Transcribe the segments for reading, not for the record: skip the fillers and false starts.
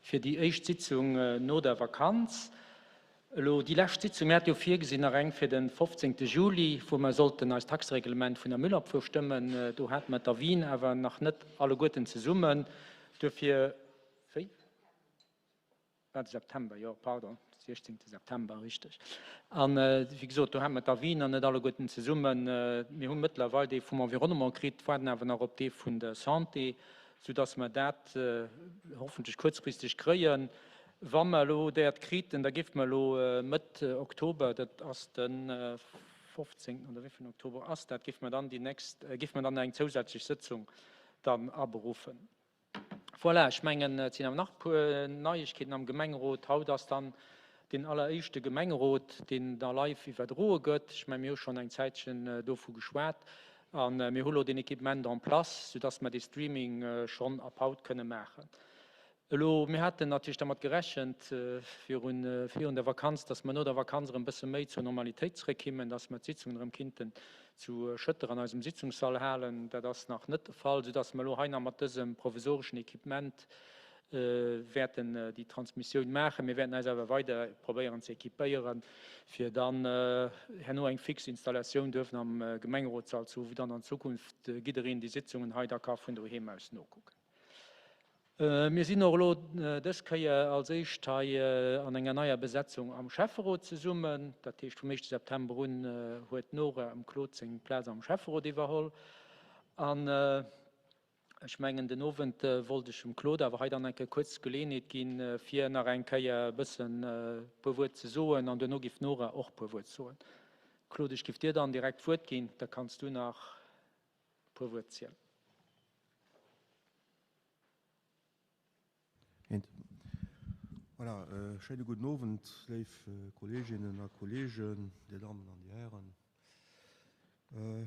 Fir déi éischt Sitzung no der Vakanz. Elo déi lescht Sitzung, mir hate jo virgesinn nach eng fir de 15. Juli, wou mer sollten eist Taxereglement vun der Müllabfuhr stëmmen. Do hate mer d'Avisen awer nach net alleguerten zesummen. Duerfir, wéi? War de September, jo, pardon, 16. September, richteg. An, wéi gesot, do hate mer d'Avisen nach net alleguerten zesummen. Mir hu mëttlerweil dee vum Environnement kritt, waarden awer nach op dee vun der Santé, soudass mer dat hoffentlech kuerzfristeg kréien. Wa mer elo dat kriten, da géife mer elo Mëtt Oktober, dat ass de 15. Oder wéi vill Oktober ass dat, géife mer dann déi nächst, géife mer dann eng zousätzlech Sëtzung dann aberuffen. Voilà, ech mengen, et sinn awer nach e puer Neiegkeeten am Gemengerot. Haut ass dann deen alleréischte Gemengerot, deen da live iwwerdroe gëtt. Ech mengen, mir hu schonn eng Zäitchen dovu geschwat a mir hu lo deen Equipement en place, soudass mer dee Streaming schonn ab haut kënne maachen. Elo, mir haten natierlech dermat gerechent virun virun der Vakanz, dass mer no der Vakanz erëm e bësse méi zur Normalitéit zrëckkimmen, dass mer d'Sitzungen erëm kinnten zu Schëtter an eisem Sitzungssall halen. Dat ass nach net de Fall, soudass mer elo hei nach mat dësem provisoreschen Equipement wäerten déi Transmissioun maachen. Mir wäerten eis awer weider probéieren ze équipéieren, fir dann herno eng fix Installatioun duerfen am Gemengerotssall ze hu, wou dann an Zukunft jiddereen déi Sitzungen hei da ka vun doheem aus nokucken. Mir sinn och elo dës Kéier als éischt hei an enger neier Besetzung am Schäfferot zesummen. Dat heescht, vum éischte September un huet d'Nora em Claude seng Plaz am Schäfferot iwwerholl. An ech mengen, den Owend wollt ech dem Claude awer hei dann eng Kéier kuerz d'Geleeënheet ginn, fir nach eng Kéier e bëssen e puer Wuert ze soen. An duerno giff d'Nora och e puer Wuert soen. Claude, ech giff dir dann direkt d'Wuert ginn, da kanns du nach e puer Wuert zielen. Voilà, schéine gudden Owend, léif Kolleeginnen a Kolleegen, Dir Dammen an Dir Hären.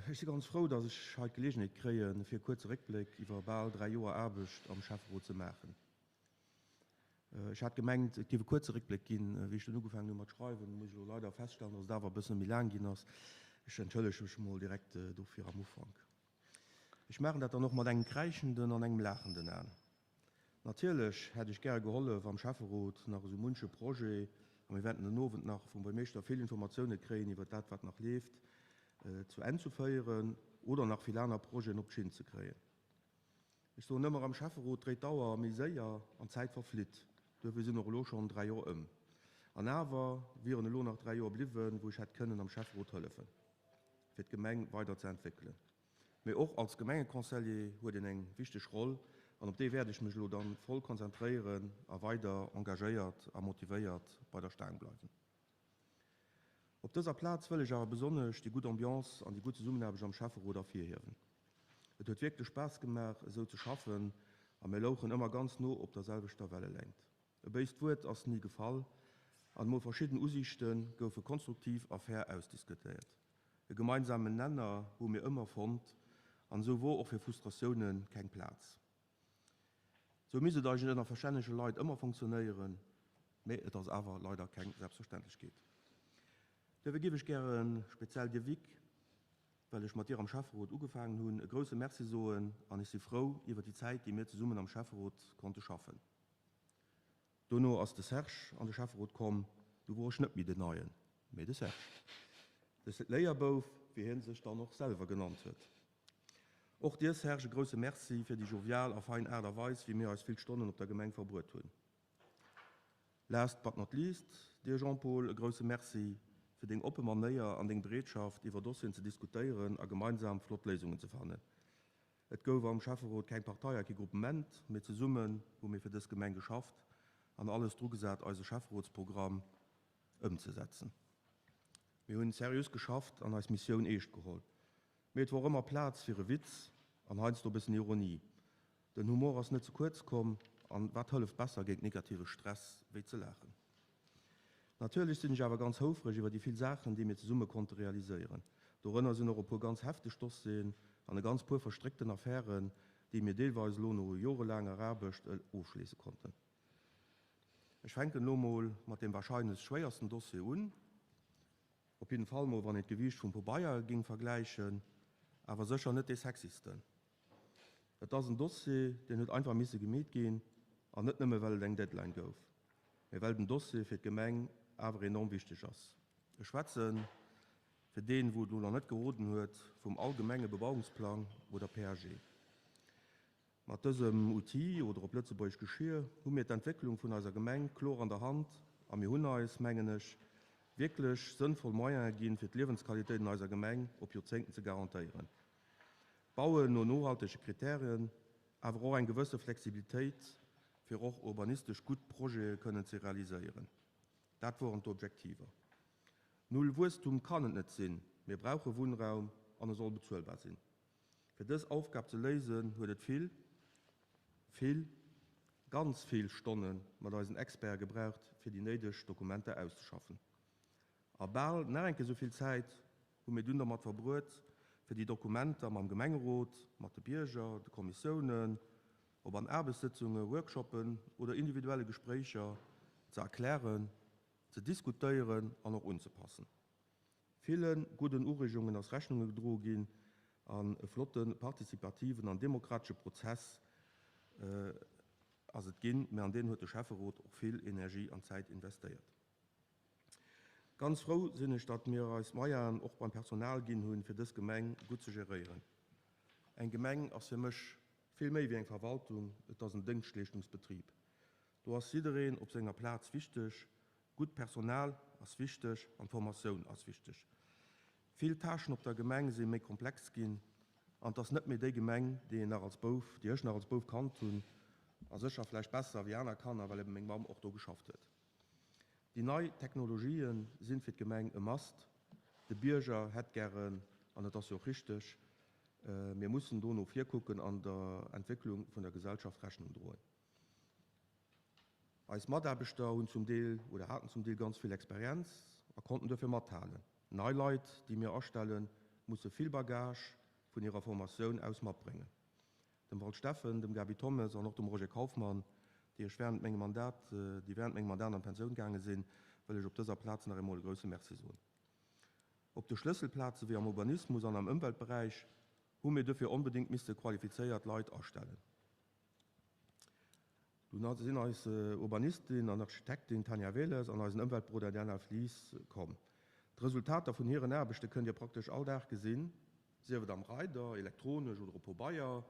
Ech si ganz frou, dass ech hei d'Geleegenheet kréien, fir e kuerze Réckbléck iwwer bal 3 Joer Aarbecht am Schäfferot ze maachen. Ech hat gemengt, et géif e kuerze Réckbléck ginn. Wéi ech dunn ugefaangen hu mat schreiwen, muss ech elo leider feststellen, dass et awer e bësse méi laang ginn ass. Ech entschëllege mech emol direkt dofir am Ufank. Ech maachen dat dann och mat engem kräischenden an engem laachenden An. Natierlech hätt ech gäre gehollef am Schäfferot nach esou munche Projet, a mir wäerten den Owend nach vum Buermeeschter vill Informatioune kréien iwwer dat wat nach leeft, zu Enn zu féieren oder nach vill aner Projeten op d'Schinn ze kréien. Ech soen ëmmer, am Schäfferot dréit d'Auer méi séier an d'Zäit verflitt. Duerfir sinn och elo schonn 3 Joer ëm. An awer wieren elo nach 3 Joer bliwwen, wou ech hätt kënnen am Schäfferot hëllefen, fir d'Gemeng weider ze entwéckelen. Mee och als Gemengeconseiller huet een eng wichteg Roll an op déi wäert ech mech elo dann voll konzentréieren a weider engagéiert a motivéiert bei der Staang bleiwen. Op dëser Plaz wëll ech awer besonnesch déi gutt Ambiance an déi gutt Zesummenaarbecht am Schäfferot ervirhiewen. Et huet wierklech Spaass gemaach esou ze schaffen a mir louchen ëmmer ganz no op der selwechter Wellelängt. E béist Wuert ass ni gefall an emol verschidden Usiichte goufe konstruktiv a fair ausdiskutéiert. E gemeinsamen Nenner hu mir ëmmer fonnt an esou wor och fir Frustratioune keng Plaz. Sou misst et eigentlech ënner verstännege Leit ëmmer funktionéieren, mee et ass awer leider keng Selbstverständlechkeet. Duerfir giff ech gäre speziell dir Vic, well ech mat dir am Schäfferot ugefaangen hunn, e grousse Merci soen an ech si frou iwwer déi Zäit déi mir zesummen am Schäfferot konnte schaffen. Dono ass de Serge an de Schäfferot komm. Du wor ech net méi den Neien, mee de Serge. De Léierbouf, wéi hien sech dann och selwer genannt huet. Och dir Serge e grousse Merci fir déi jovial a fein Aart a Weis, wéi mir eis vill Stonnen op der Gemeng verbruet hunn. Last but not least, dir Jean-Paul e grousse Merci fir deng oppe Manéier an deng Bereetschaft, iwwer Dossieren ze diskutéieren a gemeinsam flott Léisungen ze fannen. Et gouf am Schäfferot keng Partei a kee Gruppement, mee zesummen hu mir fir dës Gemeng geschafft an alles drugesat eise Schäfferotsprogramm ëmzesetzen. Mir hunn seriös geschafft an eis Missioun eescht geholl. Mee et wor ëmmer Plaz fir e Witz an heiansdo e bëssen Ironie. Den Humor ass net ze kuerz komm an wat hëlleft besser géint negative Stress wéi ze laachen? Natierlech sinn ech awer ganz houfreg iwwer déi vill Saachen, déi mir zesumme konnte realiséieren. Dorënner sinn och e puer ganz hefteg Dossieren an e ganz puer verstréckten Affären, déi mir deelweis elo no jorelaanger Aarbecht ofschléisse konnten. Ech fänken elo mol mat deem wahrscheinlech schwéiersten Dossier un, op jidden Fall mol wann een d'Gewiicht vum Pobeier géing vergläichen, awer sécher net dee sexysten. Et ass en Dossier, deen huet einfach misse gemeet ginn. An net nëmme well et eng Deadline gouf, mä well den Dossier fir d'Gemeng awer enorm wichteg ass. Ech schwätzen, fir deen, wou et elo nach net geroden huet, vum allgemenge Bebauungsplang oder PAG. Mat dësem Outil, oder op Lëtzebuergesch Geschir, hu mir d'Entwécklung vun eiser Gemeng kloer an der Hand a mir hunn eis, mengen ech, wierklech sënnvoll Moyene ginn, fir d'Liewensqualitéit an eiser Gemeng op Joerzéngten ze garantéieren. Bauen no nohaltege Kriterien, awer och eng gewësse Flexibilitéit, fir och urbanistesch gutt Projete kënnen ze realiséieren. Dat woren d'Objektiver. Null Wuesstum kann et net sinn, mir brauche Wunnraum an e soll bezuelbar sinn. Fir dës Aufgab ze léisen, huet et vill, vill, ganz vill Stonne mat eisen Experte gebraucht, fir déi néideg Dokumenter auszeschaffen. A bal nach eng Kéier esou vill Zäit hu mir dunn dermat verbruet, fir déi Dokumenter mam Gemengerot, mat de Bierger, de Kommissiounen, ob an Aarbechtssëtzungen, Workshoppen oder individuelle Gespréicher, ze erklären, ze diskutéieren an och unzepassen. Ville gudden Ureegungen ass Rechnung gedroe ginn an e flotte partizipativen an demokratesche Prozess ass et ginn, mä an deen huet de Schäfferot och vill Energie an Zäit investéiert. Ganz frou sinn ech, datt mir eis d'Moyenen och beim Personal ginn hunn, fir dës Gemeng gutt ze geréieren. Eng Gemeng ass fir mech vill méi wéi eng Verwaltung, et ass en Déngschtleeschtungsbetrib. Do ass jiddereen op senger Plaz wichteg Gutt Personal ass wichteg an d'Formatioun ass wichteg. Vill Tâchen op der Gemeng si méi komplex ginn an et ass net méi déi Gemeng, déi een nach als Bouf, déi ech nach als Bouf kannt hunn a sécher vläicht besser wéi aner Kanner, well eben meng Mamm och do geschafft huet. Déi nei Technologië sinn fir d'Gemeng e Must. De Bierger hätt gären, an et ass jo och richteg, mir mussen do no vir kucken an der Entwécklung vun der Gesellschaft Rechnung droen. Eis Mataarbechter hunn zum Deel oder haten zum Deel ganz vill Experienz a konnten duerfir mathalen. Nei Leit, déi mir astellen, musse vill Bagage vun hirer Formatioun aus matbréngen. Dem Val Steffen, dem Gaby Thommes an och dem Roger Kaufmann, déi ech während mengem Mandat, déi während mengem Mandat an d'Pensioun gaange sinn, wëll ech op dëser Plaz nach eemol e grousse Merci soen. Op de Schlësselplaze wéi am Urbanismus an am Ëmweltberäich hu mir duerfir onbedéngt misse qualifizéiert Leit astellen. Dunn sinn eis Urbanistin an Architektin Tanja Wehles an eisen Ëmweltberoder Diana Flies komm. D'Resultater vun hiren Aarbechte kënnt Dir praktesch all Dag gesinn, sief et am Reider, elektronesch oder op Pobeier,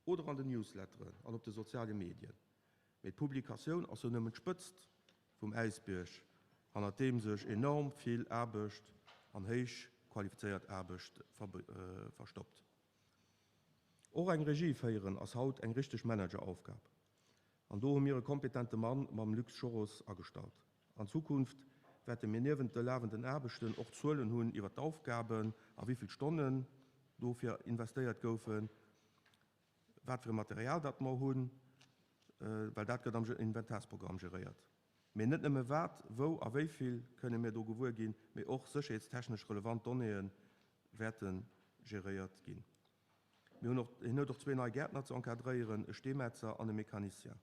oder an den Newsletteren an op de soziale Medien. Mee d'Publikatioun ass jo nëmmen d'Spëtzt vum Äisbierg, hannert deem sech enorm vill Aarbecht an héich qualifizéiert Aarbecht verstoppt. Och eng Regie féieren ass haut eng richteg Manageraufgab. An do hu mir e kompetente Mann mam Luc Schoros agestallt. An Zukunft wäerte mir niewent de lafenden Aarbechten och Zuelen hunn iwwer d'Aufgaben a wéi vill Stonnen dofir investéiert goufen, wat fir e Material dat mer hunn, well dat gëtt am Inventarsprogramm geréiert. Mee net nëmme wat, wou a wéi vill kënne mir do gewuer ginn, mee och sécherheetstechnesch relevant Donnéeë wäerte geréiert ginn. Mir hunn och, hien huet och zwee nei Gäertner ze encadréieren, e Steemetzer an e Mecanicien.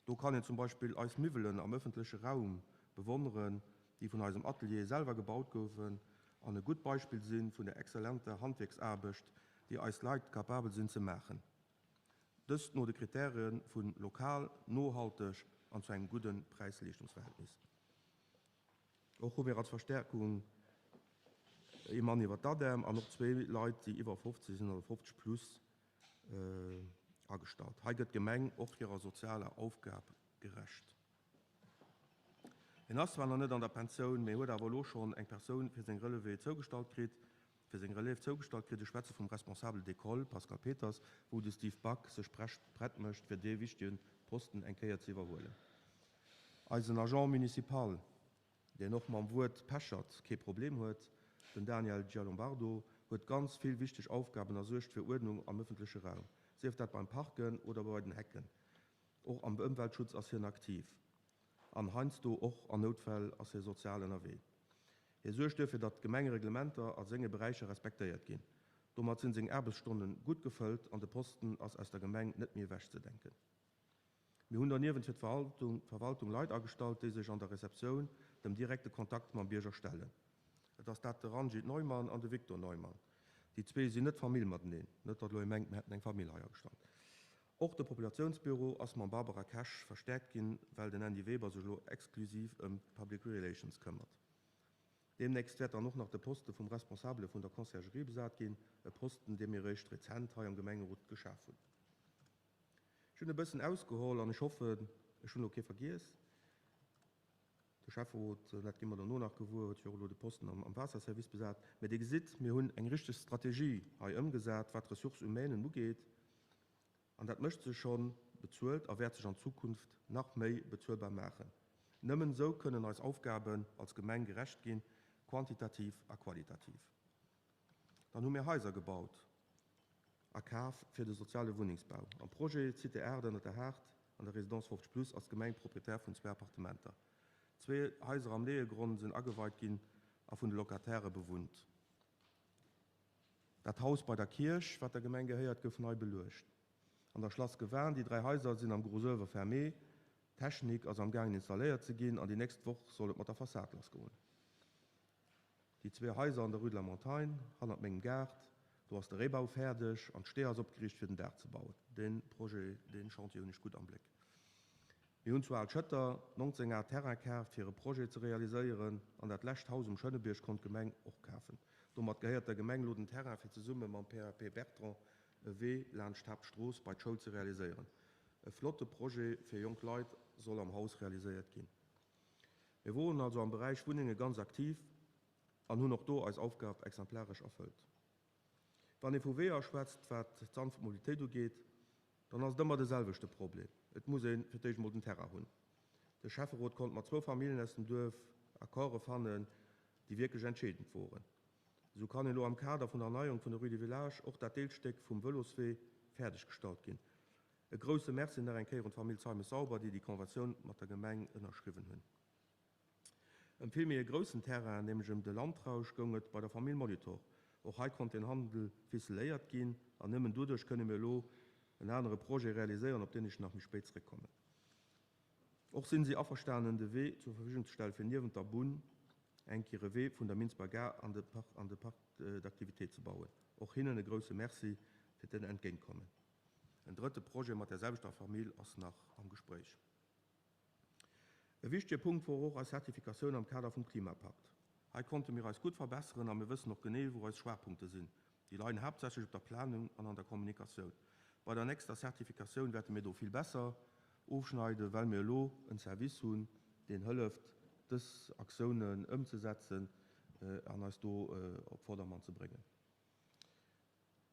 Do kann een zum Beispill eis Miwwelen am ëffentleche Raum bewonneren, déi vun eisem Atelier selwer gebaut goufen an e gutt Beispill si vun der exzellenter Handwierksaarbecht, déi eis Leit capabel sinn ze maachen. Dëst no de Kritäre vu lokal, nohalteg an zu engem gudde Präis-Leeschtungsverhältnis. Och hu mir als Verstärkung ee Mann iwwer d'ADEM an och zwee Leit, déi iwwer 50 sinn, also 50 plus, agestallt. Hei gëtt d'Gemeng och hirer sozialer Aufgab gerecht. Hien ass zwar nach net an der Pensioun, mee huet awer elo schonn eng Persoun fir seng Relevé zougestallt kritt, fir seng Relève zougestallt kritt. Ech schwätze vum Responsable d'école Pascal Peters, wou de Steve Back sech prett mécht, fir dee wichtege Posten eng Kéier ze iwwerhuelen. Eisen Agent municipal, deen och mam Wuert Pechert kee Problem huet, den Daniel Giallombardo, huet ganz vill wichteg Aufgaben a suergt fir Uerdnung am ëffentleche Raum, sief dat beim Parken oder bei den Hecken. Och am Ëmweltschutz ass hien aktiv an heiansdo och an Noutfäll ass hie sozial ënnerwee. Hie suergt duerfir, datt d'Gemengereglementer a senge Beräicher respektéiert ginn. Domat sinn seng Aarbechtsstonne gutt gefëllt an de Posten ass aus der Gemeng net méi ewechzedenken. Mir hunn derniewent fir d'Verwaltung Leit agestallt, déi sech an der Receptioun dem direkte Kontakt mam Bierger stellen. Et ass dat de Ranjit Neumann an de Victor Neumann. Déi zwee sinn net Famill mateneen, net datt elo ee mengt, mir hätten eng Famill hei agestallt. Och de Populatiounsbüro ass mam Barbara Cash verstäerkt ginn, well den Andy Weber sech elo exklusiv ëm d'Public Relations këmmert. Deemnächst wäert dann och nach de Poste vum Responsabele vun der Conciergerie besat ginn, e Posten, dee mir eréischt rezent hei am Gemengerot geschaf hunn. Ech hunn e bëssen ausgeholl an ech hoffen, ech hunn elo kee vergiess. De Schäfferot, dat gi mer dono nach gewuer, huet jo och elo de Posten am Waasserservice besat. Mä Dir gesitt, mir hunn eng richteg Strategie hei ëmgesat, wat d'Ressources humaines ugeet. An dat mécht sech scho bezuelt a wäert sech an Zukunft nach méi bezuelbar maachen. Nëmmen esou kënnen eis Aufgaben als Gemeng gerecht ginn, quantitativ a qualitativ. Dann hu mir Haiser gebaut a kaf fir de soziale Wunnengsbau. Am Projet Cité 8 ënnert der Haard an der Résidence 50 plus ass d'Gemeng Proprietär vun zwee Appartementer. Zwee Haiser am Leeëgronn sinn ageweit ginn a vun de Locataire bewunnt. Dat Haus bei der Kierch, wat der Gemeng gehéiert, gouf nei beluecht. An der Schlass Gewan, déi 3 Haiser sinn am gros oeuvre fermé, d'Technik ass am gaangen installéiert ze ginn an déi nächst Woch soll et mat der Fassad lassgoen. Déi zwee Haiser an der Rue de la Montagne, hannert mengem Gaart, do ass de Réibau fäerdeg an d'Stee ass opgeriicht fir den Daach ze bauen. Dee Projet, dee Chantier hunn ech gutt am Bléck. Mir hunn zu Al Schëtter 19 Ar Terrain kaaft fir e Projet ze realiséieren an dat lescht Haus um Schënnebierg konnt d'Gemeng och kafen. Domat gehéiert der Gemeng elo den Terrain fir zesumme mam PAP Bertrand e Wee laanscht d'Haaptstrooss bei d'Schoul ze realiséieren. E flotte Projet fir jonk Leit soll am Haus realiséiert ginn. Mir woren also am Beräich Wunnenge ganz aktiv an hunn och do eis Aufgab exemplaresch erfëllt. Wann ee vu Weeër schwätzt, wat d'sanft Mobilitéit ugeet, dann ass et ëmmer de selwechte Problem, Et muss ee fir d'éischt emol den Terrain hunn. De Schäfferot konnt mat zwou Familljen aus dem Duerf Accorde fannen, déi wierklech entscheedend woren. Esou kann elo am Kader vun der Erneierung vun der Rue du Village och dat Deelstéck vum Vëloswee fäerdeg gestallt ginn. E grousse Merci nach eng Kéier un d'Famill Zeimes-Sauber, déi déi Conventioun mat der Gemeng ënnerschriwwen hunn. Ëm vill méi e groussen Terrain, nämlech ëm de Landrausch, goung et bei der Famill Molitor. Och hei konnt den Handel ficeléiert ginn an nëmmen doduerch kënne mir elo en anere Projet realiséieren, op deen ech nach méi spéit zréckkommen. Och sinn si averstanen, de Wee zur Verfügung ze stelle fir niewent der Bunn eng Kéier e Wee vun der Minsber Gare an de Parc an de Parc d'activités ze bauen. Och hinnen e grousse Merci fir den Entgéintkommen. En drëtte Projet mat där selwechter Famill ass nach am Gespréich. E wichtege Punkt wor och eis Zertifikatioun am Kader vum Klimapakt. Hei konnte mir eis gutt verbesseren a mir wëssen och genee, wou eis Schwaachpunkte sinn. Déi leien haaptsächlech op der Planung an an der Kommunikatioun. Bei der nächster Zertifikatioun wäerte mir do vill besser ofschneiden, well mir elo en Service hunn, deen hëlleft, dës Aktiounen ëmzesetzen an eis do op Vordermann ze bréngen.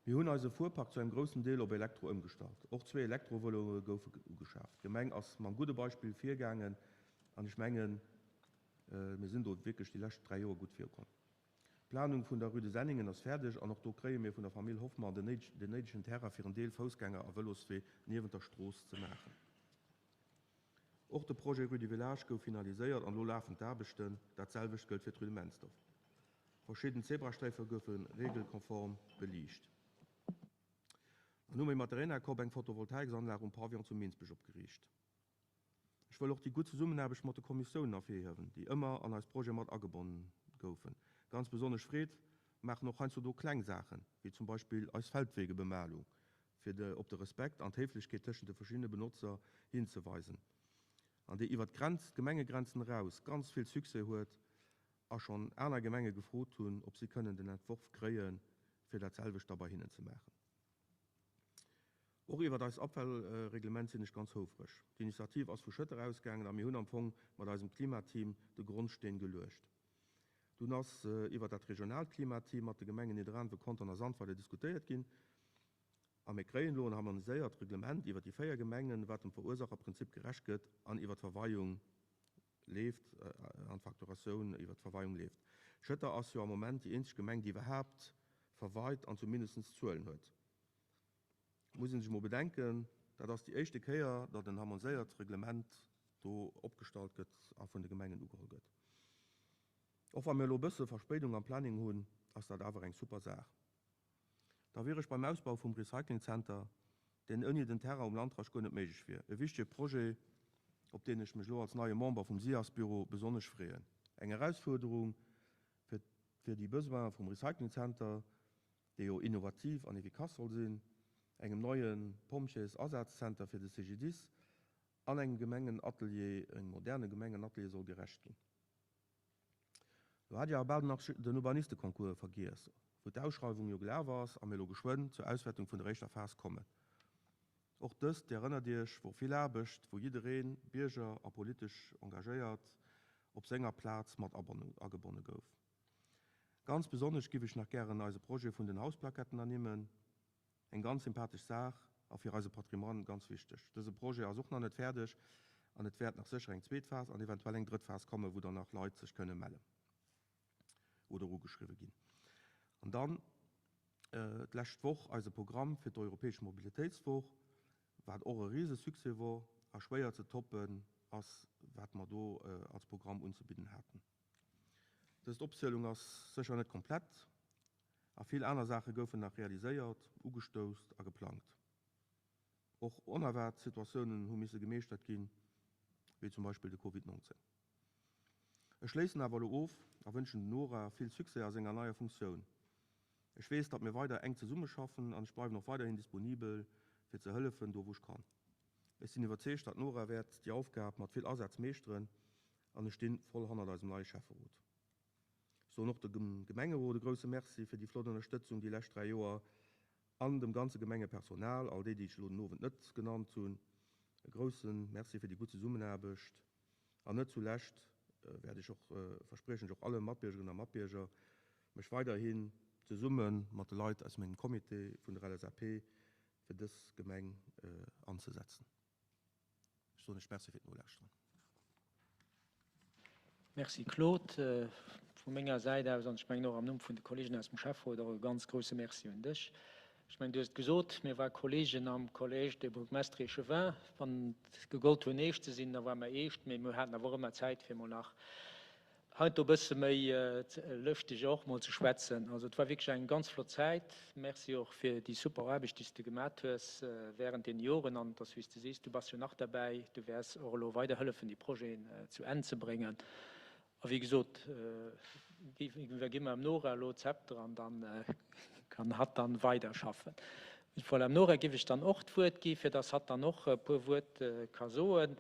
Mir hunn eise Fuerpark zu engem groussen Deel op Elektro ëmgestallt. Och zwee Elektrovëloe goufe ugeschaaft. D'Gemeng ass mam gudde Beispill virgaangen an ech mengen, mir sinn do wierklech déi lescht 3 Joer gutt virkomm. D'Planung vun der Rue de Senningen ass fäerdeg an och do kréie mir vun der Famill Hoffmann den néidegen Terrain fir en Deel Foussgänger a Vëloswee niewent der Strooss ze maachen. Och de Projet Rue du Village gouf finaliséiert an elo lafen d'Aarbechten. Dat selwecht gëllt fir d'Rue de Mensdorf. Verschidden Zebrasträife goufe regelkonform beliicht. Dann hu mir mat der Enercop eng Photovoltaiksanlag um Pavillon zu Minsbech opgeriicht. Ech wëll och déi gutt Zesummenaarbecht mat de Kommissiounen ervirhiewen, déi ëmmer an eis Projete mat agebonnen goufen. Ganz besonnesch Freed maachen och heiansdo do kleng Saachen, wéi zum Beispill eis Feldwegebemalung, fir de op de Respekt an d'Héiflechkeet tëschent de verschiddene Benotzer hinzeweisen an déi iwwert d'Grenz, d'Gemengegrenzen eraus ganz vill Succès huet a schonn aner Gemenge gefrot hunn, ob si kënnen den Entworf kréien, fir dat selwecht da bei hinnen ze maachen. Och iwwert eist Abfallreglement sinn ech ganz houfreg. D'Initiativ ass vu Schëtter ausgaangen a mir hunn am Fong mat eisem Klimateam de Grondsteen geluecht. Dunn ass iwwert dat regionaalt Klimateam mat de Gemengen Nidderaanwen, Contern a Sandweiler diskutéiert ginn. A mir kréien elo en harmoniséiert Reglement iwwer déi 4 Gemengen, wat dem Verursacherprinzip gerecht gëtt an iwwer d'Verweiung leeft, an d'Facturatioun iwwer d'Verweiung leeft. Schëtter ass jo am Moment déi eenzeg Gemeng, déi iwwerhaapt verweit an zumindest Zuelen huet. Muss ee sech emol bedenken, dat ass déi éischte Kéier, datt en harmoniséiert Reglement do opgestallt gëtt a vun de Gemengen ugeholl gëtt. Och wa mir elo e bësse Verspéidung am Planning hunn, ass dat awer eng super Saach. Da wier ech beim Ausbau vum Recycling Center, deen ouni den Terrain um Landrascht guer net méiglech wier. E wichtege Projet, op deen ech mech elo als neie Member vum SIAS-Büro besonnesch freeën. Eng Erausfuerderung fir fir déi Besoine vum Recycling Center, dee jo innovativ an efficace soll sinn. engem neie Pompjees-Asazzenter fir de CGDIS an engem Gemengenatelier, engem moderne Gemengenatelier soll gerecht ginn. Lo hat Dir awer bal den den Urbanisteconcours vergiess, wou d'Ausschreiwung jo gelaf ass a mir elo geschwënn zur Auswäertung vun der éischter Phas kommen. Och dëst, Dir erënnert Iech, wor vill Aarbecht, wou jiddereen, Bierger a politesch Engagéiert, op senger Plaz mat agebonne gouf. Ganz besonnesch giff ech nach gären eise Projet vun den Hausplaquetten ernimmen. Eng ganz sympathesch Saach a fir eise Patrimoine ganz wichteg. Dëse Projet ass och nach net fäerdeg an et wäert nach sécher eng zweet Phas an eventuell eng drëtt Phas kommen, wou dann nach Leit sech kënne mellen oder ugeschriwwe ginn. An dann d'lescht Woch eise Programm fir d'Europäesch Mobilitéitswoch, wat och e Risesuccès wor a schwéier ze toppen ass, wat mer do als Programm unzebidden haten. Dëst Opzielung ass sécher net komplett a vill aner Saache goufen nach realiséiert, ugestousst a geplangt. Och onerwaart Situatiounen hu misse gemeeschtert ginn, wéi zum Beispill de Covid 19. Ech schléissen awer elo of a wënschen den Nora vill Succès a senger neier Funktioun. Ech weess, datt mir weider enk zesummeschaffen an ech bleiwen och weiderhin disponibel fir ze hëllefen, do wou ech kann. Ech sinn iwwerzeegt, datt d'Nora wäert déi Aufgab mat vill Asaz meeschteren an ech stinn voll hannert eisem neie Schäfferot. Ech soen och dem Gemengerot e grousse Merci fir déi flott Ënnerstëtzung déi lescht 3 Joer an dem ganze Gemengepersonal, all déi, déi ech elo den Owend net genannt hunn, e grousse Merci fir déi gutt Zesummenaarbecht. An net zulescht wäert ech och, verspriechen ech och alle Matbiergerinnen a Matbierger, mech weiderhin zesumme mat de Leit aus mengem Comité vun der LSAP fir dës Gemeng anzesetzen. Ech soen Iech Merci fir d'Nolauschteren. Merci Claude. Vu menger Säit aus, an ech mengen och am Numm vun de Kollegen aus dem Schäfferot, och e ganz grouse Merci un dech. Ech mengen, du hues et gesot, mir ware Kollegen am Collège des bourgmestres et échevins. Wann et gegollt hunn, eescht ze sinn, da ware mer eescht, mee mir haten awer och ëmmer Zäit, fir emol nach heiansdo e bësse méi lëschteg och mol ze schwätzen. Also et war wierklech eng ganz flott Zäit. Merci och fir déi super Aarbecht, déi s de gemat hues während deene Joren. An et ass wéi s de sees, du bass jo nach derbäi, du wäers och elo weider hëllefen, déi Projeten zu Enn ze bréngen. A wéi gesot, iwwergi mer dem Nora elo d'Zepter an da kann hatt dann weiderschaffen. Voilà, dem Nora géif ech dann och d'Wuert gi fir dass hatt dann och e puer Wuert ka soen.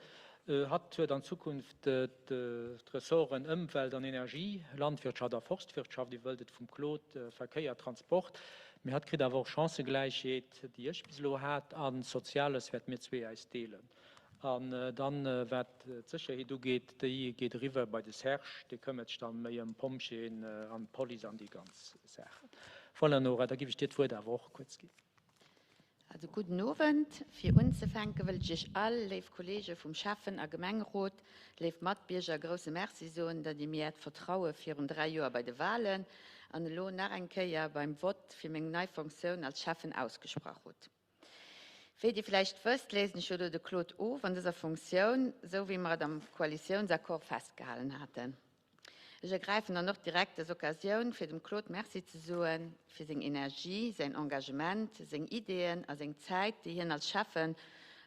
Hatt huet an Zukunft d'Ressorten Ëmwelt an Energie, Landwirtschaft a Forstwirtschaft, iwwerhëlt et vum Claude, Verkéier, Transport. Mee hatt kritt awer och Chancëgläichheet, déi ech bis elo hat, a Soziales wäerte mir zwee eis deelen. An dann, wat d'Sécherheet ugeet, déi geet eriwwer bei de Serge, dee këmmert sech dann méi ëm d'Pompjeeën an d'Police an déi ganz Saachen. Voilà, Nora, da giff ech dir d'Wuert awer och kuerz ginn. Also gudden Owend. Fir unzefänke wëll ech Iech all, léif Kollege vum Schäffen a Gemengerot, léif Matbierger, e grousse Merci soen, datt Dir mir Äert Vertraue virun 3 Joer bei de Wahlen an elo nach eng Kéier beim Vott fir meng nei Fonctioun als Schäffen ausgesprach hutt. Wéi Dir vläicht wësst, léisen ech jo elo de Claude of an dëser Funktioun, esou wéi mer et am Koalitiounsaccord festgehalen haten. Ech ergräifen dann och direkt dës Occasioun, fir dem Claude Merci ze soe fir seng Energie, säin Engagement, seng Ideeën a seng Zäit, déi hien als Schäffen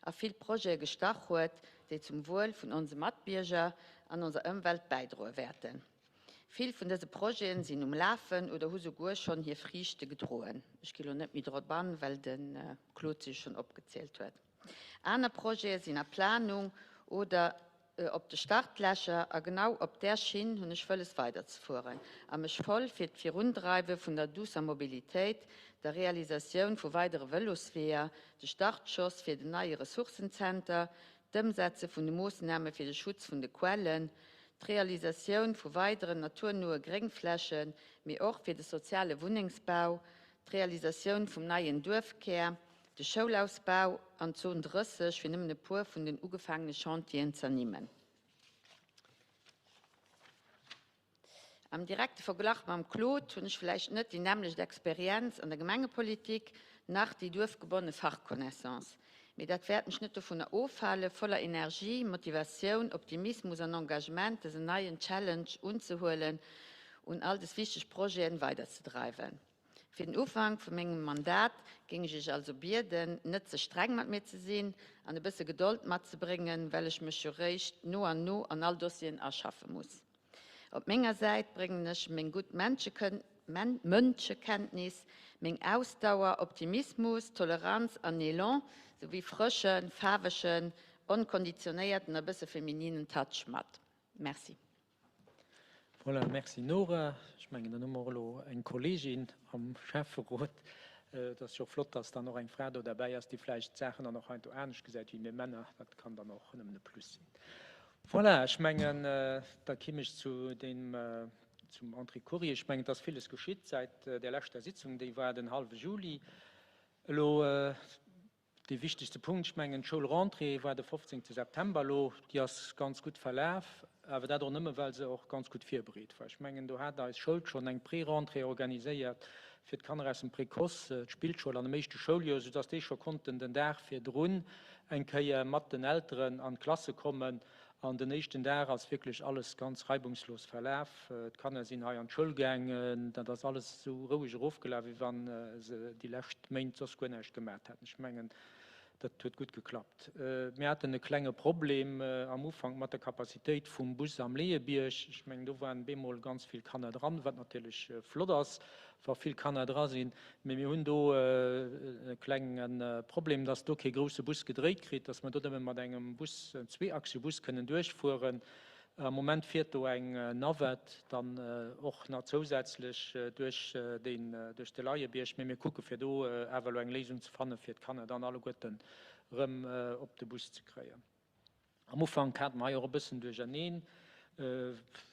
a vill Projete gestach huet, déi zum Wuel vun onse Matbierger an onser Ëmwelt bäidroe wäerten. Vill vun dëse Projeten sinn um Lafen oder hu souguer schonn hir Friichte gedroen. Ech gi lo net méi drop an, well de Claude se schonn opgezielt huet. Aner Projete sinn a Planung oder op de Startlächer a genau op där Schinn hunn ech wëlles weiderzefueren a mech voll fir d'Virundreiwe vun der duusser Mobilitéit, der Realisatioun vu weidere Vëlosweeër, de Startschoss fir den neie Ressourcenzenter, d'Ëmsetze vun de Moossname fir de Schutz vun de Quellen, d'Realisatioun vu weideren naturnoe Gréngflächen, mee och fir de soziale Wunnengsbau, d'Realisatioun vum neien Duerfkär, de Schoulausbau an d'Zon 30, fir nëmmen e puer vun den ugefaangene Chantieren z'ernimmen. Am direkte Verglach mam Claude hunn ech vläicht net déi nämmlecht Experienz an der Gemengepolitik, nach déi duerfgebonne Fachconnaissance. Mee dat wäert mech net dovunner ofhalen, voller Energie, Motivatioun, Optimismus an Engagement dësen neien Challenge unzehuelen un all des wichteg Projeten weiderzedreiwen. Fir den Ufank vu mengem Mandat géing ech Iech also bieden, net ze streng mat mir ze sinn an e bësse Gedold matzebréngen, well ech mech jo réischt no an no an all Dossieren aschaffe muss. Op menger Säit bréngen ech meng gutt. Mënschekenntnis, meng Ausdauer, Optimismus, Toleranz an Elan, souwéi frëschen, faarwegen, onkonditionéierten a bësse femininen Touch mat. Merci. Voilà, merci Nora. Ech mengen, dann hu mer och elo eng Kolleegin am Schäfferot. Et ass jo och flott, dass dann och eng Fra do derbäi ass, déi vläicht d'Saachen dann och heiansdo anescht gesäit wéi mir Männer. Dat kann dann och nëmmen e Plus sinn. Voilà, ech mengen, da kimm ech zu deem, zum André Courier. Ech mengen, et ass villes geschitt säit där leschter Sitzung, déi war den hallwe Juli. Elo dee wichtegste Punkt, ech mengen, d'Schoulrentrée war de 15. September elo. Déi ass ganz gutt verlaf, awer dat och nëmme well se och ganz gutt virbereet war. Ech mengen, do hat eis Schoul schonn eng Pré-Rentrée organiséiert fir d'Kanner aus dem Précoce, d'Spillschoul an dem éischte Schouljoer, soudass déi scho konnten den Dag virdrun eng Kéier mat den Elteren an d'Klasse kommen. An den éischten Dag ass wierklech alles ganz reibungslos verlaf. D'Kanner sinn hei an d'Schoul gaangen. Dat ass alles esou roueg erofgelaf, wéi wa se déi lescht Méint soss guer näischt gemat hätten. Ech mengen, dat huet gutt geklappt. Mir haten e klenge Problem am Ufank mat der Capacitéit vum Bus am Leeëbierg. Ech mengen, do waren bemol ganz vill Kanner dran, wat natierlech flott ass, wa vill Kanner dra sinn. Mee mir hunn do e klenge Problem, dass do kee grousse Bus gedréit kritt, dass mer do nëmme mat engem Bus, en Zweeachse-Bus kënnen duerchfueren. Am Moment fiert do eng Navette dann och nach zousätzlech duerch den, duerch de Leiebierg. Mee mir kucke fir do awer elo eng Léisung ze fannen, fir d'Kanner dann alleguerten erëm op de Bus ze kréien. Am Ufank hate mer hei och e bëssen Duercherneen,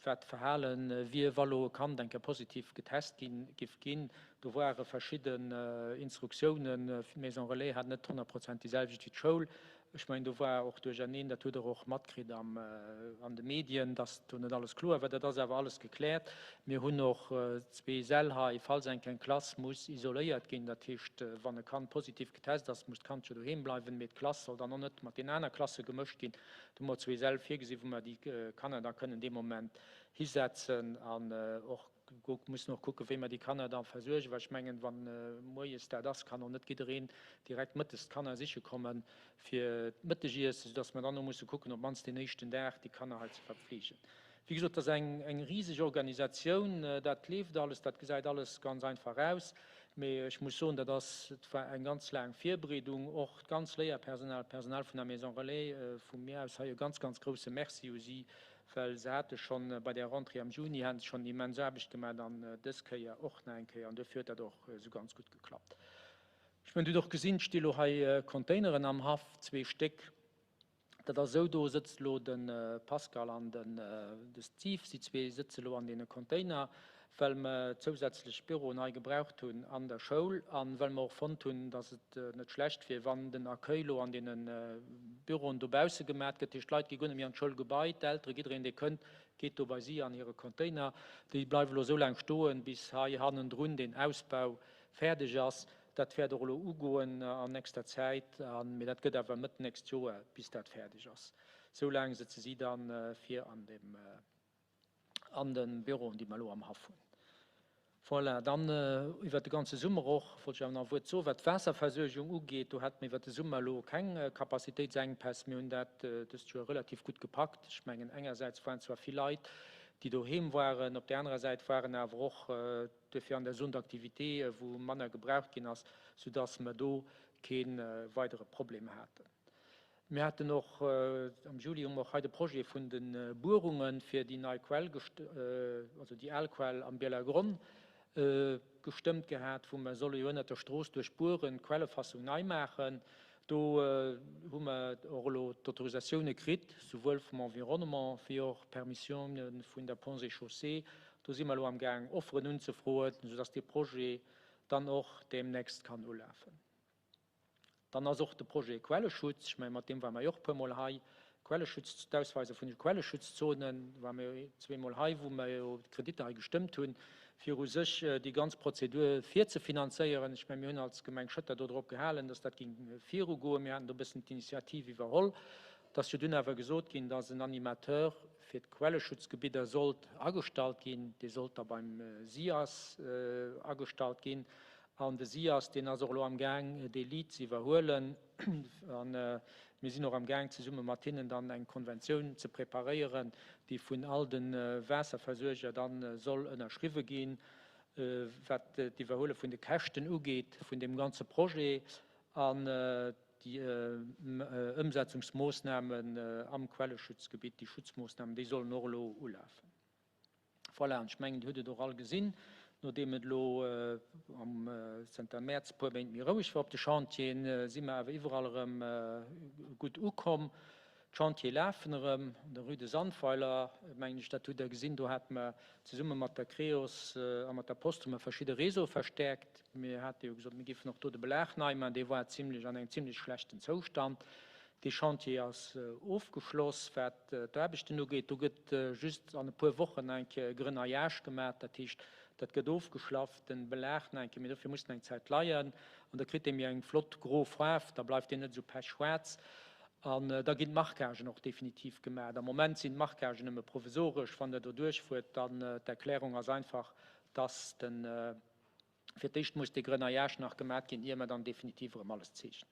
wat d'Verhale wier, wa lo e Kand eng Kéier positiv getest ginn, giff ginn. Do ware verschidden Instruktiounen, d'Maison Relais hat net 100 Prozent déi selwecht wéi d'Schoul. Ech mengen, do war och Duercherneen, dat hutt Der och matkritt an de Medien, dass do net alles kloer war. Dat ass awer alles gekläert. Mir hunn och zwee Säll hei, falls eng Kéier eng Klass muss isoléiert ginn, dat heescht, wann e Kand positiv Getest ass, muss d'Kand jo doheem bleiwen, mee d'Klass soll dann och net mat den aner Klasse gemëscht ginn. Do hu mer zwee Säll virgesinn, wou mer déi Kanner da kënnen dee Moment hisetzen an och mussen och kucken, wéi mer déi Kanner da versuergen, well ech mengen, wa moies dat ass, kann och net jiddereen direkt mëttes d'Kanner siche komme fir d'Mëttegiessen, soudass mer dann och musse kucken, op d'mannst deen éischten Dag déi Kanner hei ze verpfleegen. Wéi gesot, dat ass eng riseg Organisatioun, dat leeft alles, dat gesäit alles ganz einfach aus, mee ech muss soen, dat ass, et war eng ganz laang Virbereedung, och d'ganz Léierpersonal, d'Personal vun der Maison Relais, vu mir aus hei e ganz, ganz grouse Merci u si, well se hate schonn bei där Rentrée am Juni, hate se schonn immens Aarbecht gemaach an dës Kéier och nach eng Kéier an duerfir huet dat och esou ganz gutt geklappt. Ech mengen, Dir hutt och gesinn, et sti lo hei Containeren am Haff, zwee Stéck. Dat ass esou, do sëtzt elo de Pascal an de Steve, si zwee sëtze elo an deene Container, well mer zousätzlech Büroen hei gebraucht hunn an der Schoul a well mer och fonnt hunn, datt et net schlecht wier, wann den Accueil elo an deene Büroen dobausse gemat gëtt. Dat heescht, d'Leit gi guer net méi an d'Schoulgebai, d'Eltere, jiddereen dee kënnt, geet do bei si an hire Container. Déi bleiwe elo esou laang stoen, bis hei hannendrun deen Ausbau fäerdeg ass. Dat wäert och elo ugoen an nächster Zäit, mee dat gëtt awer Mëtt nächst Joer, bis dat fäerdeg ass. Esou laang sëtze si da vir an dem, an de Büroen, déi mer elo am Haff hunn. Voilà, dann iwwert de ganze Summer och wollt ech awer nach e Wuert soen, wat d'Waasserversuergung ugeet. Do hate mir iwwert de Summer elo keng Capacitéitsenkpäss. Mir hunn dat dëst Joer relativ gutt gepackt. Ech mengen, engersäits waren zwar vill Leit, déi doheem waren, op där anerer Säit waren awer och duerfir an der Zone d'activité, wou manner gebraucht ginn ass, soudass mer do kee weidere Problem haten. Mir haten och, am Juli hu mer och hei de Projet vun de Buerunge fir déi nei Quell, also déi al Quell am Bielergronn gestëmmt gehat, wou mer solle jo ënnert der Strooss duerch bueren, d'Quellefassung nei maachen. Do hu mer och elo d'Autorisatioune kritt, souwuel vum Environnement wéi och Permissioune vun der Ponts et Chaussées. Do si mer elo am Gaang Offeren unzefroen, soudass dee Projet dann och deemnächst kann ulafen. Dann ass och de Projet Quelleschutz, ech mengen, mat deem ware mer jo och e puermol hei, Quelleschutz, d'Ausweise vun de Quelleschutzzonen, ware mer jo zweemol hei, wou mer jo d'Kreditter hei gestëmmt hunn, fir u sech déi ganz Prozedur virzefinanzéieren. Ech mengen, mir hunn als Gemeng Schëtter do drop gehalen, dass dat géing virugoen. Mir haten do e bëssen d'Initiativ iwwerholl. Et ass jo dunn awer gesot ginn, dass en Animateur fir d'Quelleschutzgebidder sollt agestallt ginn. Dee sollt da beim SIAS agestallt ginn. An de SIAS, deen ass och elo amgaang, dee Lead ze iwwerhuelen. A mir sinn och amgaang, zesumme mat hinnen dann eng Konventioun ze preparéieren, déi vun all de Waasserversuerger da soll ënnerschriwwe ginn. wat d'Iwwerhuele vun de Käschten ugeet vun deem ganze Projet an déi Ëmsetzungsmoossnamen am Quelleschutzgebitt, déi Schutzmoossnamen, déi sollen och elo ulafen. Voilà, an ech mengen, Dir hutt et och all gesinn, nodeem et elo am zënter Mäerz e puer Méint méi roueg war op de Chantieren, si mer awer iwwerall erëm gutt ukomm. D'Chantiere lafen erëm. An der Rue de Sandweiler, mengen ech, dat hutt Der gesinn, do hate mer zesumme mat der Creos a mat der Post hu mer verschidde Réseaue verstäerkt. Mir hate jo gesot, mir géifen och do de Belag nei maachen. Dee war zimlech an engem zimlech schlechten Zoustand. Dee Chantier ass ofgeschloss, wat d'Aarbechten ugeet. Do gëtt just an e puer Wochen nach eng Kéier e Grenaillage gemaach, dat heescht, dat gëtt ofgeschlaff, de Belag nach eng Kéier, mee dofir muss en eng Zäit leien. An da kritt dee méi eng flott gro Faarf, da bleift deen net esou pechschwaarz. An da ginn d'Marquagen och definitiv gemaach. Am Moment sinn d'Marquagen nëmme provisoresch. Wann Der do duerchfuert, dann, d'Erklärung ass einfach, dass de. Fir d'éischt muss dee Grenaillage nach gemat ginn, ier mer dann definitiv erëm alles zeechnen.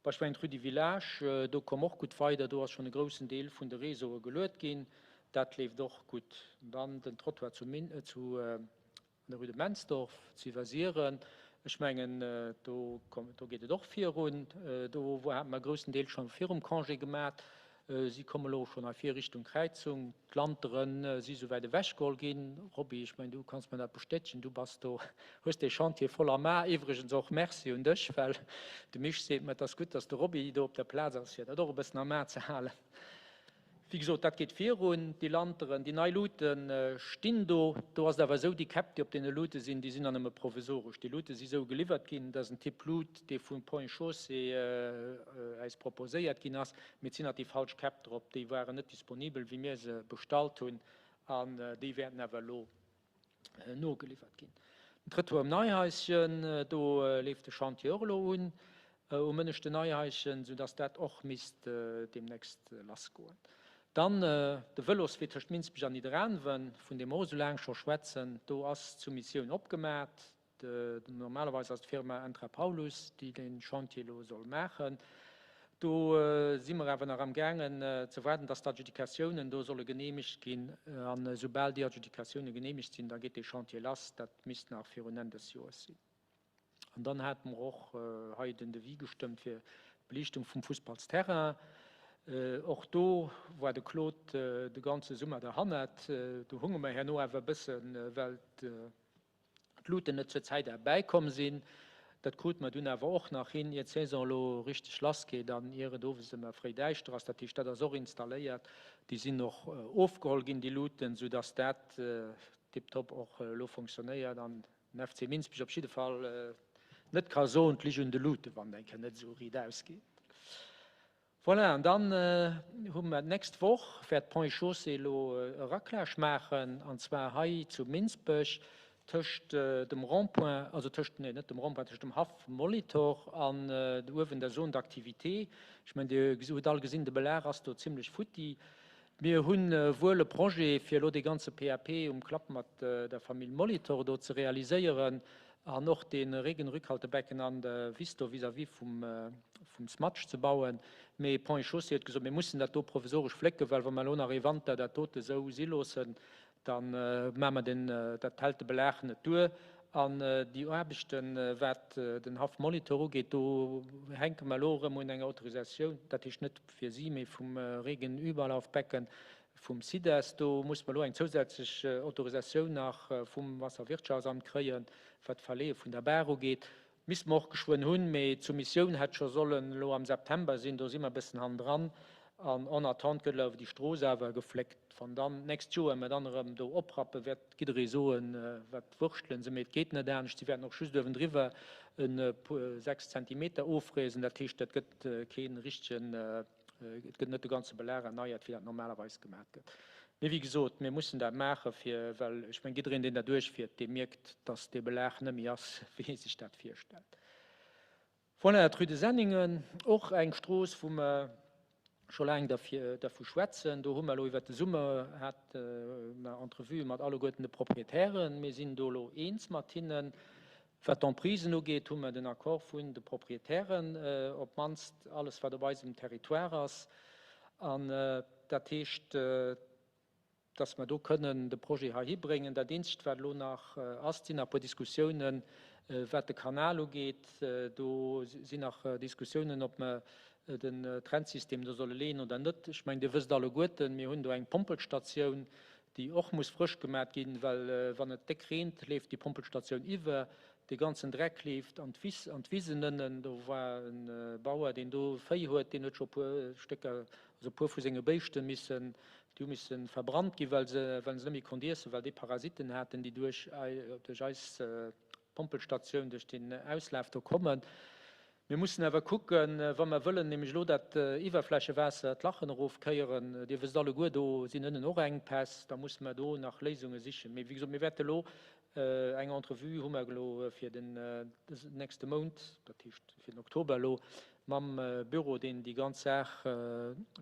Beispillsweis d'Rue du Village, do komm och gutt weider, do ass schonn e groussen Deel vun de Réseaue geluet ginn, dat leeft och gutt. Dann den Trottoir zu zu an der Rue de Mensdorf zu Iwwersiren, ech mengen do do geet et och virun, do hate mer e groussen Deel scho virum Congé gemat. Si komme lo schonn hei vir Richtung Kräizung. D'Lanteren si souwäit ewechgeholl ginn. Roby, ech mengen, du kanns mer dat bestätegen, du bass do, hues dee Chantier voll am A. Iwwregens och Merci un dech, well de Misch seet mer, et ass gutt, dass de Roby do op der Plaz ass, fir dat och e bëssen am A ze halen. Wéi gesot, dat geet virun. Déi Lanteren, déi nei Lute stinn do. Do ass et awer esou, déi Käpp, déi op deene Lute sinn, déi sinn nach nëmme provisoresch. Déi Lute si sou geliwwert ginn, dass en Typ Lut, dee vum Ponts et Chaussées äis proposéiert ginn ass, Mee et sinn nach déi falsch Käpp drop, déi waren net disponibel, wéi mir se bestallt hunn, an déi wäerten awer elo nogeliwwert ginn. Den Trëttoir um Neihaischen, do leeft de Chantier och elo un, um ënneschten Neihaischen, soudass dat och misst deemnächst lassgoen. Dann de Vëloswee tëscht Minsbech an Nidderaanwen, vun deem mer och esou laang scho schwätzen, do ass d'Soumissioun opgemat. Normalerweis ass d'Firma Intra Paulus, déi dee Chantier elo soll maachen. Do si mer awer nach amgaangen ze waarden, dass d'Adjudicatiounen do solle geneemegt ginn. An esoubal déi Adjudicatioune geneemegt sinn, da geet dee Chantier lass. Dat misst nach virun Enn des Joers sinn. An dann hate mer och hei den Devis gestëmmt fir d'Beliichtung vum Fussballsterrain. Och do war de Claude de ganze Summer derhannert. Do hunge mer herno awer e bëssen, well d'Luuten net zur Zäit erbäikomm sinn. Dat krute mer dunn awer och nach hin, ier d'Saison elo richteg lassgeet an ier et owes ëmmer fréi däischter ass. Dat heescht, dat ass och installéiert. Déi sinn och ofgeholl ginn, déi Luuten, soudass dat tiptop och elo fonctionnéiert an den FC Minsbech op jidde Fall net ka soen, 't lich un de Luuten, wann et eng Kéier net esou riit ausgeet. Voilà, an dann hu mer d'nächst Woch, wäert d'Ponts et Chaussées elo e Raclage maachen, an zwar hei zu Minsbech tëscht dem Rond-point, also tëscht, nee, net dem Rond-point, tëscht dem Haff Molitor an uewen der Zone d'activité. Ech mengen, Dir hutt all gesinn, de Belag ass do zimlech futti. Mir hu wuel e Projet, fir elo dee ganze PAP um Klapp mat der Famill Molitor do ze realiséieren an och dee Regenrückhaltebecken an der Wiss do vis-à-vis vum Smatch ze bauen. Mee Ponts et Chaussées huet gesot, mir mussen dat do provisoresch flécken, well wa mer elo nach ee Wanter dat dote esou si loossen, Da maache mer den, dat hält de Belag net duer. An déi Aarbechten, wat den Haff Molitor ugeet, do hänke mer elo erëm un enger Autorisatioun, dat heescht net fir si, mee vum Regenüberlaufbecken vum SIDES. Do musse mer elo eng zousätzlech Autorisatioun nach vum Wasserwirtschaftsamt kréien, wat d'Verleeë vun der Baach ugeet. Misste mer och geschwënn hunn, mee d'Soumissioun hätt scho sollen elo am September sinn, do si mer e bëssen hannendran. An en attente gëtt elo awer déi Strooss awer gefléckt. Wann dann d'nächst Joer mer dann erëm do oprappen, wäert jidderee soen, wat wurschtelen se, mee et geet net anescht. Si wäerten och just uewendriwwer e puer 6 Zentimeter ofriesen, dat heescht, dat gëtt kee richtegen Et gëtt net de ganze Belag erneiert, wéi dat normalerweis gemaach gëtt. Mee wéi gesot, mir mussen dat maachen, fir, well ech mengen, jiddereen, deen derduerch fiert, dee mierkt, dass dee Belag net méi ass, wéi ee sech dat virstellt. Voilà, d'Rue de Senningen, och eng Strooss, wou mer scho laang dervu schwätzen. Do hu mer elo iwwert de Summer hate mer Entrevuë mat alleguerten de Proprietären. Mir sinn do elo eens mat hinnen. Wat d'Emprisen ugeet, hu mer den Accord vun de Proprietären, op d'mannst alles wat op eisem Territoire ass. An dat heescht, Dass mer do kënnen de Projet heihi bréngen. Dat eenzegt, wat elo nach ass, et sinn nach e puer Diskussiounen, wat de Kanal ugeet. Do sinn nach Diskussiounen, ob mer den Trennsystem do solle leeën oder net. Ech mengen, Dir wësst alleguerten, mir hunn do eng Pompelstatioun, déi och muss frësch gemat ginn, well wann et déck reent, leeft déi Pompelstatioun iwwer. Dee ganzen Dreck leeft an d'Wiss, an d'Wisen ënnen. Do war e Bauer, deen do Véi huet, deen huet scho e puer Stécker, also e puer vu senge Béischte missen, déi hu misse verbrannt ginn, well se, well se net méi konnt iessen, well déi Parasitten haten, déi duerch, duerch eis Pompelstatioun, duerch deen Auslaf do kommen. Mir mussen awer kucken, wa mer wëllen nämlech elo dat Iwwerflächewaasser d'Lachen erofkéieren, Dir wësst alleguer, do sinn ënnen och Enkpäss, da musse mer do nach Léisunge sichen. Mee wéi gesot, mir wäerte elo eng Entrevue hu mer elo fir den nächste Mount, dat heescht fir den Oktober elo, mam Büro, deen déi ganz Saach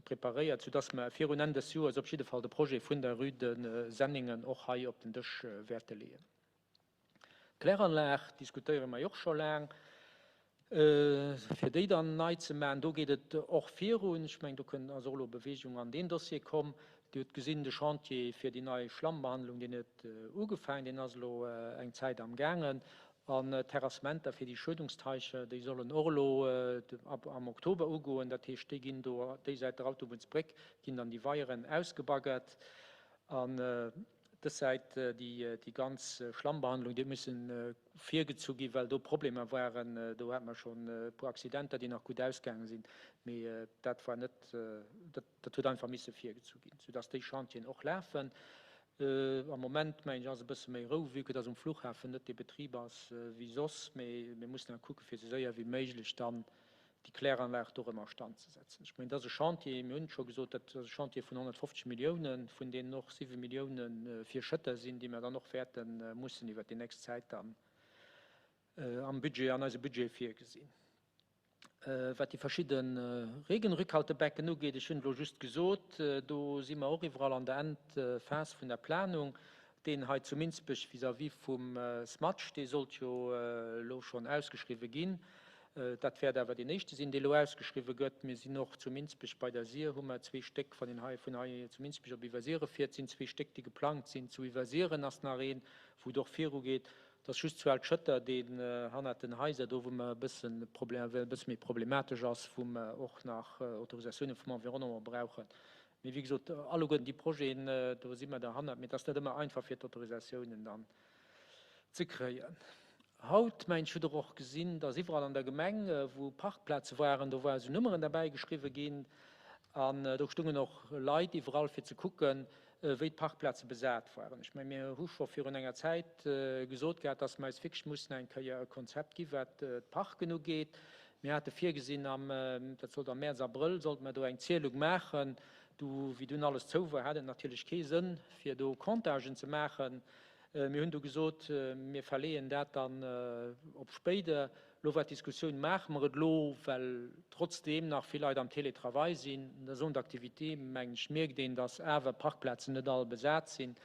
preparéiert, soudass mer virun Enn des Joers op jidde Fall de Projet vun der Rue de Senningen och hei op den Dësch wäerte leeën. D'Kläranlag diskutéiere mer jo och scho laang, fir déi dann nei ze maachen. Do geet et och virun. Ech mengen, do kënn, ass och elo Bewegung an deen Dossier komm. Dir hutt gesinn, de Chantier fir déi nei Schlammbehandlung, deen huet ugefaangen, deen ass elo eng Zäit amgaangen. An d'Terrassementer fir déi Schuedungsteicher, déi sollen och elo ab am Oktober ugoen. Dat heescht, déi ginn do déi Säit der Autobunnsbréck ginn dann déi Weieren ausgebaggert. An Dës Säit, déi ganz Schlammbehandlung, déi huet missen virgezu ginn, well do Problemer waren. Do hate mer schonn e puer Accidenter, déi nach gutt ausgaange sinn, mee dat war net, dat huet einfach misse virgezu ginn, soudass déi Chantieren och lafen. Am Moment, mengen ech, ass e bësse méi Rou, vue que dass um Flughafen net dee Betrib ass wéi soss. Mee mir mussen awer kucke fir esou séier wéi méiglech dann déi Kläranlag do erëm a Stand ze setzen. Ech mengen, dat ass e Chantier, mir hunn et scho gesot, dat ass e Chantier vun 150 Milliounen, vun deenen och 7 Millioune fir Schëtter sinn, déi mer dann och wäerte mussen iwwert déi nächst Zäit dann am Budget, an eise Budget virgesinn. Wat déi verschidde Regenrückhaltebecken ugeet, ech hunn et elo just gesot, do si mer och iwwerall an der Endphas vun der Planung. Deen hei zu Minsbech vis-à-vis vum Smatch, dee sollt jo elo schonn ausgeschriwwe ginn. Dat wäert awer deen éischte sinn, dee elo ausgeschriwwe gëtt. Mir sinn och zu Minsbech bei der Sir, hu mer zwee Stéck, wann een hei vun hei zu Minsbech op Iwwersiere fiert, sinn zwee Stéck, déi geplangt sinn. Zu Iwwersieren ass nach een, wou et och virugeet. Et ass just zu Altschëtter, deen hannert den Haiser, do wou mer e bëssen e bësse méi problematesch ass, wou mer och nach Autorisatiounen vum Environnement brauchen. Mee wéi gesot, alleguerten déi Projeten, do si mer derhannert, mee et ass net ëmmer einfach fir d'Autorisatiounen dann ze kréien. Haut, mengen ech, hutt Der och gesinn, dass iwwerall an der Gemeng, wou Parkplaze waren, do ware sou Nummeren derbäi geschriwwen ginn an do stungen och Leit iwwerall fir ze kucken, wéi d'Parkplaze besat waren. Ech mengen, mir hu scho virun enger Zäit gesot gehat, dass mer eis wierklech mussen eng Kéier e Konzept gi wat d'Parken ugeet. Mir hate virgesinn, am, dat sollt am Mäerz, Abrëll sollte mer do eng Zielung maachen. Du, wéi dunn alles zou war, hat et natierlech kee Sënn, fir do Comptagen ze maachen. Mir hunn du gesot, mir verleeën dat dann op spéider. Elo war d'Diskussioun, Maache mer et elo, well trotzdeem nach vill Leit am Télétravail sinn? An der Zone d'activité, mengen ech, mierkt een, dass awer d'Parkplazen net all besat sinn.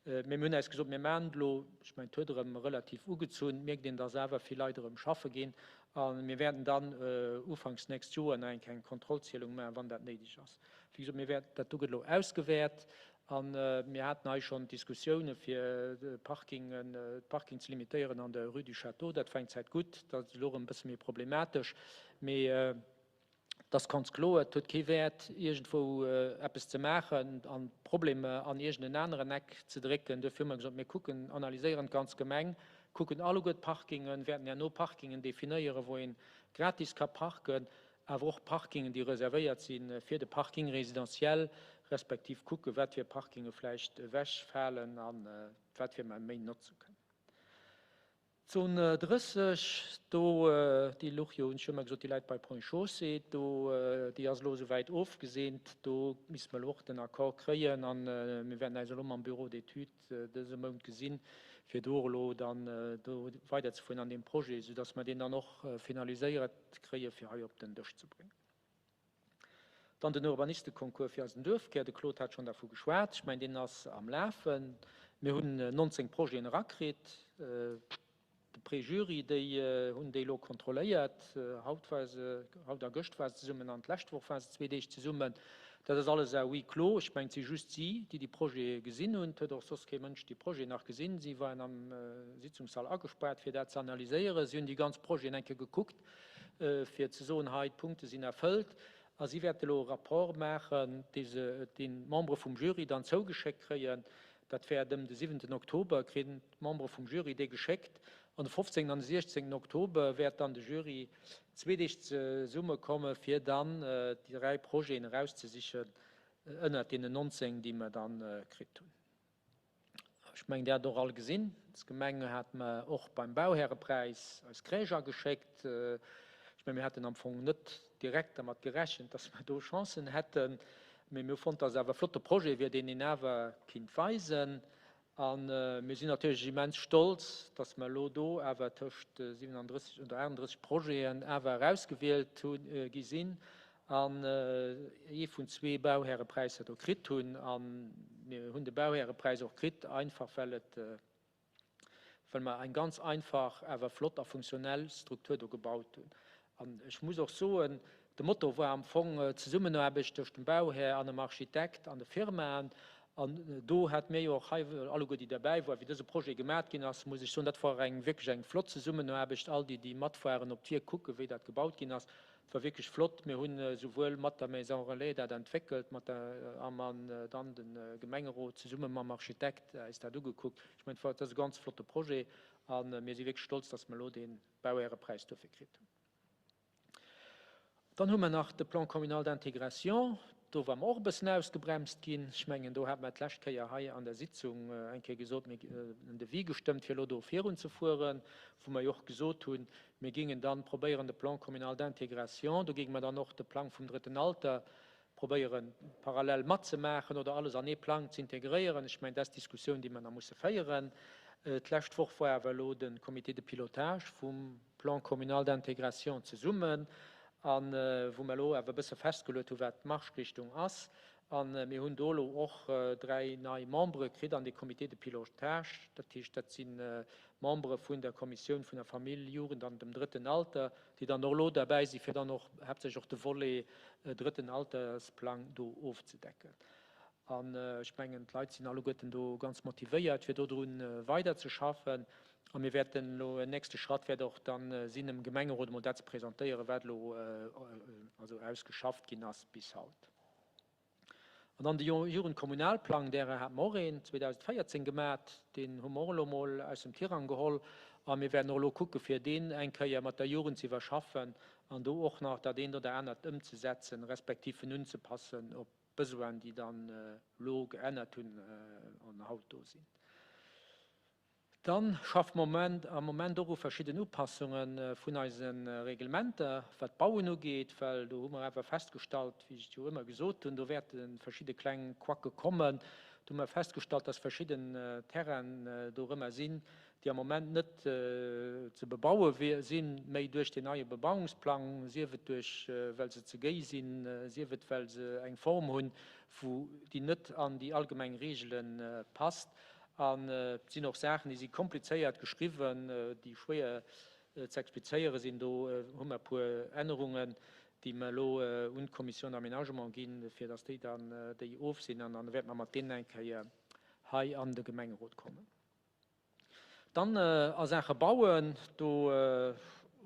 Mee mir hunn äis gesot, mir maachen et elo. Ech mengen, et huet erëm relativ ugezunn. Et mierkt een, dass awer vill Leit erëm schaffe ginn. A mir wäerten dann ufanks d'nächst Joer nach eng kleng Kontrollzielung maachen, wann dat néideg ass. Wéi gesot, mir wäerten, dat do gëtt elo ausgewäert. A mir haten hei schonn Diskussioune fir de Parkingen, d'Parking ze limitéieren an der Rue du Château. Dat war eng Zäit gutt, dat ass elo erëm e bësse méi problematesch. Mee et ass ganz kloer, et huet kee Wäert, iergendwou eppes ze maachen an d'Problemer an iergend en aneren Eck ze drécken. Duerfir hu mer gesot, mir kucken, analyséieren d'ganz Gemeng, kucken alleguer d'Parkingen, wäerten herno Parkingen definéieren, wou ee gratis ka parken, awer och Parkingen, déi reservéiert si fir de Parking résidentiel, respektiv kucken, wat fir Parkinge vläicht ewechfalen a wat fir mer méi notze kënnen. D'Zon 30, do, déi louch jo, hunn ech jo ëmmer gesot, déi läit bei Ponts et Chaussées, do, déi ass elo esouwäit ofgeseent, do misste mer elo och den Accord kréien a mir wäerten äis elo mam Bureau d'études dëse Mount gesinn, fir do och elo dann do weiderzefueren an deem Projet, soudass mer deen dann och finaliséiert kréie fir hei op den Dësch ze bréngen. Dann den Urbanisteconcours fir eisen Duerfkär, de Claude hat schonn dervu geschwat, ech mengen deen ass am Lafen. Mir hunn 19 Projeten erakritt. De Préjury, déi hunn déi elo kontrolléiert. Haut war se, haut a gëscht war se zesummen an d'lescht Woch war se zwee Deeg zesummen. Dat ass alles à huis clos. Ech mengen, et si just si, déi déi Projete gesinn hunn. Et huet och soss kee Mënsch déi Projeten nach gesinn. Si waren am Sitzungssall agespaart, fir dat ze analyséieren. Si hunn déi ganz Projeten eng Kéier gekuckt, fir ze soen, hei, d'Punkte sinn erfëllt. A si wäerte elo e Rapport maachen, dee se den Membere vum Jury dann zougeschéckt kréien. Dat wäert ëm de siwenten Oktober, kréien d'Membere vum Jury dee geschéckt. An de 15. an de 16. Oktober wäert dann de Jury zwee Deeg zesummekomme fir dann déi 3 Projeten erauszesichen ënnert deenen 19, déi mer dann kritt hunn. Ech mengen, Dir hat och all gesinn, als Gemeng hate mer och beim Bauhärepräis eis Crèche ageschéckt. Ech mengen, mir haten am Fong net direkt dermat gerechent, dass mer do Chancen hätten, mee mir hu fonnt, dass et awer e flotte Projet wier, deen een awer kinnt weisen. A mir sinn natierlech immens stolz, dass mer elo do awer tëscht 37 oder 38 Projeten awer erausgewielt gi sinn an ee vun zwee Bauhärepräisser do kritt hunn. A mir hunn de Bauhärepräis och kritt, einfach well et, well mer eng ganz einfach, awer flott a funktionell Struktur do gebaut hunn. An ech muss och soen, de Motto war am Fong Zesummenaarbecht tëscht dem Bauhär an dem Architekt an de Firmaen. An do hate mir jo och hei alleguer, déi derbäi waren, wéi dëse Projet gemat ginn ass, muss ech soen, dat war eng wierklech eng flott Zesummenaarbecht. All déi, déi mat waren, op d'Wierk kucken, wéi dat gebaut ginn ass, et war wierklech flott. Mir hunn esouwuel mat der Maison Relais dat entwéckelt, mat der a man dann de Gemengerot zesumme mam Architekt eis dat ugekuckt. Ech mengen, et ass e ganz flotte Projet a mir si wierklech stolz, dass mer elo dee Bauhärepräis dofir kritt hunn. Dann hu mer nach de Plan communal d'intégration. Do ware mer och e bëssen ausgebremst ginn. Ech mengen, do hate mer d'lescht Kéier hei an der Sitzung eng Kéier gesot, mir en Devis gestëmmt, fir elo do virunzefueren, wou mer jo och gesot hunn, mir géingen dann probéieren, de Plan communal d'intégration, do géinge mer dann och de Plang vum drëtten Alter probéieren, parallel matzemaachen oder alles an ee Plang ze integréieren. Ech mengen, dat ass d'Diskussioun, déi mer nach musse féieren. D'lescht Woch war awer elo de Comité de pilotage vum Plan communal d'intégration zesummen, a wou mer elo awer e bësse festgeluet hu wat d'Marschrichtung ass. A mir hunn do elo och dräi nei Membere kritt an dee Comité de pilotage. Dat heescht, dat si Membere vun der Kommissioun vun der Famill, Jugend an dem drëtten Alter, déi dann och elo derbäi si fir dann och haaptsächlech och de Volet drëtten Altersplang do ofzedecken. An ech mengen, d'Leit sinn alleguerten do ganz motivéiert, fir dodru weiderzeschaffen. A mir wäerten elo, en nächste Schratt wäert och dann sinn, dem Gemengerot emol dat ze presentéieren, wat elo also ausgeschafft ginn ass bis haut. An dann de Jugendkommunalplang, därer hat mer och een 2014 gemat, deen hu mer och elo mol aus dem Tirang geholl a mir wäerten och elo kucke fir deen eng Kéier mat der Jugend ze iwwerschaffen an do och nach dat eent oder anert ëmzesetzen, respektiv en unzepassen op d'Besoinen, déi dann elo geännert hunn an haut do sinn. Dann schaffe mer am Moment och u verschidden Upassunge vun eise Reglementer, wat d'Bauen ugeet, well do hu mer awer festgestallt, wéi ech et jo ëmmer gesot hunn, do wäerte verschidde kleng Quacke kommen. Do hu mer festgestallt, dass verschidden Terrainen dorëmmer sinn, déi am Moment net ze bebaue sinn, méi duerch deen neie Bebauungsplang, sief et duerch well se ze géi sinn, sief et well se eng Form hunn, wou déi net an déi allgemeng Regele passt. An et sinn och Saachen, déi si komplizéiert geschriwwen, déi schwéier ze explizéiere sinn. Do hu mer e puer Ännerungen, déi mer elo un d'Commission d'aménagement ginn, fir datt déi dann déi ofsinn. An dann wäerte mer mat deenen eng Kéier hei an de Gemengerot kommen. Dann a Saache Bauen, do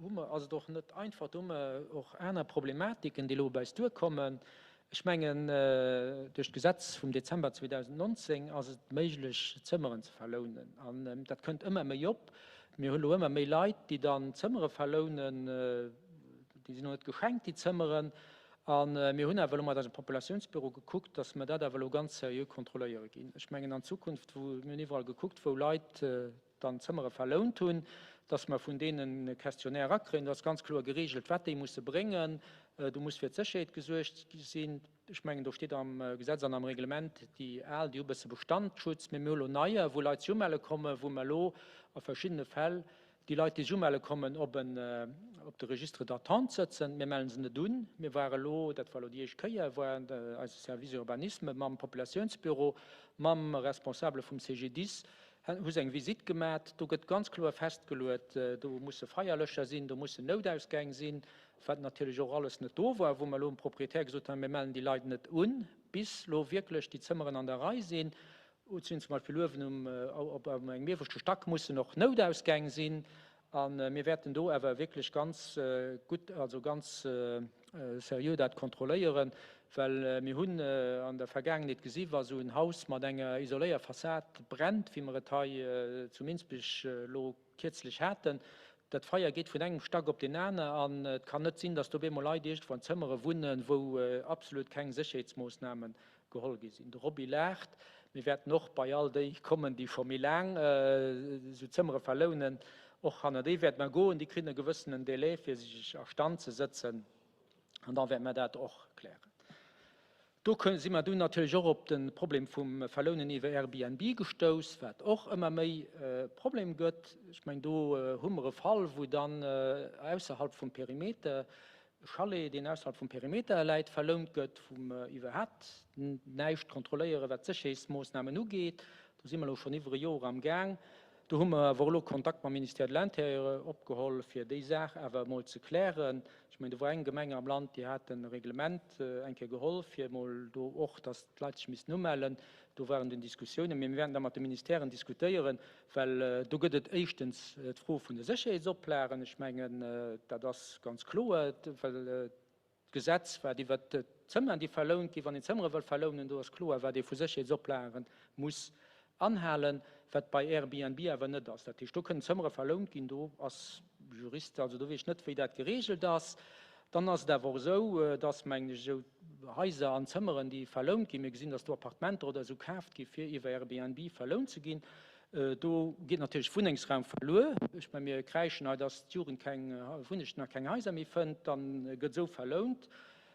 hu mer, ass et och net einfach, do hu mer och aner Problematiken, déi elo op eis duerkommen. Ech mengen, duerch d'Gesetz vum Dezember 2019 ass et méiglech, Zëmmeren ze verlounen. An dat kënnt ëmmer méi op. Mir hunn elo ëmmer méi Leit, déi dann Zëmmere verlounen. Déi sinn och net geschenkt, déi Zëmmeren. A mir hunn awer elo mat eisem Populationsbüro gekuckt, dass mer dat awer elo ganz seriö kontrolléiere ginn. Ech mengen an Zukunft, wou, mir hunn iwwerall gekuckt, wou Leit dann Zëmmere verlount hunn, dass mer vun deenen e Questionnaire erakréien. Do ass ganz kloer geregelt, wat déi musse bréngen. Do muss fir d'Sécherheet gesuergt sinn. Ech mengen, do steet am Gesetz an am Reglement, déi al, déi hu bësse Bestandsschutz, mee mir hu elo neier, wou Leit sech umelle kommen, wou mer elo a verschiddene Fäll Déi Leit, déi sech umelle kommen, op en, op de Registre d'attente sëtzen. Mir mellen se net un. Mir ware lo, dat war lo déi éischt Kéier, war eise Service Urbanisme mam Populatiounsbüro, mam Responsabele vum CGDIS, hu se eng Visitt gemat. Do gëtt ganz kloer festgeluet, do musse Feierlöscher sinn, do mussen Noutausgäng sinn. wat natierlech och alles net do war, wou mer elo dem Proprietär gesot hunn, mir mellen déi Leit net un, bis elo wierklech déi Zëmmeren an der Rei sinn. Et sinn zum Beispill uewen um, op engem ieweschte Stack mussen och Noutausgäng sinn. A mir wäerten do awer wierklech ganz gutt, also ganz seriö dat kontrolléieren, well mir hunn an der Vergaangenheet gesi wa sou en Haus mat enger Isoléierfassad brennt, wéi mer et hei zu Minsbech elo kierzlech haten, dat Feier geet vun engem Stack op deen aner an et kann net sinn, datt do op eemol Leit iergendwou an Zëmmere wunnen, wou absolut keng Sécherheetsmoossname geholl gi sinn. De Roby laacht. Mir wäerten och bei all déi kommen, déi scho méi laang esou Zëmmere verlounen. Och hanner déi wäerte mer goen. Déi kritt e gewëssenen Délai, fir sech a Stand ze sëtzen. An da wäerte mer dat och klären. Do si mer dunn natierlech och op de Problem vum Verlounen iwwer Airbnb gestouss, wat och ëmmer méi e Problem gëtt. Ech mengen, do hu mer e Fall, wou dann ausserhalb vum Perimeter e Chalet, deen ausserhalb vum Perimeter läit, verlount gëtt, wou mer iwwerhaapt näischt kontrolléieren, wat d'Sécherheetsmoossnamen ugeet. Do si mer elo schonn iwwer e Joer am Gaang. Do hu mer awer och elo Kontakt mam Ministère de l'Intérieur opgeholl, fir déi Saach awer emol ze klären. Ech mengen, do war eng Gemeng am Land, déi hat e Reglement eng Kéier geholl, fir emol do och, datt d'Leit sech missten umellen. Do waren dunn Diskussiounen, mee mir wäerten da mat de Ministèren diskutéieren, well do gëtt et éischtens d'Fro vun de Sécherheetsoplagen. Ech mengen, dat ass ganz kloer, well D'Gesetz, wat iwwert d'Zëmmeren, déi verlount ginn, wann een Zëmmere wëll verlounen, do ass kloer, wat ee vu Sécherheetsoplagen muss anhalen, wat bei Airbnb awer net ass. Dat heescht, do kënnen Zëmmere verlount ginn, do ass Jurist, also do weess ech net, wéi dat geregelt ass. Dann ass et awer och esou, dass, mengen ech, esou Haiser an Zëmmeren, déi verlount ginn, mir gesinn, dass do Appartementer oder esou kaaft gi fir iwwer Airbnb verlount ze ginn, Do geet natierlech Wunnengsraum verluer. Ech mengen, mir kräischen hei, dass d'Jugend keng Wunnechten a keng Haiser méi fënnt. Dann gëtt esou verlount.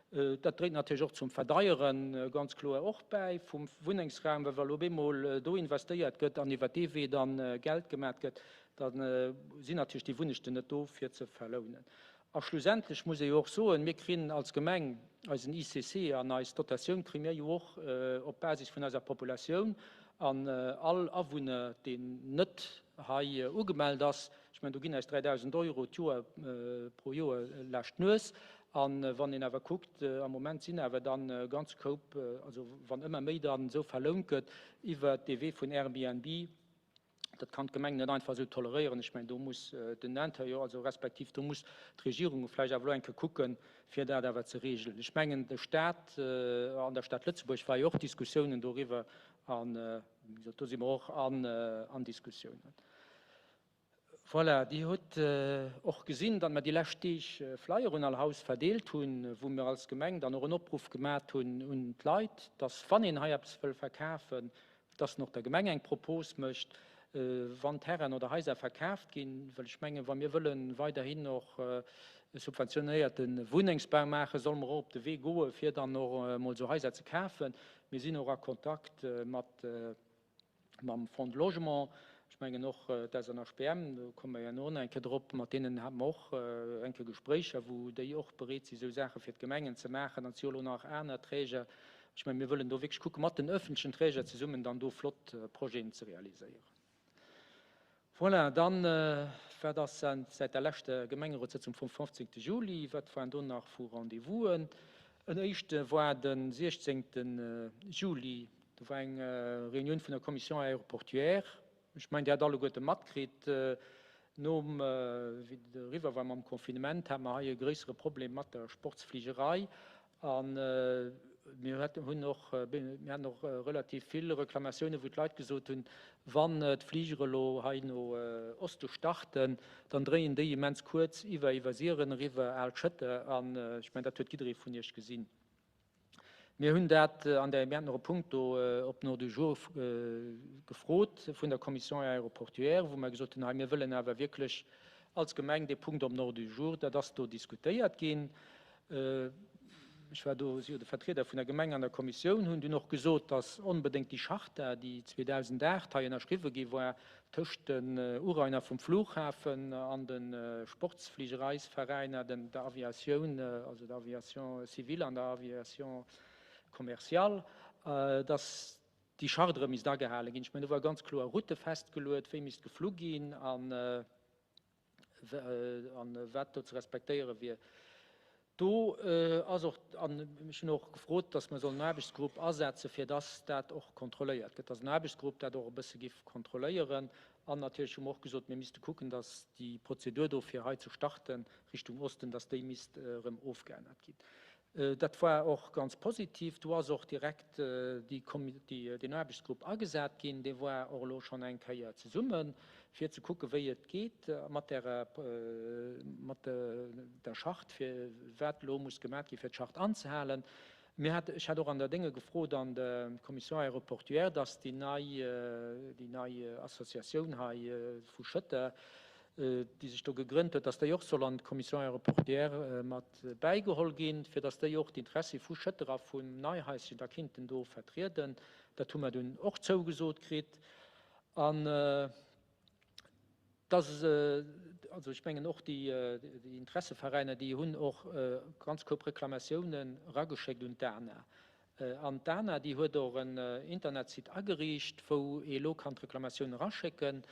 Dat dréit natierlech och zum Verdeiere ganz kloer och bäi vum Wunnengsraum, well wa lo op eemol do investéiert gëtt an iwwer dee Wee dann Geld gemat gëtt, da sinn natierlech déi Wunnechten net do fir ze verlounen. A schlussendlech muss ee jo och soen, mir kréien als Gemeng eisen ICC an eis Dotatioun kréie mir jo och op Basis vun eiser Populatioun. An all Awunner, deen net hei ugemellt ass, ech mengen, do ginn eis 3.000 Euro d'Joer pro Joer laascht d'Nues. A wann een awer kuckt, am Moment sinn awer dann e ganze Koup, also wann ëmmer méi dann esou verlount gëtt iwwert dee Wee vun Airbnb, Dat kann d'Gemeng net einfach esou toleréieren. Ech mengen, do muss den Intérieur, also respektiv do muss d'Regierung vläicht awer elo eng Kéier kucken, fir dat awer ze regelen. Ech mengen, de Stat, an der Stad Lëtzebuerg war jo och Diskussiounen doriwwer an, wéi gesot, do si mer och an Diskussiounen. Voilà, Dir hutt och gesinn, datt mer déi lescht Deeg Flyer un all Haus verdeelt hunn, wou mir als Gemeng dann och en Opruff gemat hunn un d'Leit, datt wann een hei eppes wëll verkafen, dass en och der Gemeng eng Propos mécht, wann Terrainen oder Haiser verkaaft ginn, well ech mengen, wa mir wëlle weiderhin och e subventionéierte Wunnengsbau maachen, solle mer och op de Wee goe fir dann och emol esou Haiser ze kafen. Mir sinn och a Kontakt mat mam Fonds de Logement, ech mengen och d'SNHBM, do komme mer jo herno och nach eng Kéier drop, mat deenen hate mer och eng Kéier Gespréicher, wou déi och bereet si sou Saache fir d'Gemengen ze maachen. An et si jo elo nach aner Träger, Ech mengen, mir wëllen do wierklech kucken, mat den öffentlechen Träger zesummen dann do flott Projeten ze realiséieren. Voilà, dann, wat ass säit der leschter Gemengerotssëtzung vum 15. Juli, wat waren do nach vu Rendez-vousen? En éischte war de 16. Juli, do war eng Reunioun vun der Commission aéroportuaire. Ech mengen, Dir hat alleguerte matkritt, nom, wéi et eriwwer war mam Confinement, hate mer hei e gréissere Problem mat der Sportsfligerei. A mir hunn och, mir haten och relativ vill Reklamatiounen, wou d'Leit gesot hunn, wann d'Fligere elo hei no Oste starten, dann dréien déi immens kuerz iwwer Iwwersiren eriwwer, Al Schëtter. An ech mengen, dat huet jidderee vun Iech gesinn. Mir hunn dat an der, mir haten och e Punkt do op den Ordre du jour gefrot vun der Commission aéroportuaire, wou mer gesot hunn, hei mir wëllen awer wierklech als Gemeng dee Punkt op den Ordre du jour. Dat ass do diskutéiert ginn. Ech war do, si jo de Vertrieder vun der Gemeng an der Kommissioun, hunn dunn och gesot, dass onbedéngt déi Charta, déi 2008 hei ënnerschriwwe gi war tëscht den Urainer vum Flughafen an de Sportsfligereisveräiner, den der Aviatioun, also der Aviation civile an der Aviation commerciale, dass déi Charte erëm misst agehale ginn. Ech mengen, do war ganz kloer Route festgeluet, wéi misst geflu ginn an. an wat do ze respektéiere wier. Do ass och, an ech hunn och gefrot, dass mer sollen en Aarbechtsgrupp asetzen, fir dass dat och kontrolléiert gëtt, dass en Aarbechtsgrupp dat och e bësse giff kontrolléieren. An natierlech hu mer och gesot, mir misste kucken, dass déi Prozedur do, fir hei ze starten Richtung Osten, dass déi misst erëm ofgeännert ginn. Dat war och ganz positiv. Do ass och direkt deen Aarbechtsgrupp agesat ginn. Dee war och elo schonn eng Kéier zesummen, fir ze kucken, wéi et geet mat der Charte, fir wat elo muss gemaach gi fir d'Charte anzehalen. Mir hat, ech hat och an der Dénge gefrot an der Commission aéroportuaire, dass déi nei Associatioun hei vu Schëtter, déi sech do gegrënnt huet, dass déi och soll an d'Commission aéroportuaire mat bäigeholl ginn, fir dass déi och d'Interessi vu Schëtter a vum Neihaischen da kinnten do vertrieden. Dat hu mer dunn och zougesot kritt. An dass, also ech mengen och déi Interesseveräiner, déi hunn och ganz Koup Reklamatiounen erageschéckt un d'ANA. An d'ANA, déi huet och en Internetsite ageriicht, wou ee elo kann d'Reklamatiounen eraschécken.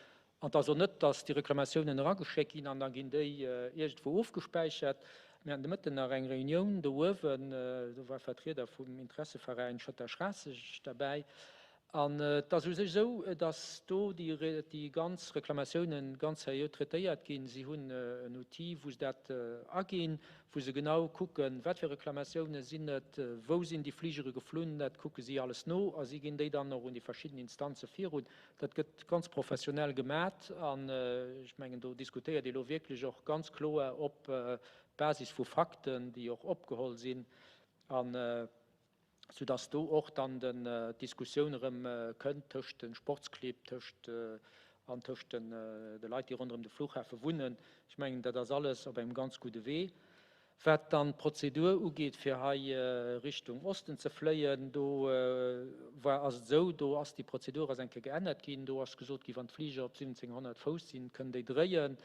An et ass och net, datt déi Reklamatiounen erageschéckt ginn an da ginn déi iergendwou ofgespäichert. Mir haten de Mëtten nach eng Reunioun do uewen, do war Vertrieder vum Interesseveräin Schëtter-Schraasseg derbäi. An et ass u sech esou, datt do déi ganz Reklamatiounen ganz seriö traitéiert ginn. Si hunn en Outil, wou se dat aginn, wou se genau kucken, wat fir Reklamatiounen sinn et, wou sinn déi Fligere geflunn, dat kucke si alles no a si ginn déi dann och un déi verschidden Instanze virun. Dat gëtt ganz professionell gemat an ech mengen, do diskutéiert ee lo wierklech och ganz kloer op Basis vu Fakten, déi och opgeholl sinn, an soudass do och dann d'Diskussioun erëm kënnt tëscht de Sportsclibb, tëscht an tëscht de Leit, déi ronderëm de Flughafe wunnen. Ech mengen, dat ass alles op engem ganz gudde Wee. Wat dann d'Prozedur ugeet, fir hei Richtung Osten ze fléien, do war, ass et esou, do ass déi Prozedur ass eng Kéier geännert ginn. Do ass gesot ginn, wann d'Fliger op 1.700 Fouss sinn, kënnen déi dréien.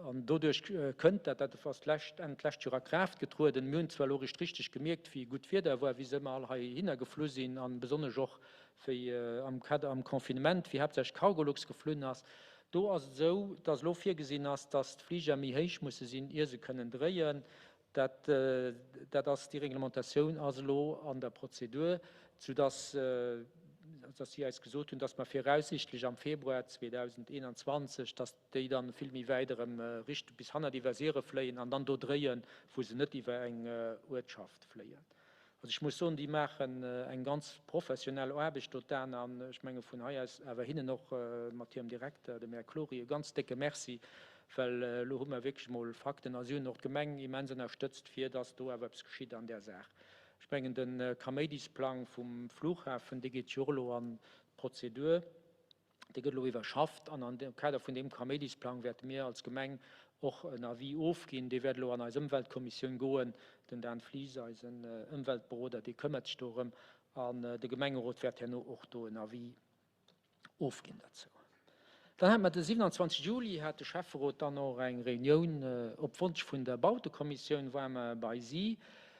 An doduerch kënnt dat, dat ass d'lescht, Enn d'lescht Joer a Kraaft getrueden. Mir hunn zwar elo eréischt richteg gemierkt, wéi gutt d'Wieder war, wéi se ëmmer all heihinner geflu sinn a besonnesch och wéi am Kader, am Confinement, wéi haaptsächlech Cargolux geflunn ass. Do ass et esou, dass elo virgesinn ass, dass d'Fliger méi héich musse sinn, ier se kënnen dréien. Dat, dat ass, déi Reglementatioun ass elo an der Prozedur, soudass, dass si eis gesot hunn, dass mer viraussichtlech am Februar 2021, dass déi dann vill méi wäit erëm Richtung bis hannert iwwer Sire fléien an dann do dréien, wou se net iwwer eng Uertschaft fléien. Also ech muss soen, déi maachen eng ganz professionell Aarbecht do, d'ANA, an ech menge vun hei aus awer hinnen och mat hirem Direkter, dem Här Clory, e ganz décke Merci, well elo hu mer wierklech emol Fakten a si hunn och d'Gemeng immens ënnerstëtzt, fir datt do awer eppes geschitt an där Saach. Ech mengen, de Kaméidisplang vum Flughafen, dee geet jo och elo an d'Prozedur. Dee gëtt elo iwwerschafft an am Kader vun deem Kaméidisplang wäerte mir als Gemeng och en Avis ofginn. Dee wäert elo an eis Ëmweltkommissioun goen. Den Dan Flies, eisen Ëmweltberoder, dee këmmert sech dorëm an de Gemengerot wäert herno och do en Avis ofginn derzou. Dann hate mer de 27 Juli hat de Schäfferot dann och eng Reunioun op Wonsch vun der Bautekommissioun war mer bei si.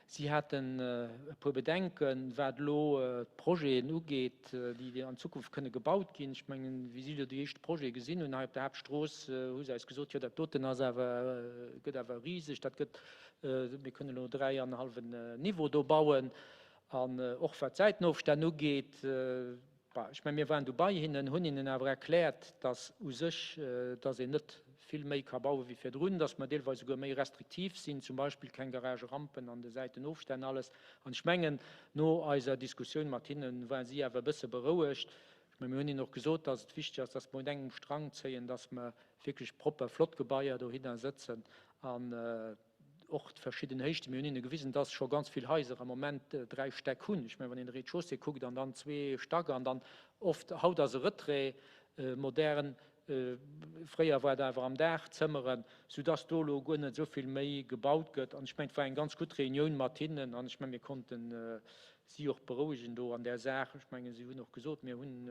Si haten e puer Bedenken, wat elo d'Projeten ugeet, déi an Zukunft kënne gebaut ginn. Ech mengen, wéi si elo déi éischt Projete gesinn hunn hei op der Haaptstrooss, hu se eis gesot, jo dat doten ass awer, gëtt awer riseg, dat gëtt, mir kënnen elo 3 an e hallwen Niveau do bauen. An och wat d'Säitenofstänn ugeet, Bah, ech mengen, mir waren du bei hinnen, hunn hinnen awer erkläert, dass u sech, dass een net vill méi ka baue wéi virdrun, dass mer deelweis souguer méi restriktiv sinn, zum Beispill keng Garagerampen an de Säitenofstänn, alles. An ech mengen, no eiser Diskussioun mat hinnen, ware si awer e bësse berouegt. Ech mengen, mir hunn hinnen och gesot, dass et wichteg ass, dass mer un engem Strang zéien, dass mer wierklech propper, flott Gebaier dohinner sëtzen an, Och d'verschidden Héichten. Mir hunn hinne gewisen, dass scho ganz vill Haiser am Moment 3 Stäck hunn. Ech mengen, wann een de Rez-de-chaussée kuckt an dann zwee Stack an dann oft, haut ass e Retrait modern, fréier war et awer am Daach Zëmmeren, soudass do elo guer net esou vill méi gebaut gëtt. An ech mengen, et war eng ganz gutt Reunioun mat hinnen an ech mengen, mir konnten si och berouegen do an där Saach. Ech mengen, si hunn och gesot, mir hunn,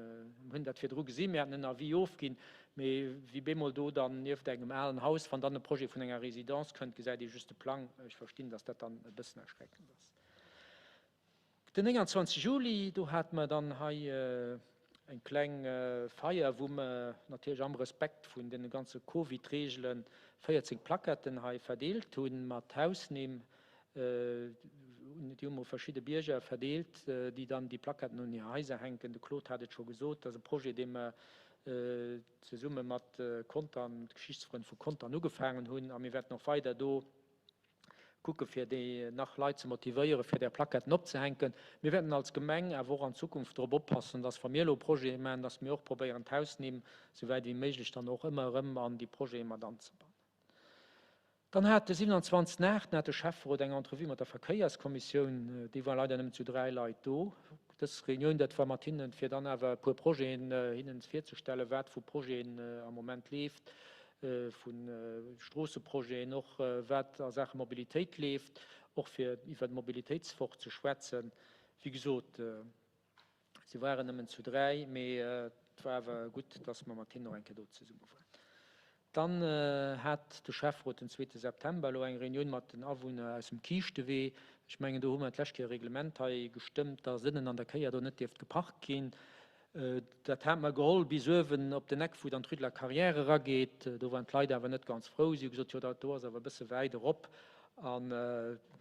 hunn dat virdru gesinn, mir haten en Avis ofginn, mee wéi bemol do dann nieft engem alen Haus, wann dann e Projet vun enger Résidence kënnt, gesäit ee just de Plang. Ech verstinn, datt dat dann e bëssen erschreckend ass. Den 29 Juli, do hate mer dann hei eng kleng Feier, wou mer natierlech am Respekt vun deene ganze Covid-Reegele 14 Plaquetten hei verdeelt hunn mat Hausnimm. Déi hu mer u verschidde Bierger verdeelt, déi dann déi Plaquetten un hir Haiser hänken. De Claude hat et scho gesot, dat ass e Projet, dee mer zesumme mat Contern, de Geschichtsfrënn vu Contern ugefaangen hunn. A mir wäerten och weider do kucke fir déi nach Leit ze motivéieren, fir där Plaquetten opzehänken. Mir wäerten als Gemeng awer och an Zukunft drop oppassen, dass wa mir elo Projete maachen, dass mir och probéieren d'Hausnimm souwäit wéi méiglech dann och ëmmer erëm an déi Projete mat anzebannen. Dann hat de 27 8 hat de Schäfferot eng Entrevue mat der Verkéierskommissioun. Déi war leider nëmmen zu 3 Leit do. Dës Reunioun, dat war mat hinnen, fir dann awer e puer Projeten hinnen virzestellen, wat vu Projeten am Moment leeft, vu Stroosseprojeten, och wat a Saache Mobilitéit leeft, och fir iwwer d'Mobilitéitswoch ze schwätzen. Wéi gesot, Si waren nëmmen zu 3, mee et war awer gutt, dass mer mat hinnen och eng Kéier do zesumme waren. Dann hat de Schäfferot den zweete September elo eng Reunioun mat den Awunner aus dem Kiischtewee. Ech mengen, do hu mer d'lescht Kéier e Reglement hei gestëmmt, dass ënnen an der Kéier do net dierft geparkt ginn. Dat hat mer geholl bis uewen op den Eck, wou dann d'Rue de la Carrière erageet. Do waren d'Leit awer net ganz frou. Si hu gesot, jo dat do ass awer e bësse wäit erop a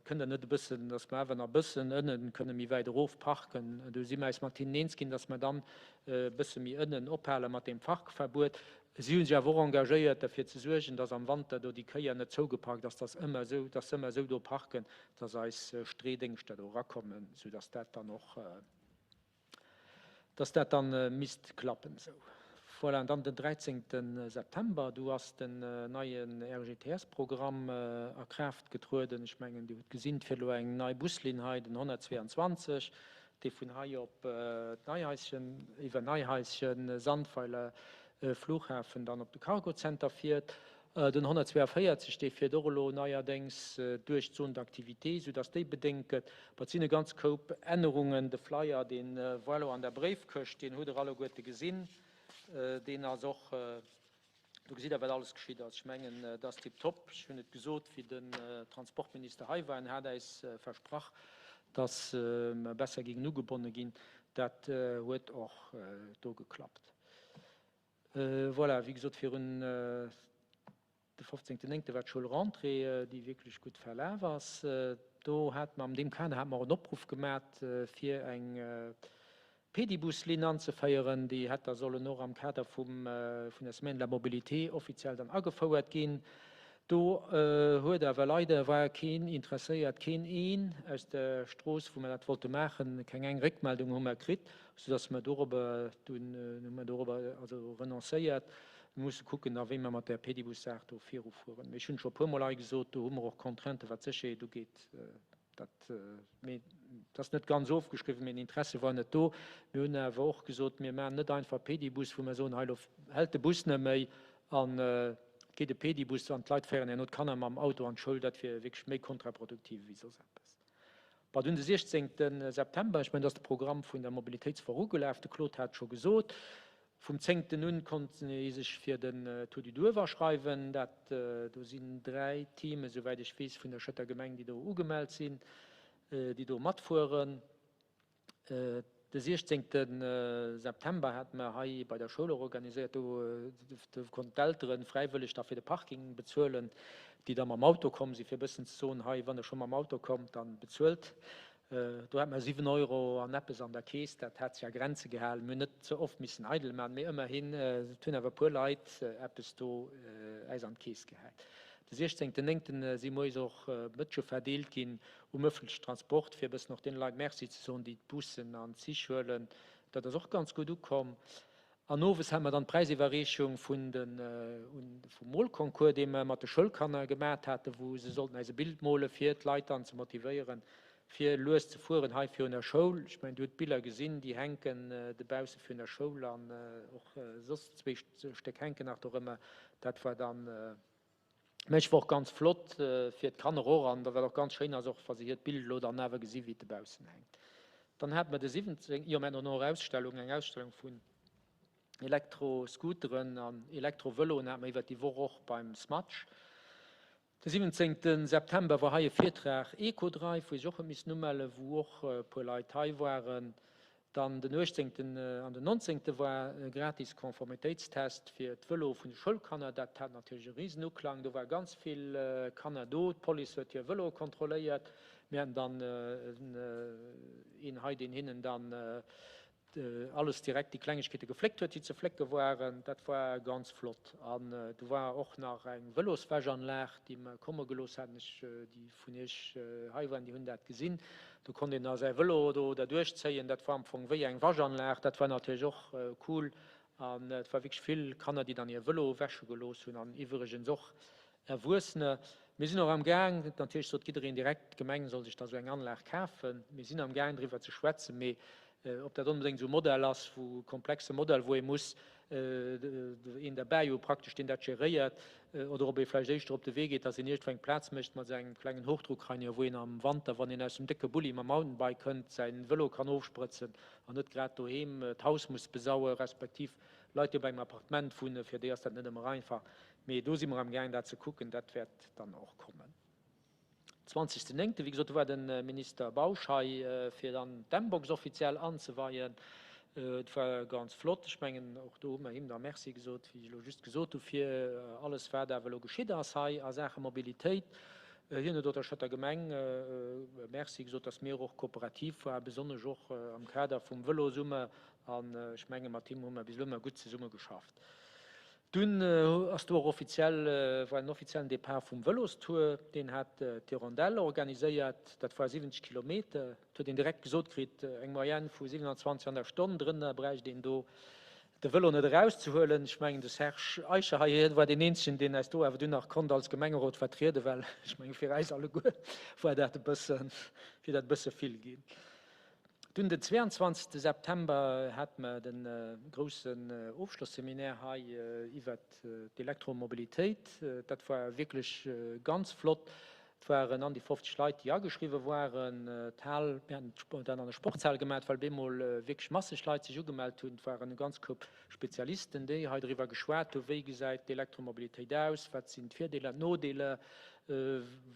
kënnt Der net e bëssen, datt mer awer nach e bëssen ënnen kënne méi wäit erof parken. Do si mer eis mat hinnen eens ginn, datt mer dann e bësse méi ënnen ophale mat deem Parkverbuet. Si hu sech awer och engagéiert, derfir ze suergen, datt am Wanter do déi Kéier net zougeparkt ass, datt ëmmer esou, datt se ëmmer esou do parken, datt eis Streedéngschter do erakommen, soudatt dat dann och, Dass dat dann misst klappen esou. Voilà, an dann den 13 September, du ass den neien RGTS-Programm a Kraaft getrueden. Ech mengen, Dir hutt gesinn, et fiert elo eng nei Buslinn hei, den 122, dee vun hei op d'Neihaischen, iwwer Neihaischen, Sandweiler, Flughafen dann op de Cargocenter fiert. Den 142, dee fiert och elo neierdéngs duerch d'Zone d'activité, soudass déi bedéngt gëtt. Bon, et sinn e ganz Koup Ännerungen. De Flyer, dee war elo an der Bréifkëscht, deen hutt Der alleguerte gesinn. Deen ass och, do gesitt Der, wat alles geschitt ass. Ech mengen, et ass tiptop. Ech hunn et gesot, wéi den Transportminister hei war, en hat äis versprach, dass mer besser géingen ugebonne ginn. Dat huet och do geklappt. Voilà, wéi gesot, virun de 15.9. war d'Schoulrentrée, déi wierklech gutt verlaf ass. Do hate mer, an deem Kader hate mer och en Opruff gemat, fir eng Pedibuslinn anzeféieren. Déi hätt da sollen och am Kader vum, vun der Semaine de la Mobilité offiziell dann agefouert ginn. Do huet awer leider, war keen interesséiert, keen een aus der Strooss, wou mer dat wollte maachen, keng eng Réckmeldung hu mer kritt, soudass mer dorobber dunn, hu mer dorobber also renoncéiert. Mir musse kucken da wéi mer mat där Pedibus-Saach do virufueren. Mee ech hunn scho e puermol hei gesot, do hu mer och Contrainten, wat d'Sécherheet ugeet. Dat, mee et ass net ganz ofgeschriwwen, mee den Interesse war net do. Mir hunn awer och gesot, mir maachen net einfach Pedibus, wou mer soen, hei elo hält de Bus net méi an et geet e Pedibus an d'Leit féieren herno d'Kanner mam Auto an d'Schoul. Dat wier wierklech méi kontraproduktiv wéi soss eppes. Bon, dunn de 16. September, ech mengen, do ass de Programm vun der Mobilitéitswoch ugelaf, de Claude hat et scho gesot. Vum zéngten un konnt ee sech fir den Tour du Duerf aschreiwen. Dat, do sinn 3 Teamen, souwäit ech weess, vun der Schëtter Gemeng, déi do ugemellt sinn, déi do matfueren. De 16. September hate mer hei bei der Schoul och organiséiert, do konnten d'Eltere fräiwëlleg da fir de Parking bezuelen, déi da mam Auto komm sinn, fir e bëssen ze soen, hei, wann der scho mam Auto kommt, da bezuelt. Do hate mer 7 Euro an eppes an der Keess, dat hat sech a Grenze gehalen. Mir hunn net ze oft missen eidel maachen, mee ëmmerhin, et hunn awer e puer Leit eppes do äis an d'Keess gehäit. De 16.09 si moies och Mëtsche verdeelt ginn um ëffentlechen Transport, fir e bëssen och deene Leit Merci ze soen, déi d'Bussen an d'Zich huelen. Dat ass och ganz gutt ukomm. An owes hate mer dann d'Präisiwwerreechung vun de vum Molconcours, dee mer mat de Schoulkanner gemat haten, wou se sollten eis e Bild mole fir d'Leit dann ze motivéieren, fir lues ze fueren hei virun der Schoul. Ech mengen, Dir hutt d'Biller gesinn, déi hänken dobausse virun der Schoul an och soss zwéi Stéck hänken nach dorëmmer. Dat war dann Mä ech war och ganz flott fir d'Kanner och an da wat och ganz schéin ass och wa se hiert Bild elo dann awer gesi wéi et dobaussen hänkt. Dann hate mer de 17, jo mir haten och nach Ausstellung, eng Ausstellung vun Elektroscooteren an Elektrovëloen hate mer iwwert déi Woch och beim Smatch. De 17 September war hei e Virtrag Ecodrive, wou ee sech och huet missen umellen, wou och e puer Leit hei waren. Dann den 18. An den 19. war e gratis Konformitéitstest fir d'Vëlo vun de Schoulkanner. Dat hat natierlech e Risenuklang. Do ware ganz vill Kanner do. D'Police huet hir Vëloe kontrolléiert. Mir haten dann een hei, deen hinnen dann alles direkt déi Klengegkeete gefléckt huet, déi ze flécke waren. Dat war ganz flott. An do war och nach eng Vëloswäschanlag, déi mer komme gelooss haten. Ech, déi vun iech hei waren, déi hunn dat gesinn. Do konnt een da säi Vëlo do derduerch zéien. Dat war am Fong wéi eng Waschanlag. Dat war natierlech och cool. An et war wierklech vill Kanner, déi dann hir Vëlo wäsche gelooss hunn an iwwregens och Erwuessener. Mir sinn och am Gaang, natierlech sot jiddereen direkt, d'Gemeng soll sech da sou eng Anlag kafen. Mir sinn am Gaang driwwer ze schwätzen, mee ob dat onbedéngt esou e Modell ass, wou e komplexe Modell, wou ee muss een derbäi hu praktesch, deen dat geréiert, oder ob ee vläicht éischter op de Wee geet, datt een iergendwou eng Plaz mécht mat esou engem klengen Hochdruckreiniger, wou een am Wanter, wann een aus dem décke Bulli mam Mountainbike kënnt, säi Vëlo kann ofsprëtzen an net grad doheem d'Haus muss besaue respektiv Leit, déi op engem Appartement wunnen, fir déi ass dat net ëmmer einfach. Mee do si mer amgaang dat ze kucken, dat wäert dann och kommen. Zwanzegsten Néngten, wéi gesot, do war de Minister Bausch hei, fir dann d'mBox offiziell anzeweien. Et war ganz flott. Ech mengen, och do hu mer him da Merci gesot, wéi ech elo just gesot hu fir alles, wat awer elo geschitt ass hei a Saache Mobilitéit. Hien huet och der Schëtter Gemeng Merci gesot, dass mir och kooperativ waren, besonnesch och am Kader vum Vëlosummer. An ech menge mat him hu mer bis elo ëmmer gutt zesummegeschafft. Dunn ass do och offiziell, war en offiziellen Depart vum Vëlostour, deen hat d'Hirondelle organiséiert. Dat war 70 Kilometer. Et huet een direkt gesot kritt, eng Moyenne vu 27 an der Stonn, drënner bräicht een do de Vëlo net erauszehuelen. Ech mengen de Serge Eicher hei, hien war deen eenzegen, deen äis do awer dunn nach konnt als Gemengerot vertrieden, well ech menge fir äis alleguer war dat e bëssen, wier dat e bësse vill ginn. Dunn den 22 September hate mer de groussen Ofschlosseminaire hei iwwert d'Elektromobilitéit. Dat war wierklech ganz flott. Et waren an déi 50 Leit, déi ageschriwwe waren. D'Hal, mir haten dat an der Sportshal gemaat, well bemol wierklech masseg Leit sech ugemellt hunn. Et waren e ganz Koup Spezialisten, déi hei driwwer geschwat hunn, wéi gesäit d'Elektromobilitéit aus, wat sinn d'Virdeeler, d'Nodeeler,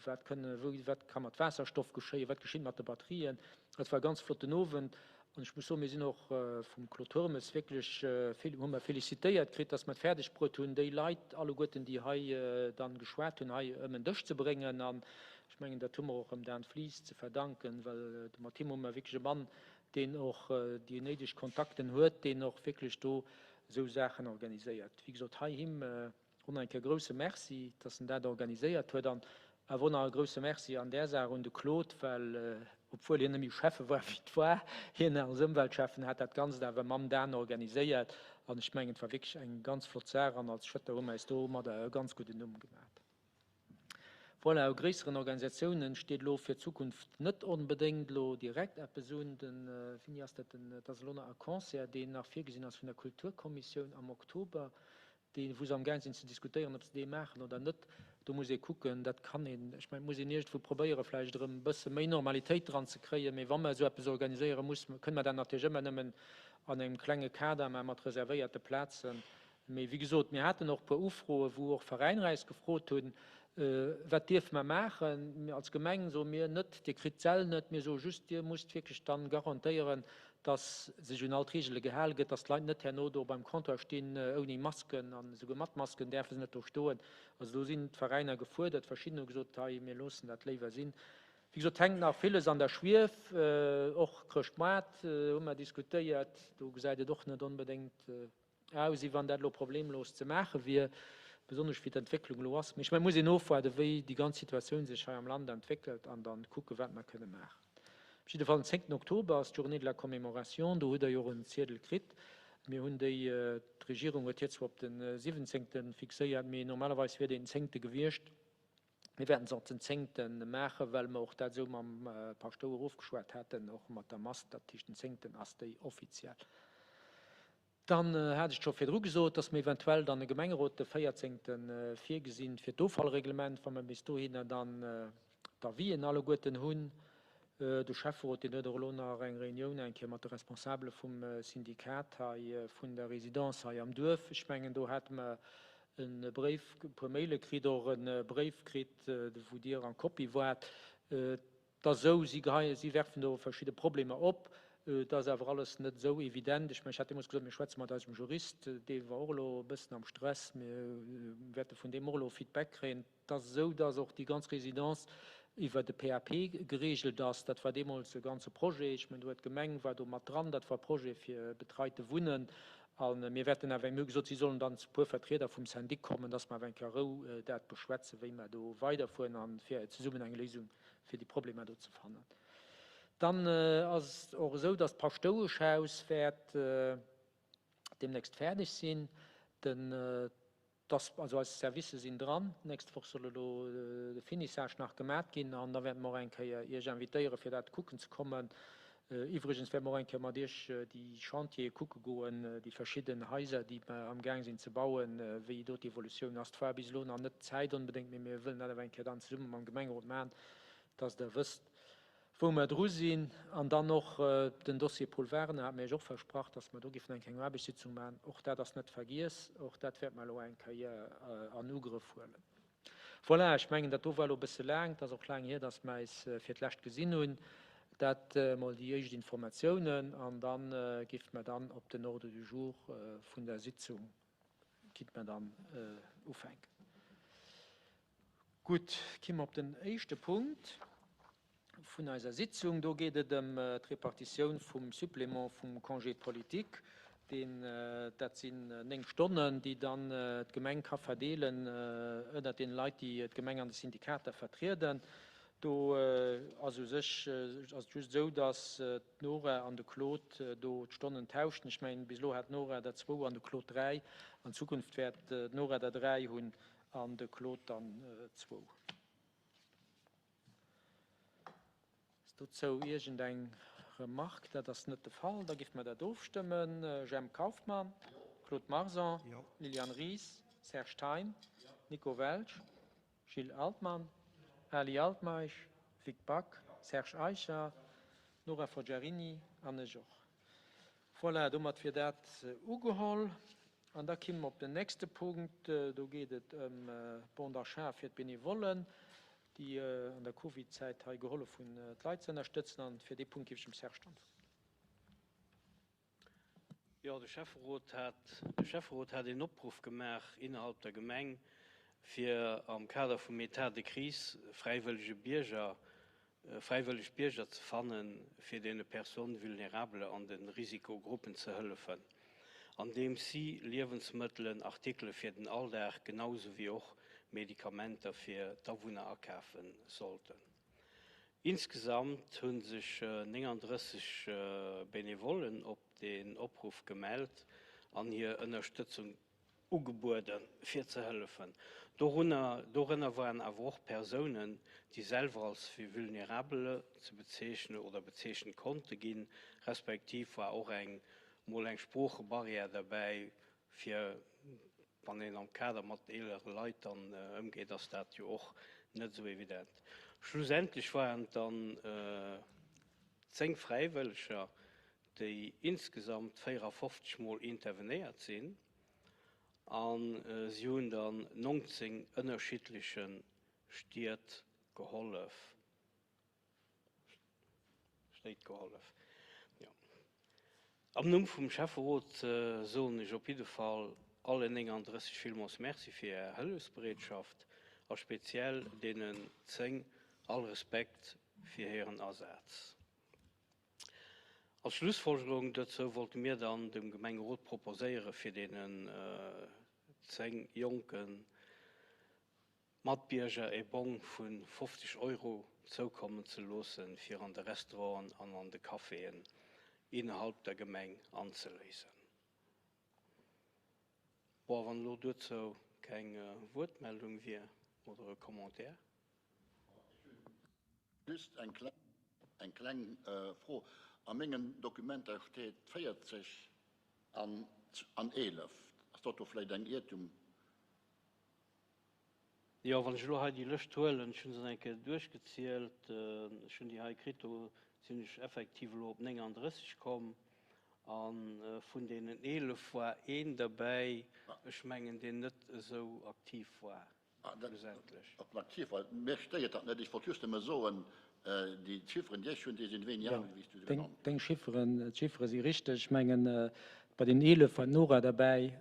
wat kënne, wou, wat ka mat Waasserstoff geschéien, wat geschitt mat de Batterien. Et war e ganz flotten Owend an ech muss soen, mir sinn och vum Claude Turmes wierklech, hu mer félicitéiert kritt, dass mer et fäerdeg bruet hunn, déi Leit alleguerten, déi hei dann geschwat hunn, hei ëm en Dësch ze bréngen. An ech mengen, dat hu mer och dem Dan Flies ze verdanken, well mat him hu mer wierklech e Mann, deen och déi néideg Kontakten huet, deen och wierklech do esou Saachen organiséiert. Wéi gesot, hei him Och nach eng Kéier grousse Merci, dass en dat organiséiert huet. An awer och nach e grousse Merci an där Saach un de Claude, well obwuel hien net méi Schäffe war wéi et war, hien als Ëmweltschäffen hat dat Ganzt awer mam Dan organiséiert. An ech mengen, et war wierklech eng ganz flott Saach an als Schëtter hu mer eis domadder e ganz gudden Numm gemaat. Voilà, u gréisseren Organisatiounen steet elo fir d'Zukunft net onbedéngt elo direkt eppes un. Den, wéini ass dat, den, et ass elo nach e Concert, deen nach virgesinn ass vun der Kulturkommissioun am Oktober. dee wou se amgaang sinn ze diskutéieren, ob se dee maachen oder net, do muss ee kucken, dat kann een, ech mengen, et muss een iergendwou probéieren, vläicht erëm e bësse méi Normalitéit dran ze kréien, mee wa mer esou eppes organiséieren, muss, kënne mer dat natierlech ëmmer nëmmen an engem klenge Kader maachen, mat reservéierte Plazen. Mee wéi gesot, mir haten och e puer Ufroen, wou och Veräiner äis gefrot hunn, Wat dierfe mer maachen? Als Gemeng soe mir net, Dir kritt d'Säll net, mir soe just, Dir musst wierklech dann garantéieren, dass sech un all d'Reegele gehal gëtt, dass d'Leit net herno do beim Comptoir stinn ouni Masken an esouguer mat Masken däerfe se net do stoen. Also do sinn d'Veräiner gefuerdert. Verschidden hu gesot, hei mir loossen dat léiwer sinn. Wéi gesot, hänkt nach villes an der Schwief. Och Chrëschtmoart hu mer diskutéiert. Do gesäit et och net onbedéngt aus, wéi wann dat elo problemlos ze maache wier, besonnesch wéi d'Entwécklung elo ass. Mee ech mengen, et muss een ofwaarden, wéi déi ganz Situatioun sech hei am Land entwéckelt an dann kucken, wat mer kënne maachen. Op jidde Fall, den zéngten Oktober ass d'Journée de la Commémoration. Do hutt Der jo och en Ziedel kritt. Mir hunn déi, d'Regierung huet hir zwar op de siwwenzéngte fixéiert, mee normalerweis wier deen zéngte gewiescht. Mir wäerten se och den zéngte maachen, well mer och dat esou mam Paschtouer ofgeschwat haten, och mat der Mass. Dat heescht, den zéngten ass déi offiziell. Dann hat ech et scho virdru gesot, dass mer eventuell dann e Gemengerot de 14. Virgesinn fir d'Offallreglement, wa mer bis dohinner dann d'Avisen alleguerten hunn. De Schäfferot, deen huet och elo nach eng Reunioun eng Kéier mat de Responsabele vum Syndikat hei vun der Résidence hei am Duerf. Ech mengen, do hate mer e Bréif, e puer Maile kritt, och e Bréif kritt, wou Dir en copie waart. Et ass esou, si geheien, si werfen do verschidde Problemer op. Et ass awer alles net esou evident. Ech mengen, ech hat deemools gesot, mir schwätze mat eisem Jurist, dee war och elo e bëssen am Stress. Mir wäerte vun deem och elo Feedback kréien. Et ass esou, dass och déi ganz Résidence iwwer de PAP geregelt ass. Dat war deemools e ganze Projet. Ech mengen, do huet d'Gemeng war do mat dran. Dat war e Projet fir betreite Wunnen. A mir wäerten awer, mir hu gesot, si sollen dann zu e puer Vertrieder vum Syndic kommen, dass mer awer eng Kéier a Rou dat beschwätzen, wéi mer do weiderfueren a fir zesummen eng Léisung fir déi Problemer do ze fannen. Dann ass et och esou, dass d'Paschtoueschhaus wäert deemnächst fäerdeg sinn. Den, dass, also eis Servicë sinn dran. D'nächst Woch soll elo de Finissage nach gemat ginn an da wäerte mer och eng Kéier Iech invitéieren, fir dat kucken ze kommen. Iwwregens wäerte mer och eng Kéier mat Iech déi Chantiere kucke goen, déi verschidden Haiser, déi mer amgaang sinn ze bauen, wéi do d'Evolutioun ass. Et war bis elo nach net d'Zäit onbedéngt, mee mir wëllen dat awer eng Kéier dann zesumme mam Gemengerot maachen, dass Der wësst, wou mer dru sinn. An dann och den Dossier Paul Wagener hat mir Iech och versprach, dass mer do géifen eng kleng Aarbechtssitzung maachen. Och dat ass net vergiess. Och dat wäerte mer elo eng Kéier an Ugrëff huelen. Voilà, ech mengen, dat do war elo e bësse laang. Et ass och laang hier, dass mer eis fir d'lescht gesinn hunn. Dat emol déi éischt Informatiounen. An da géife mer dann op den Ordre du jour vun der Sitzung, kinnt mer dann ufänken. Gutt, ki mer op den éischte Punkt vun eiser Sitzung. Do geet et ëm d'Repartitioun vum Supplément vum Congé politique. Deen, dat sinn 9 Stonnen, déi dann d'Gemeng ka verdeelen ënnert deene Leit, déi d'Gemeng an de Syndikater vertrieden. Do ass u sech ass et just esou, datt d'Nora an de Claude do d'Stonnen tauschen. Ech mengen, bis elo hat d'Nora der zwou an de Claude dräi. An Zukunft wäert d'Nora der dräi hunn an de Claude dann zwou. Ass dozou iergend eng Remarque? Dat ass net de Fall. Da géife mer dat ofstëmmen. Jemp Kauffmann, Claude Marson, Liliane Ries, Serge Thein, Nico Welsch, Gilles Altmann, Ali Altmeisch, Vic Back, Serge Eicher, Nora Forgiarini an ech och. Voilà, domat wier dat ugeholl. An da kimme mer op den nächste Punkt. Do geet et ëm d'Bon d'achat fir d'Benevollen, déi an der Covid-Zäit hei gehollef hunn, d'Leit ze ënnerstëtzen. An fir dee Punkt géif ech dem Serge dann d'Wuert ginn. Jo, de Schäfferot hat, de Schäfferot hat een Opruff gemaach innerhalb der Gemeng, fir am Kader vum État de crise fräiwëllege Bierger fräiwëlleg Bierger ze fannen, fir deene Personnes vulnérables an de Risikogruppen ze hëllefen, andeems si Liewensmëttelen, Artikele fir den Alldag genau sou wéi och Medikamenter fir d'Awunner akafe sollten. Insgesamt hu sech 39 Benevollen op deen Opruff gemellt an hir Ënnerstëtzung Ugebueden, fir ze hëllefen. Dorunner dorënner waren awer och Persounen, déi selwer als vulnerabel ze bezeechne oder bezeechent konnte ginn, respektiv war och eng mol eng Sproochebarrière derbäi, fir wann een am Kader mat eelere Leit dann ëmgeet, ass dat jo och net esou evident. Schlussendlech waren et dann 10 Fräiwëlleger, déi insgesamt 54 Mol intervenéiert sinn a si hunn dann 19 ënnerschiddleche Stied gehollef, Stéit gehollef, jo. Am Numm vum Schäfferot soen ech op jidde Fall allen 39 villmools Merci fir Är Hëllefsbereetschaft a speziell deenen 10 all Respekt fir hiren Asaz. Als Schlussfolgerung dozou wollte mir dann dem Gemengerot proposéiere fir deenen 10 jonke Matbierger e Bong vu 50 Euro zoukommen ze loosse fir an de Restauranten an an de Caféen innerhalb der Gemeng anzeléisen. Bon, wann elo duerzou keng Wuertmeldung wier oder e Commentaire. Just eng kleng Fro, A mengen Dokumenter steet 40 an 11. Ass dat do vläicht eng Iertum? Jo, wann ech elo hei déi Lëscht huelen, ech hu se eng Kéier duerchgezielt, ech hunn déi hei kritt, do sinn ech effektiv elo op 39 komm. A vun deenen 11 war een derbäi, ech mengen, deen net esou aktiv war. Schlussendlech. Ob en aktiv war, mir stéiert dat net. Ech wollt just nëmme soen, Déi Chifferen, déi ech hunn, déi sinn wéini anescht, wéi s du se genannt hues. Deng Chifferen, d'Chiffere si richteg. Ech mengen, bei deenen 11 war d'Nora derbäi,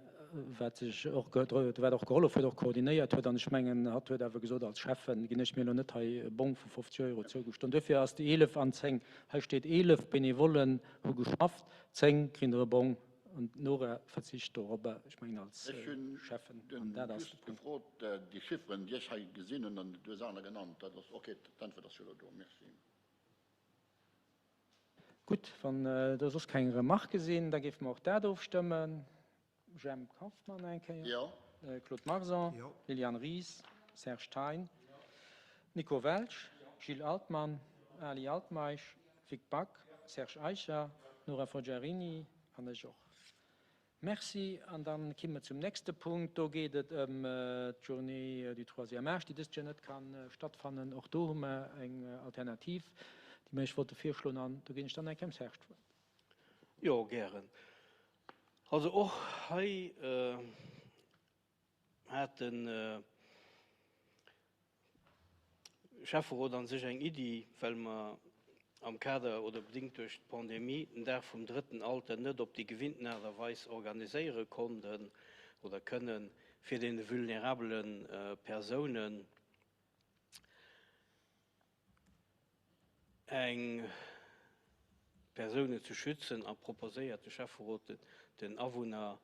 wat sech och, wat och gehollef huet, och koordinéiert huet. An ech mengen, hatt huet awer gesot, als Schäffen ginn ech mir elo net hei e Bong vu 50 Euro zougestoen. Duerfir ass déi 11 an 10, hei steet 11 Benevollen hu geschafft, 10 kréien der e Bong. An d'Nora verzicht dorobber, ech mengen als Ech hunn Schäffen. An dat ass just de Punkt. gefrot, déi Chifferen, déi ech hei gesinn hunn, an du hues aner genannt, dat ass ok. D'Äntwert ass jo elo do. Merci. Gutt, wann do soss keng Remarquë sinn, da géife mer och dat ofstëmmen. Jemp Kauffmann eng Kéier. Jo. Claude Marson. Jo. Liliane Ries. Serge Thein. Nico Welsch. Gilles Altmann. Ali Altmeisch. Vic Back, Serge Eicher, Nora Forgiarini an ech och. Merci. An dann kimme mer zum nächste Punkt. Do geet et ëm d'Journée du troisième âge, déi dëst Joer net ka stattfannen. Och do hu mer eng Alternativ, déi mer Iech wollte virschloen. An do ginn ech dann eng Kéier dem Serge d'Wuert. Jo, gären. Also och hei hat de Schäfferot an sech eng Iddi, well mer am Kader oder bedingt duerch d'Pandemie den Dag vum drëtten Alter net op déi gewinnten Aart a Weis organiséiere konnten oder kënnen, fir deene vulnerabele Persounen eng Persounen ze schützen a proposéiert de Schäfferot den Awunner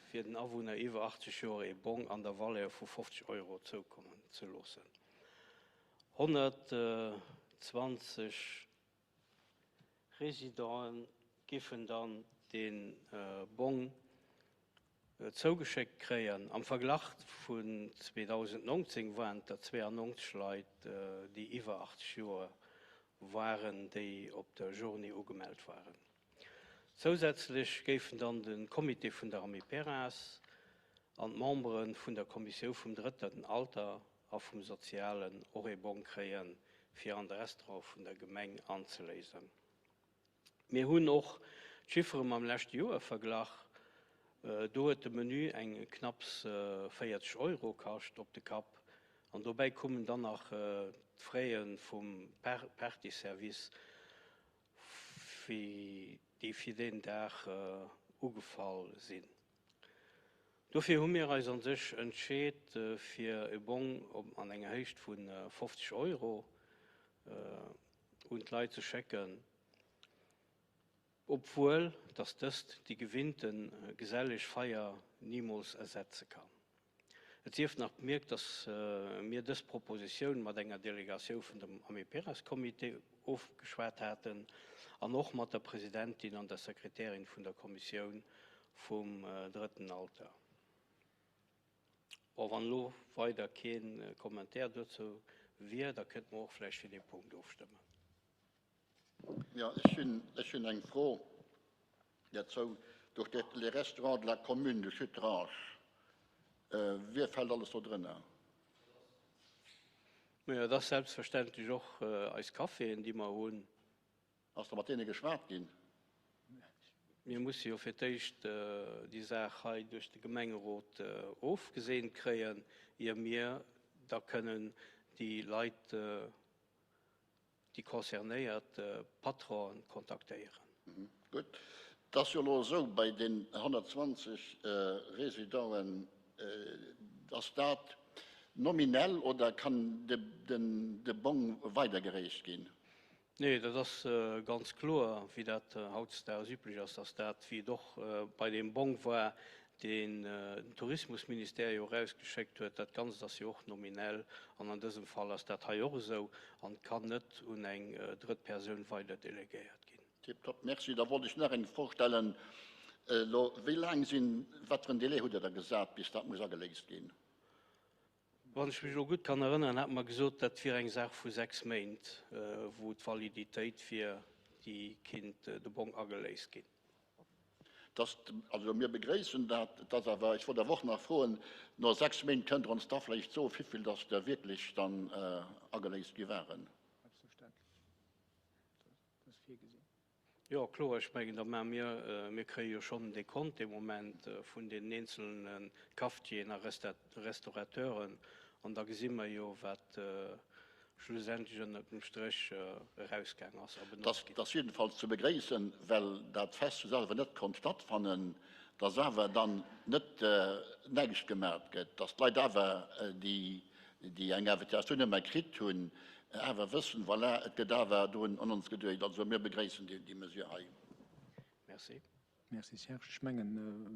fir den Awunner iwwer 80 Joer ee Bong an der Valeur vu 50 Euro zoukommen ze loossen. 120 Residenten giffen dann dee Bong zougeschéckt kréien. Am Verglach vun 2019 waren et der 92 Leit, déi iwwer 80 Joer waren, déi op der Journée ugemellt waren. Zousätzlech géifen dann de Comité vun der Amiperas an d'Membere vun der Kommissiou vum Drëtten Alter a vum Sozialen och ee Bong kréien, fir an de Restaurant vun der Gemeng anzeléisen. Mir hunn och d'Chiffere mam leschte Joer verglach. Do huet de Menü eng knapps 40 Euro kascht op de Kapp. An dobäi kummen dann nach d'Fraie vum Partyservice, déi fir deen Dag ugefall sinn. Dofir hu mir eis an sech entscheet, fir e Bong an enger Héicht vu 50 Euro un d'Leit ze schécken, obwuel dass dëst déi gewinnte geselleg Feier nimools ersetze kann. Et sief nach bemierkt, dass mir dës Propositioun mat enger Delegatioun vun dem Amiperas-Comité ofgeschwat haten an och mat der Presidentin an der Sekretärin vun der Kommissioun vum drëtten Alter. Bon, wann elo weider kee Commentaire dozou wier, da kënnte mer och vläicht fir dee Punkt ofstëmmen. Jo, ech hunn, ech hunn eng Fro derzou. Do steet les restaurants de la commune de Schuttrange. Wie fält alles do drënner? Majo, et ass selbstverständlech och eis Caféen, déi mer hunn. Ass da mat deene geschwat ginn? Mir musse jo fir d'éischt déi Saach hei duerch de Gemengerot ofgeseent kréien, ier mir da kënnen déi Leit, déi concernéiert Patronen kontaktéieren. Gutt. Et ass jo elo esou, bei den 120 Residenten, ass dat nominell oder kann de Bong weidergereecht ginn? Nee, dat ass ganz kloer, wéi dat hautdesdaags üblech ass, dass dat, wéi et och bei deem Bong war, deen den Tourismusministère jo erausgeschéckt huet, dat Ganzt ass jo och nominell. An an dësem Fall ass dat hei och esou an kann net un eng drëtt Persoun weider delegéiert ginn. Tiptop, merci. Da wollt ech nach eng Fro stellen. Elo, wéi laang sinn, wat fir en Délai hutt Der da gesat, bis dat muss ageléist ginn? Wann ech mech elo gutt kann erënneren, hate mer gesot, dat wier eng Saach vu 6 Méint, wou d'Validitéit wier, déi kinnt de Bong ageléist ginn. Dass, also mir begréissen dat. Et ass awer, ech wollt awer och nach froen, no 6 Méint, kënnt Der ons da vläicht soen, wivill dass der wierklech dann ageléist gi waren? Selbstverständlech, dat ass virgesinn. Jo, kloer. Ech mengen, da maache mir, mir kréie jo schonn en Dekont dee Moment vun deenen eenzelne Cafetieren a Restaurateuren an da gesi mer jo, wat. Schlussendlech ënnert dem Stréch erausgaang ass a benotzt ginn. Dat ass jiddefalls ze begréissen, well dat Fest jo selwer net konnt stattfannen, dass awer dann net näischt gemaat gëtt, dass d'Leit awer, déi déi eng Invitatioun ëmmer kritt hunn, awer wëssen, voilà, et gëtt awer do un ons geduecht. Also mir begréissen déi Mesure hei. Merci. Merci Serge. Ech mengen,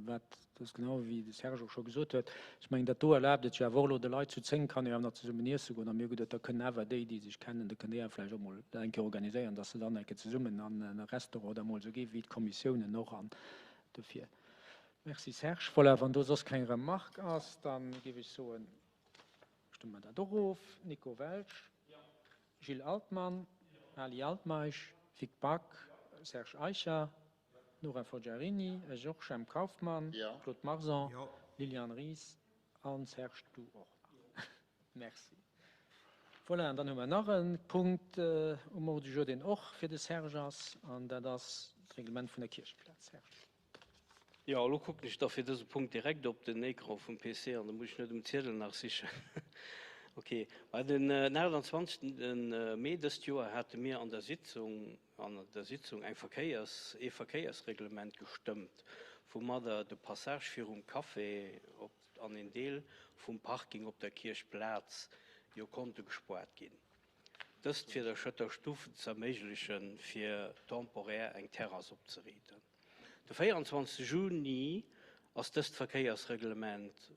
wat, dat ass genau wéi de Serge och scho gesot huet, ech mengen, dat do erlaabt et jo awer och elo de Leit, zu 10 kann ee jo awer nach zesummen iesse goen a mir gutt, da kënnen awer déi, déi sech kennen, da kënnt Dir awer vläicht och mol dat eng Kéier organiséieren, dass se dann eng Kéier zesummen an e Restaurant oder mol esou gi wéi d'Kommissiounen och an dofir. Merci Serge. Voilà, wann do soss keng Remarque ass, da géif ech soen, stëmme mer dat och of. Nico Welsch? Gilles Altmann? Ali Altmeisch? Vic Back? Serge Eicher? Nora Forgiarini, Georges M. Kauffmann, Claude Marson, Liliane Ries an Serge, du och nach. Merci. Voilà, an dann hu mer nach e Punkt um Ordre du jour, deen och fir de Serge ass, an dat ass d'Reglement vun der Kiercheplaz. Serge. Jo, elo kucken ech da fir dëse Punkt direkt op den Écran vum PC an da muss ech net um Ziedel nach sichen. Ok. Mä den 28. Mee dëst Joer hate mir an der Sitzung, an der Sitzung eng Verkéiers, ee Verkéiersreglement gestëmmt, woumadder de Passage virum Café op an een Deel vum Parking op der Kierchplaz jo konnte gespoart ginn. Dëst fir der Schëtter Stuff z'erméiglechen, fir temporär eng Terrass opzeriiten. De 24 Juni ass dëst Verkéiersreglement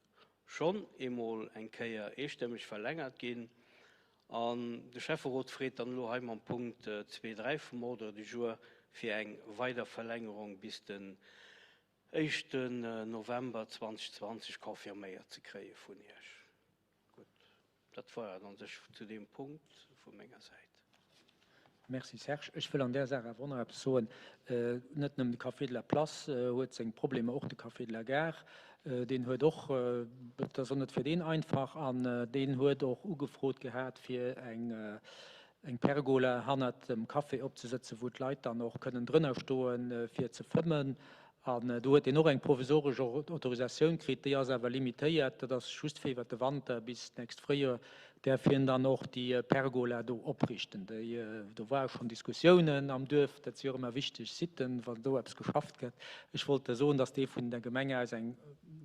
schonn eemol eng Kéier eestëmmeg verlängert ginn An de Schäfferot freet dann elo hei mam Punkt zwee, dräi vum Ordre du jour fir eng weider Verlängerung bis den éischten November 2020 confirméiert ze kréie vun Iech. Gutt, dat war et an sech zu deem Punkt vu menger Säit. Merci Serge. Ech wëll an där Saach awer och nach eppes soen. Net nëmmen de Café de la Place huet seng Problemer, och de Café de la Gare, deen huet och, et ass och net fir deen einfach, an deen huet och ugefrot gehat fir eng eng Pergola hannert dem Café opzesëtzen, wou d'Leit dann och kënnen drënner stoen fir ze fëmmen. An do huet deen och eng provisoresch Autorisatioun kritt, déi ass awer limitéiert, dat ass just fir iwwert de Wanter bis d'nächst Fréijoer däerf hien dann och déi Pergola do opriichten. Déi, do ware schonn Diskussiounen am Duerf, dat si jo och ëmmer wichteg Sitten, wann do eppes geschafft gëtt. Ech wollt da soen, datt dee vun der Gemeng aus eng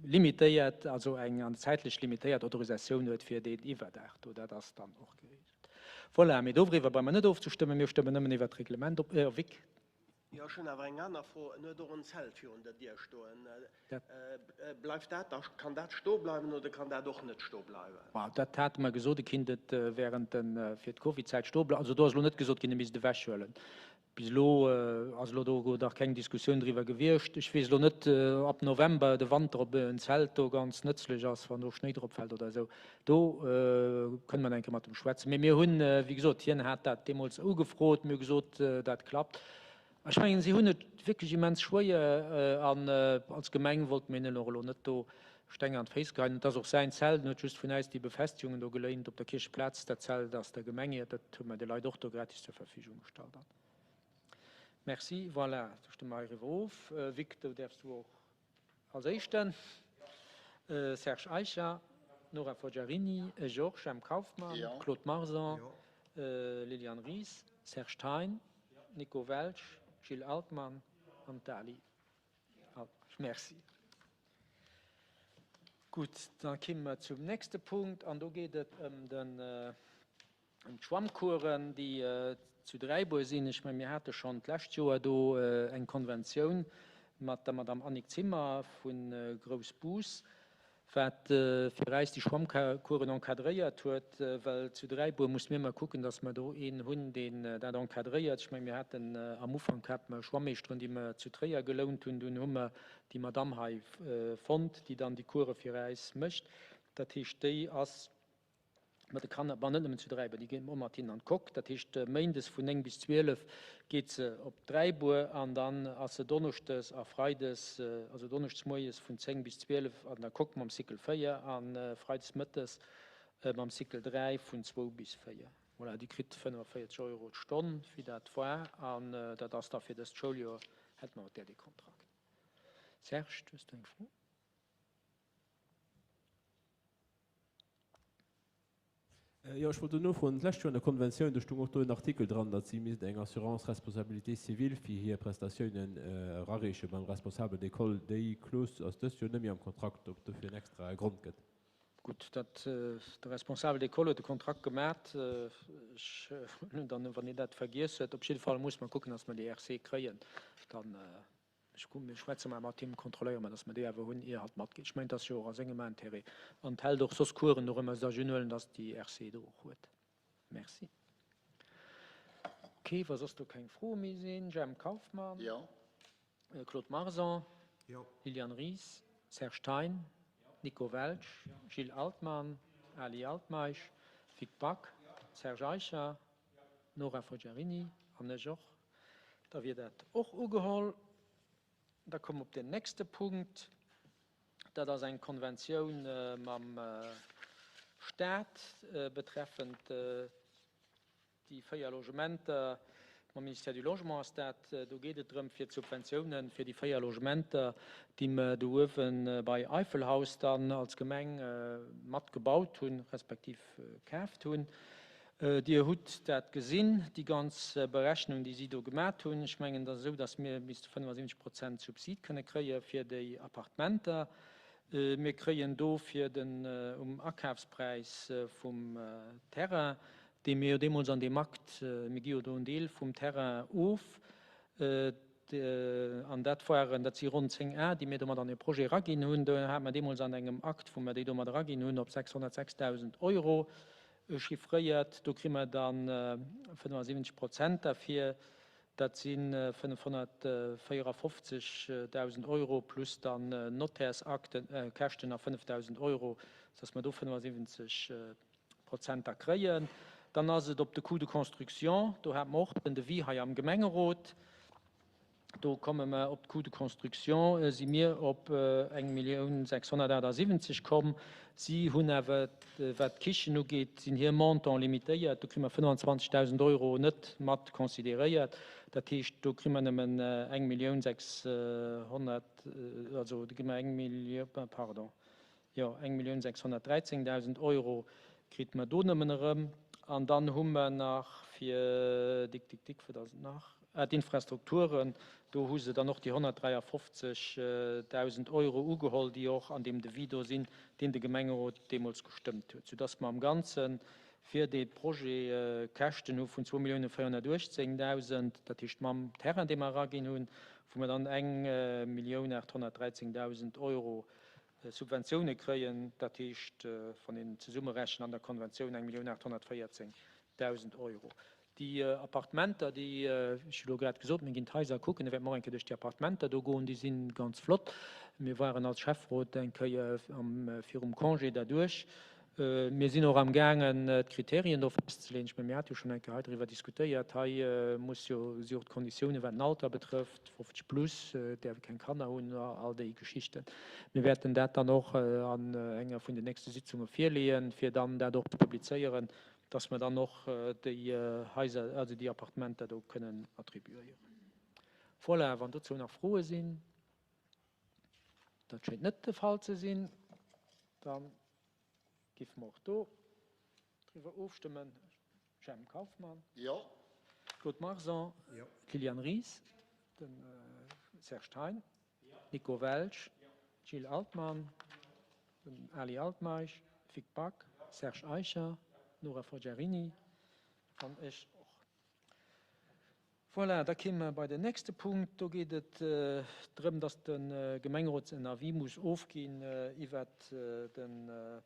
limitéiert, also eng an zäitlech limitéiert Autorisatioun huet fir deen Iwwerdaach do. Dat ass dann och geregelt. Voilà, mee doriwwer brauche mer net ofzestëmmen, mir stëmmen nëmmen iwwert d'Reglement op. Vic. Jo, ech hunn awer eng aner Fro. En huet och en Zelt virun der Dier stoen. Bleift dat da, kann dat sto bleiwen oder kann dat och net sto bleiwen? Dat hate mer gesot, e kinnt et während de, fir d'Covidzäit sto bleiwen. Also do ass elo net gesot ginn, e misst et ewechhuelen. Bis elo ass elo do nach keng Diskussioun driwwer gewiescht. Ech weess elo net, ab November, de Wanter, ob en Zelt do ganz nëtzlech ass, wann do Schnéi drop fält oder esou. Do kënne mer eng Kéier mat em schwätzen. Mee mir hunn, wéi gesot, hien hat dat deemools ugefrot, mir hu gesot, dat klappt. Ech mengen, si hunn et wierklech immens schwéier an als Gemeng wollte mir hinnen och elo net do Steng an d'Féiss geheien. Et ass och säin Zelt, en huet just vun äis déi Befestigungen do geléint op der Kiercheplaz. Dat Zelt ass der Gemeng hiert, dat hu mer de Leit och do gratis zur Verfügung gestallt. Merci. Voilà, da stëmme mer heiriwwer of. Vic, do däerfs du och. Als éischten Serge Eicher, Nora Forgiarini, Georges M. Kauffmann, Claude Marson, Liliane Ries, Serge Thein, Nico Welsch, Gilles Altmann an d'Ali Altmeisch. Merci. Gutt, da kimme mer zum nächste Punkt an do geet et ëm den Ëm d'Schwammcoursen, déi zu Dräibuer sinn. Ech mengen, mir hate schonn d'lescht Joer do eng Konventioun mat der Madame Annick Zimmer vu Groussbus, wat fir eis déi Schwammcoursen encadréiert huet, well zu Dräibuer musse mir ëmmer kucken, datt mer do een hunn, deen dat encadréiert. Ech mengen, mir haten am Ufank hate mer Schwammeeschteren, déi mer zu Tréier gelount hunn. Dunn hu mer déi Madame hei fonnt, déi dann déi Course fir eis mécht. Dat heescht, déi ass mat de Kanner, bon net nëmmen zu Dräibuer, déi ginn och mat hinnen an d'Coque, dat heescht méindes vun 9 bis 12 geet se op Dräibuer an dann ass se donneschdes a freides, also donneschdes moies vun 10 bis 12 an der Coque mam Cycle 4 a freides mëttes mam Cycle 3 vun 2 bis 4. Voilà, déi kritt 45 Euro d'Stonn, wéi dat war, an dat ass da fir dëst Schouljoer, hätte mer mat där dee Kontrakt. Serge, du hues do eng Fro? Jo, ech wollt do nofroen. D'lescht Joer an der Konventioun, do stoung och do en Artikel dran, datt si misst eng Assurance responsabilité civile fir hir Prestatiounen erareeche beim Responsable d'école. Déi Clause ass dëst Joer net méi am Kontrakt, ob et dofir en extrae Grond gëtt. Gutt, dat, de Responsable d'école huet de Kontrakt gemat. Ech hunn dann, wann hien dat vergiess huet, op jidde Fall muss mer kucken, datt mer déi RC kréien. Dann, ech ku, mir schwätze mar mat him, kontrolléiere mer, datt mer déi awer hunn, ier hatt matgeet. Ech mengen, et ass jo och a sengem Intérêt an et hält och soss Coursen dorëmmer, sech unhuelen, datt déi RC do och huet. Merci. Okay, wa soss do keng Froe méi sinn, Jemp Kauffmann. Jo. Claude Marson, Jo. Liliane Ries, Serge Thein, Nico Welsch, Gilles Altmann, Ali Altmeisch, Vic Back, Serge Eicher, Nora Forgiarini an ech och. Da wier dat och ugeholl. Da komme mer op den nächste Punkt. Dat ass eng Konventioun mam Stat betreffend Déi 4 Logementer, mam Ministère du Logement ass dat, do geet et drëm fir d'Subventiounen fir déi 4 Logementer, déi mer do uewe bei Eifelhaus dann als Gemeng mat gebaut hunn, respektiv kaaft hunn. Dir hutt dat gesinn, déi ganz Berechnung, déi si do gemat hunn. Ech mengen, et ass esou, datt mir bis zu 75 Prozent Subsid kënne kréie fir déi Appartementer. Mir kréien do fir den um Akafspräis vum Terrain, dee mir jo deemools an deem Akt, mir gi jo do en Deel vum Terrain of, an dat waren, dat si ronn 10 Ar, déi mir domat an dee Projet eraginn hunn, do hate mer deemools an engem Akt, wou mer déi domat eraginn hunn, op 606.000 Euro chiffréiert. Do kri mer da 75 Prozent derfir, dat si 554.000 Euro plus dann Nottärsakten, Käschten a 5.000 Euro, sodass mer do 75 Prozent da kréien. Dann ass et op de Coût de construction, do hate mer och den Devis hei am Gemengerot, do komme mer op d'Coût de construction, si mir op 1.678.000 komm. Si hunn awer, wat d'Kichen ugeet, sinn hir Montant limitéiert, do kri mer 25.000 Euro net mat consideréiert. Dat heescht, do kri mer nëmmen 1.600.000, also do gi mer eng Millioun, pardon, Jo, 1.613.000 Euro kritt mer do nëmmen erëm. An dann hu mer nach fir, dick, dick, dick, wat ass et nach? Ah, d'Infrastrukturen, do hu se dann och déi 153.000 Euro ugeholl, déi och an deem Devis do sinn, deen de Gemengerot deemools gestëmmt huet, soudass mer am Ganze fir dee Projet Käschten hu vun 2.418.000, dat heescht mam Terrain, dee mer eraginn hunn, wou mer dann 1.813.000 Euro Subventioune kréien, dat heescht, wann een zesummerechent an der Konventioun, 1.814.000 Euro. Déi Appartementer, déi, ech hu lo grad gesot, mir ginn d'Haiser kucken, da wäerte mer och eng Kéier duerch déi Appartementer do goen, déi si ganz flott. Mir waren als Schäfferot eng Kéier virum Congé derduerch. Mir sinn och am gaangen d'Kriterien do festzeleeën. Ech mengen, mir hate jo schonn eng Kéier hei driwwer diskutéiert. Hei muss jo, si och d'Konditiounen, wat den Alter betrëfft, 50 plus, däerfe keng Kanner hunn, all déi Geschichten. Mir wäerten dat dann och an enger vun den nächste Sitzunge virleeën, fir dann dat och ze publizéieren, dass mer dann och déi Haiser, also déi Appartementer do kënnen attribuéieren. Voilà, wann dozou nach Froe sinn. Dat schéngt net de Fall ze sinn. Da géife mer och do driwwer ofstëmmen. Jemp Kauffmann. Jo. Claude Marson. Jo. Liliane Ries. De Serge Thein. Jo. Nico Welsch. Gilles Altmann. Den Ali Altmeisch. Vic Back. Serge Eicher. Nora Forgiarini. An ech och. Voilà, da kéime mer bei den nächste Punkt. Do geet et drëm, dass de Gemengerot en Avis muss ofginn iwwert de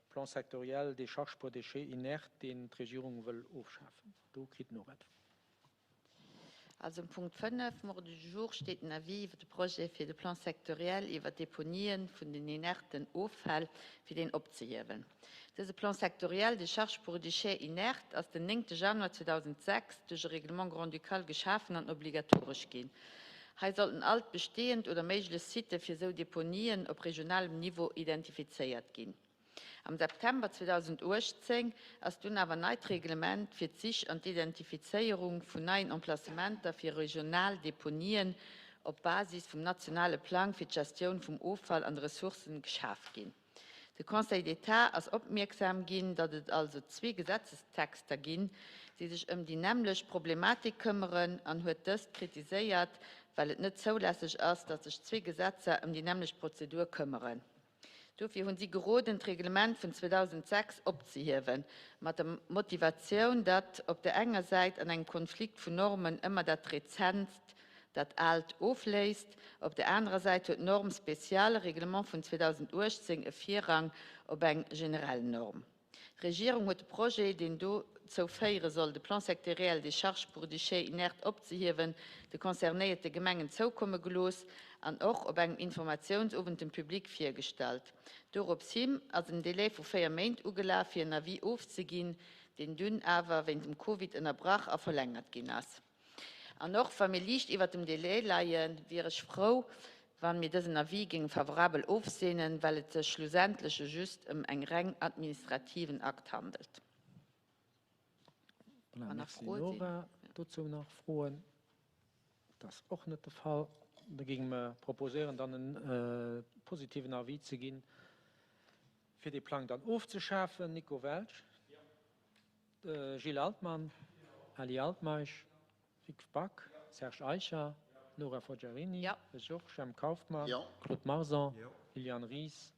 Plan sectoriel des charges pour déchets inertes, deen d'Regierung wëll ofschafen. Do kritt d'Nora d'Wuert. Also um Punkt 5 um Ordre du jour steet den Avis iwwert de Projet fir de Plan sectoriel iwwert d'Deponien vun den inerten Offäll, fir deen opzehiewen. Dëse Plan sectoriel des charges pour déchets inertes ass den 9 Januar 2006 duerch e Règlement grand-ducal geschafen an obligatoresch ginn. Hei sollten all d'bestehend oder méiglech Sitë fir esou Deponien op regionalem Niveau identifizéiert ginn. Am September 2018 ass dunn awer neit Reglement fir d'Sich an d'Identifizéierung vun neien Emplacementer fir regional Deponien op Basis vum nationale Plang fir d'Gestioun vum Offall an de Ressourcen geschaf ginn. De Conseil d'État ass opmierksam ginn, datt et also zwee Gesetzestexter ginn, déi sech ëm déi nämmlecht Problematik këmmeren an huet dëst kritiséiert, well et net zoulässeg ass, datt sech zwee Gesetzer ëm déi nämmlecht Prozedur këmmeren. Dofir hunn si geroden, d'Reglement vun 2006 opzehiewen, mat der Motivatioun, datt op der enger Säit an engem Konflikt vun Normen ëmmer dat Rezentst dat Aalt ofléist. Op der anerer Säit huet d'Norme spéciale, Règlement vun 2018, e Virrang op eng generell Norm. D'Regierung huet de Projet, deen dozou féiere soll, de Plan sectoriel des charges pour déchets inertes opzehiewen, de concernéierte Gemengen zoukomme gelooss an och op engem Informatiounsowend dem Public virgestallt. Dorops hi ass en Délai vu 4 Méint ugelaf, fir en Avis ofzeginn, deen dunn awer wéint dem Covid ënnerbrach a verlängert ginn ass. An och wa mir liicht iwwert dem Délai leien, wier ech frou, wa mir dësen Avis géinge favorabel ofseenen, well et sech schlussendleche just ëm eng reng administrativen Akt handelt. Voilà, merci Nora. Dozou nach Froen? Dat ass och net de Fall. Da géinge mer proposéieren, dann e positiven Avis ze ginn, fir dee Plang dann ofzeschafen. Nico Welsch? Gilles Altmann, Ali Altmeisch, Vic Back, Serge Eicher, Nora Forgiarini, ech och, Jemp Kauffmann, Claude Marson, Liliane Ries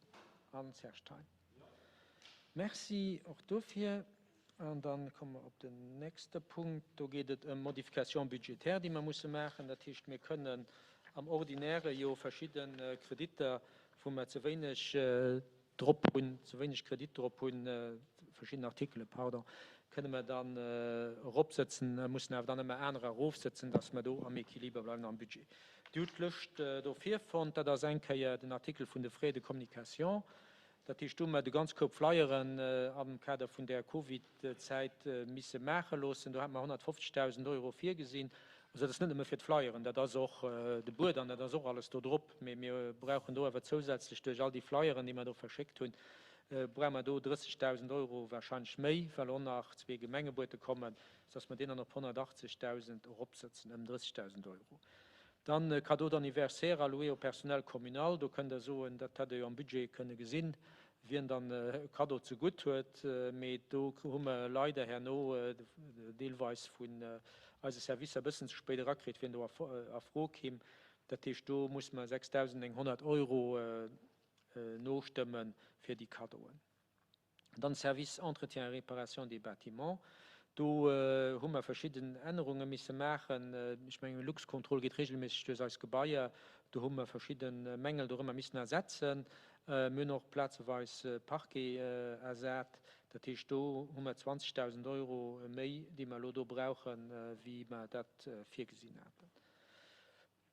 an Serge Thein. Merci och dofir. An da komme mer op den nächste Punkt. Do geet et ëm Modifications budgétaires, déi mer musse maachen. Dat heescht, mir kënnen am Ordinäre jo verschidde Kreditter, wou mer ze wéineg drop hunn, ze wéineg Kredit drop hunn, verschidden Artikelen, pardon, kënne mer dann eropsëtzen, mussen awer dann ëmmer anerer erofsëtzen, dass mer do am Équiliber bleiwen am Budget. Dir hutt d'Lëscht do virfonnt. Dat ass eng Kéier den Artikel vun de Frais de communication. Dat heescht, do hu mer de ganz Koup Flyeren am Kader vun där Covid-Zäit misse maache loossen. Do hate mer 150.000 Euro virgesinn. Also dat ass net nëmme fir d'Flyeren, dat ass och de Buet an dat ass och alles do drop. Mee mir brauchen do awer zousätzlech duerch all déi Flyeren, déi mer do verschéckt hunn, brauche mer do 30.000 Euro, wahrscheinlech méi, well och nach zwee Gemengebuete kommen, sodass mer deen dann op 180.000 eropsëtzen, ëm 30.000 Euro. Dann Cadeau d'anniversaire alloué au personnel communal, do kënnt Der soen, dat hätt Der jo am Budget kënne gesinn, wien dann e Cadeau zegutt huet, mee do hu mer leider herno deelweis vun eise Servicer e bëssen ze spéit erakritt, wien do a Fro kimm. Dat heescht, do musse mer 6.900 Euro nostëmme fir déi Cadeauen. Dann Service Entretien et Réparation des bâtiments, do hu mer verschidden Ännerunge misse maachen. Ech mengen, Luxcontrol geet regelméisseg duerch eis Gebaier. Do hu mer verschidde Mängel dorëmmer missen ersetzen. Mir hunn och plazeweis Parquet ersat. Dat heescht, do hu mer 20.000 Euro méi, déi mer elo do brauchen, wéi mer dat virgesinn haten.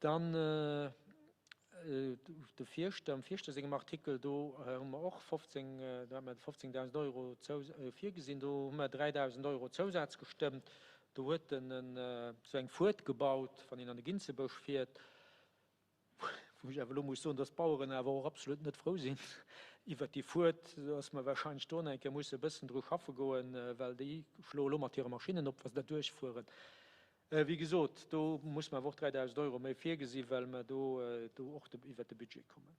Dann de Fierschter, am Fierschter sengem Artikel, do hu mer och 15, do hate mer 15.000 Euro virgesinn, do hu mer 3.000 Euro Zousaz gestëmmt. Do huet en esou eng Fuert gebaut, wann een an de Ginzebësch fiert, wou ech awer elo muss soen, dass d'Baueren awer och absolut net frou sinn iwwert déi Fuert, dass mer wahrscheinlech do nach eng Kéier musse e bëssen dru schaffe goen, well déi schloe elo mat hire Maschinnen op, wa se da duerchfueren. Wéi gesot, do muss mer awer och 3.000 Euro méi virgesinn, well mer do och iwwert de Budget kommen.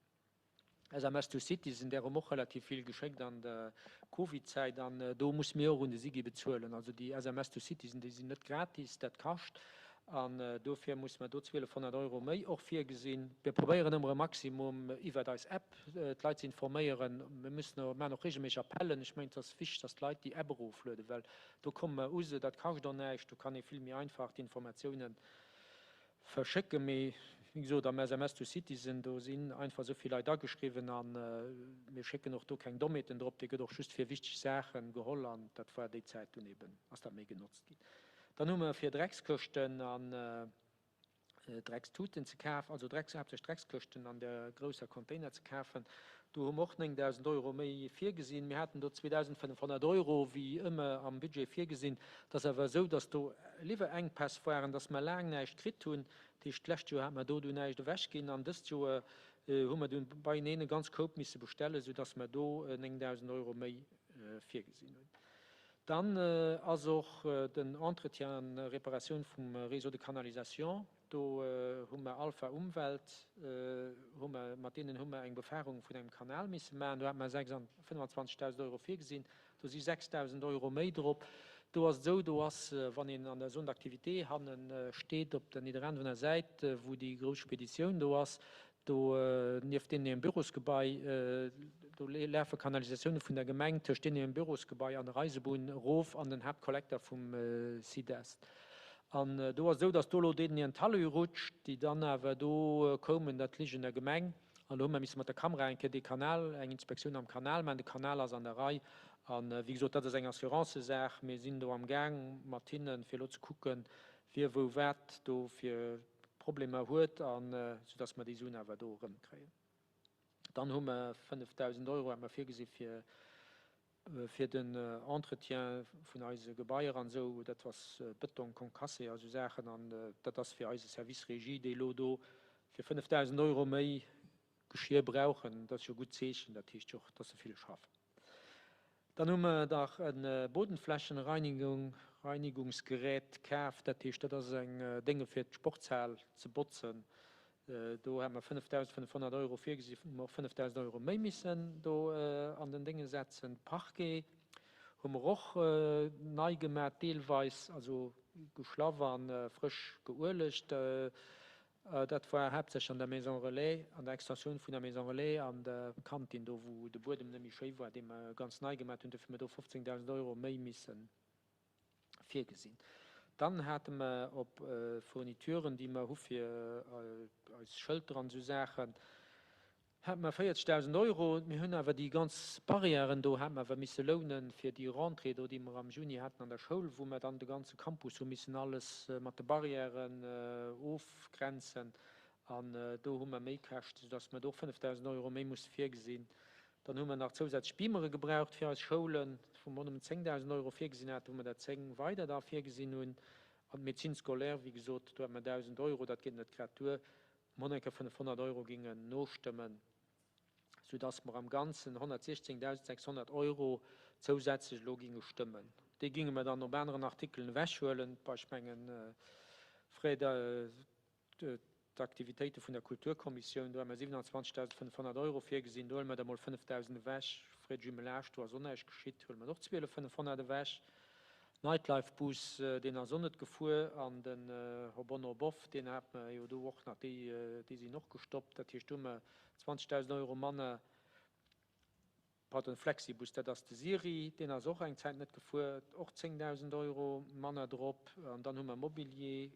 SMS to Citizen, där hu mer och relativ vill geschéckt an der Covid-Zäit an do musse mir och un de SIGI bezuelen. Also déi SMS to Citizen, déi sinn net gratis, dat kascht an dofir musse mer do 1.200 Euro méi och virgesinn. Mir probéieren ëmmer e Maximum iwwert eis App d'Leit ze informéieren. Mir mussen, maachen och regelméisseg Appellen. Ech mengen, et ass wichteg, dass d'Leit déi App eroflueden, well Do komme mer u se, dat kascht och näischt, do kann ee vill méi einfach d'Informatiounen verschécken. Mee wéi gesot, am SMS to Citizen, do sinn einfach esou vill Leit ageschriwwen a mir schécken och do keng Dommheeten drop. Dee gëtt och just fir wichteg Saache geholl an dat war déi Zäit dunn eben, ass dat méi genotzt ginn. Dann hu mer fir Dreckskëschten an. Dreckstuten ze kafen, also Drecks, haaptsächlech Dreckskëschten an der grousser Container ze kafen. Do hu mer och 9.000 Euro méi virgesinn. Mir haten do 2.500 Euro wéi ëmmer am Budget virgesinn. Et ass awer esou, dass do Liwwerenkpäss waren, dass mer laang näischt kritt hunn. Dat heescht, d'lescht Joer hate mer do dunn näischt ewechginn an dëst Joer hu mer dunn beieneen e ganz Koup misse bestellen, soudass mer do 9.000 Euro méi virgesinn hunn. Dann ass och den Entretien an Reparatioun vum Réseau de canalisation. Do hu mer Alpha Umwelt, hu mer, mat deenen hu mer eng Befahrung vun engem Kanal misse maachen. Do hate mer 25.000 Euro virgesinn, do si 6.000 Euro méi drop. Do ass et esou, do ass, wann een an der Zone d'activité hanne steet, op der Nidderaanwener Säit, wou déi grouss Speditioun do ass, Do nieft deenen Bürosgebai, do lafe Kanalisatioune vun der Gemeng tëscht deenen Bürosgebai an der Eisebunn erof an den Haaptkollekter vum Sidest. An do ass et esou, datt do elo deenen Talus rutscht, déi dann awer do koumen, dat lich un der Gemeng. An do hu mer misse mat der Kamera eng Kéier dee Kanal, eng Inspektioun am Kanal maachen. De Kanal ass an der Rei. A wéi gesot, dat ass eng Assurancësaach. Mir sinn do am Gaang mat hinnen, fir elo ze kucken, wie wou wat do fir Problemer huet, an soudass mer déi Suen awer do erëmkréien. Dann hu mer 5.000 Euro hat mer virgesi fir fir den Entretien vun eise Gebaier an esou, dat ass Bëtong, Concassé a sou Saachen, an dat ass fir eise Service Régie, déi elo do fir 5.000 Euro méi Geschir brauchen. Dat ass jo e gutt Zeechen, dat heescht jo och, dass se vill schaffen. Dann hu mer nach e Bodenflächenreinigung, Reinigungsgerät kaf. Dat heescht, dat ass eng Dénge fir d'Sportshal ze botzen. Do hate mer 5.500 Euro virgesi, hu mer och 5.000 Euro méi missen do an den Dénge setzen. Parquet hu mer och nei gemaat deelweis, also geschlaff a frësch geuelegt. Dat war haaptsächlech an der Maison Relais, an der Extensioun vun der Maison Relais an der Kantin, do wou de Buedem net méi schéi war, dee mer ganz nei gemaat hunn. Dofir hu mer do 15.000 Euro méi misse virgesinn. Dann hate mer op Fournituren, déi mer hu fir eis Schëlter an esou Saachen, Hate mer 40.000 Euro. Mir hunn awer déi ganz Barrièren do hate mer awer misse lounen fir déi Rentrée do, déi mer am Juni haten an der Schoul, wou mer dann de ganze Campus hu missen alles mat de Barrièren ofgrenzen. An do hu mer Méikäschte, soudass mer do och 5.000 Euro méi musse virgesinn. Dann hu mer nach zousätzlech Beamere gebraucht fir eis Schoulen, wou mer och nëmmen 10.000 Euro virgesinn haten, wou mer der 10 weider da virgesinn hunn. An d'Médecine scolaire, wéi gesot, do hate mer 1.000 Euro, dat geet net grad duer. Monaco 500 Euro gingen nostëmmen, soudass mer am Ganzen 116.600 Euro zousätzlech elo ginge stëmmen. Déi ginge mer dann op aneren Artikelen ewechhuelen, bei, ech mengen, Frais d'Aktivitéite vun der Kulturkommissioun, do hu mer 27.500 Euro virgesinn, do huele mer der mol 5.000 ewech. Frais de jumelage, do ass och näischt geschitt, huele mer och 12.500 ewech. Nightlife Bus, deen ass och net gefuer, an den Hop-on Hop-off, deen hat mer jo do och nach, déi, déi sinn och gestoppt. Dat heescht, do hu mer 20.000 Euro manner. Pardon, Flexibus, dat ass de Siri, deen ass och eng Zäit net gefuer, och 10.000 Euro manner drop. An dann hu mer Mobilier,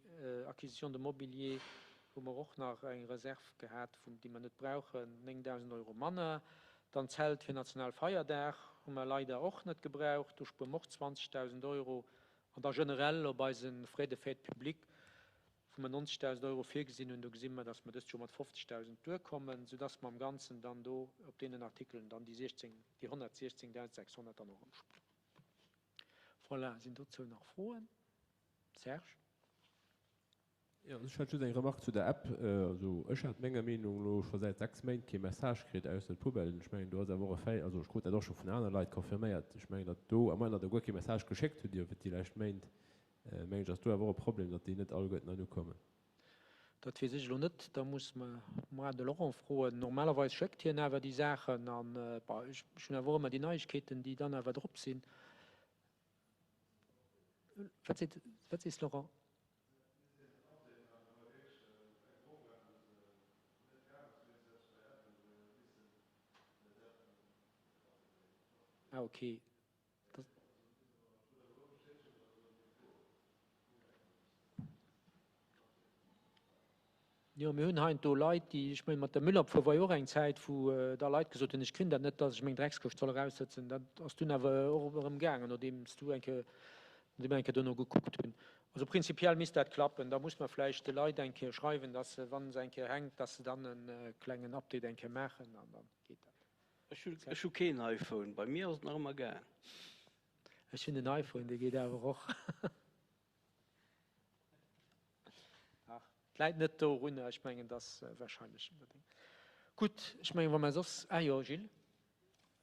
Acquisition de mobilier, hu mer och nach eng Reserv gehat, vun, déi mer net brauchen, 9.000 Euro manner. Dann Zelt fir Nationalfeierdag hu mer leider och net gebraucht, do spuere mer och 20.000 Euro. An da generell op eise Frais de fête publique, wou mer 90.000 Euro virgesinn hunn, do gesi mer, datt mer dëst Joer mat 50.000 duerkommen, soudatt mer am Ganzen dann do op deenen Artikelen dann déi 16, déi 116.600 dann och erëmspueren. Voilà, sinn dozou nach Froen? Serge? Jo, ech hat just eng Remarque zu der App. Also ech hat menger Meenung no scho säit 6 Méint kee Message kritt aus den Poubellen. Ech mengen do ass awer och e Feil, also ech krut dat och scho vun anere Leit confirméiert. Ech mengen datt do, à moins datt der guer kee Message geschéckt hutt iwwert déi lescht Méint, mengen ech ass do awer och e Problem, datt déi net alleguerten hei ukommen. Dat weess ech elo net, da muss mer de Laurent froen. Normalerweis schéckt hien awer déi Saachen an, bon, ech hunn awer och ëmmer déi Neiegkeeten, déi dann awer drop sinn. Wat seet, wat sees Laurent? Ah ok. Jo, mir hunn heiansdo Leit, déi, ech mengen, mat der Müllabfuhr war jo och eng Zäit, wou da Leit gesot hunn, ech krinn dat net, datt ech meng Dreckskëscht soll eraussëtzen. Dat ass dunn awer och erëm gaangen, nodeems du eng Kéier, nodeem mer eng Kéier dono gekuckt hunn. Also prinzipiell misst dat klappen. Da muss mer vläicht de Leit eng Kéier schreiwen, datt se, wa se eng Kéier hänkt, datt se dann e klengen Update eng Kéier maachen an da geet dat. Ech hu keen iPhone, bei mir ass et nach ëmmer gaang. Ech hunn en iPhone, dee geet awer och. Ach, et läit net dorunner. Ech mengen, dass wahrscheinlech. Gutt, ech mengen, wa mer soss, ah jo, Gilles.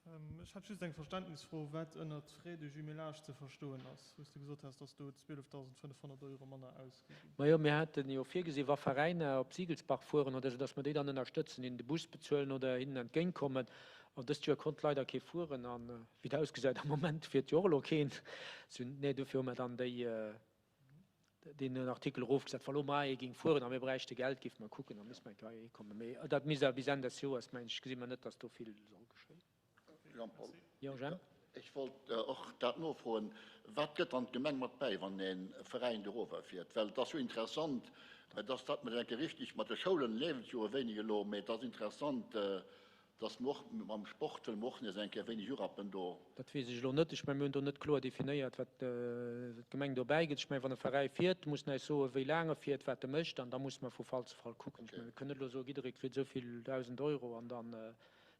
Ech hätt just eng Verständnisfro, wat ënnert Frais de jumelage ze verstoen ass, wou s de gesot has, dass do 12.500 Euro manner ausgi ginn. Majo, mir haten jo virgesinn, wa Veräiner op Siegelsbach fueren oder esou, dass mer déi dann ënnerstëtzen, hinnen de Bus bezuelen oder hinnen entgéintkommen. An dëst Joer konnt leider kee fueren an wéi et ausgesäit am Moment fiert jo och elo keen. Nee, dofir hu mer dann déi, deen Artikel erofgesat. Wa lo mar ee géing fueren a mir bräichte Geld, géife mer kucken, da misste mer eng Kéier heihi kommen. Mee dat misst awer bis Enn des Joers, mengen ech, gesi mer net, datt do vill soll geschéien. Jean-Paul, Jo, Jemp? ech wollt och dat nofroen, Wat gëtt dann d'Gemeng mat bäi, wann e Veräin dorower fiert? Well et ass jo interessant, dass dat mat enke richtig mat de Schoulen leeft jo e wéineg elo, mee et ass interessant, Dass mer och mam Sport wëlle mer och nees eng Kéier wéineg urappen do. Dat weess ech elo net. Ech mengen, mir hunn do net kloer definéiert, wat d'Gemeng do bäigëtt. Ech mengen, wann e Veräi fiert, muss en äis soen, wéi laang e fiert, wat e mécht, an da musse mer vu Fall zu Fall kucken. Ech mengen, mir kënnen net elo soen, jidderee kritt esou vill 1.000 Euro an da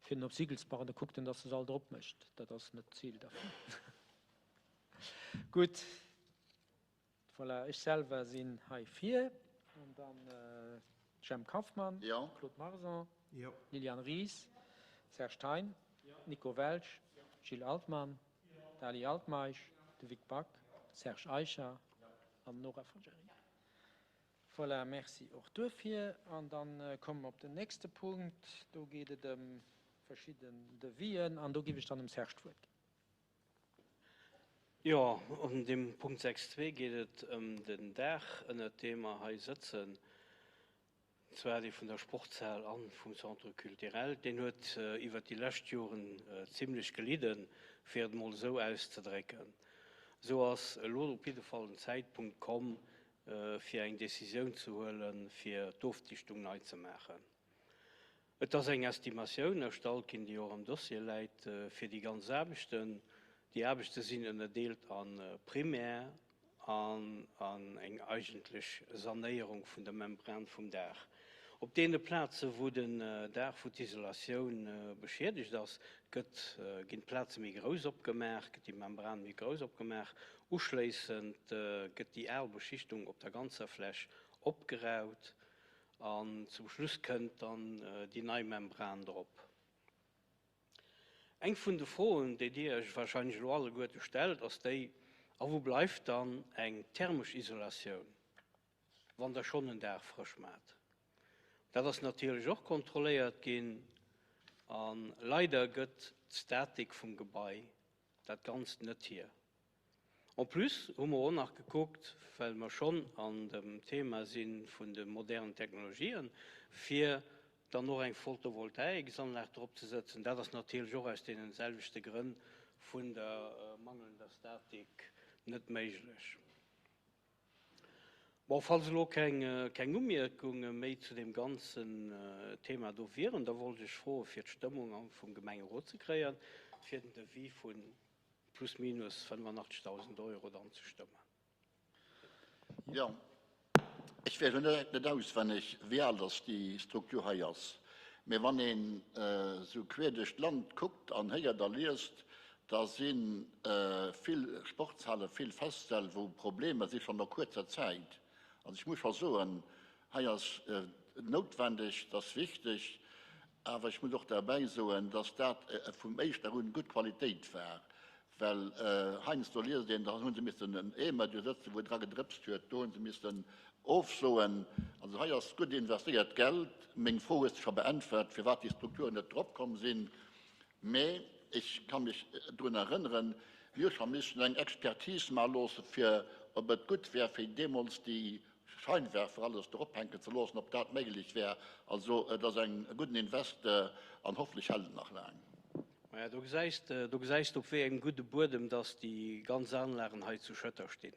fiert en op Siggelsbach an da kuckt en, dass e se all drop mécht. Dat ass net d'Zil dervun. Gutt. Voilà, ech selwer sinn hei vir an dann Jemp Kaufmann, Claude Marson, Liliane Ries, Serge Thein, Nico Welsch, Gilles Altmann, Dali Altmeisch, de Vic Back, Serge Eicher an Nora Fontgary. Voilà, merci och duerfir. An da komme mer op den nächste Punkt. Do geet et ëm verschidden Devis'en an do géif ech dann dem Serge d'Wuert ginn. Jo, an deem Punkt 6.2 geet et ëm den Daach, ënnert deem mer hei sëtzen, an zwar dee vun der Sportshal a vum Centre culturel. Deen huet iwwert déi lescht Joren zimlech gelidden, fir et emol esou auszedrécken. Esou ass elo op jidde Fall den Zäitpunkt komm, fir eng Décisioun ze huelen, fir d'Ofdichtung nei ze maachen. Et ass eng Estimatioun erstallt ginn, déi och am Dossier läit, fir déi ganz Aarbechten. Déi Aarbechte sinn ënnerdeelt a primär an an eng eigentlech Sanéierung vun der Membran vum Daach. Op deene Plaze wou den Daach, wou d'Isolatioun beschiedegt ass, gëtt, ginn d'Plaze méi grouss opgemaach, gëtt déi Membran méi grouss opgemaach. Uschléissend gëtt déi al Beschichtung op der ganzer Fläch opgeraut. An zum Schluss kënnt dann déi nei Membran drop. Eng vun de Froen, déi Dir Iech wahrscheinlech elo alleguerte stellt, ass déi, A wou bleift dann eng thermesch Isolatioun, wann Der schonn en Daach frësch maacht? Dat ass natierlech och kontrolléiert ginn a leider gëtt d'Statik vum Gebai dat Ganzt net hier. En plus hu mer och nach gekuckt, well mer schonn an dem Thema si vun de modernen Technologien, fir dann och eng Photovoltaiksanlag drop ze sëtzen. Dat ass natierlech och aus deenen selwechte Grënn vun der mangelnder Statik net méiglech. Bon, falls elo keng keng Umierkunge méi zu deem ganzen Thema do wieren, da wollt ech froe fir d'Stëmmung vum Gemengerot ze kréien, fir den Devis vun plus minus 85.000 Euro dann ze stëmmen. Jo, ech weess elo net auswenneg, wéi al dass déi Struktur hei ass, mä wann een esou queer duerch d'Land kuckt an héiert a liest, da si vill Sportshale, vill Festsäll, wou Problemer si schonn no kuerzer Zäit. Also ech muss scho soen, hei ass noutwendeg, et ass wichteg, Awer ech muss och derbäi soen, dass dat vum éischten Dag un gutt Qualitéit war, well heiansdo liest een, da hu se missen en Eemer do sëtzen, wou dra gedrëpst huet, do hu se missen ofsoen. Also hei ass gutt investéiert Geld. Meng Fro hues de scho beäntwert, firwat déi Strukturen net drop komm sinn. Mä ech ka mech drun erënneren, mir hu scho missen eng Expertise maache loosse fir ob et gutt wär, fir deemools déi Scheinwerfer alles do ophänken ze loossen, ob dat méiglech wär. Also et ass eng gudden Invest an hoffentlech hält et nach laang. Maja, do gesäis de, do gesäis de op wéi engem gudde Buedem dass déi ganz Anlagen hei zu Schëtter stinn.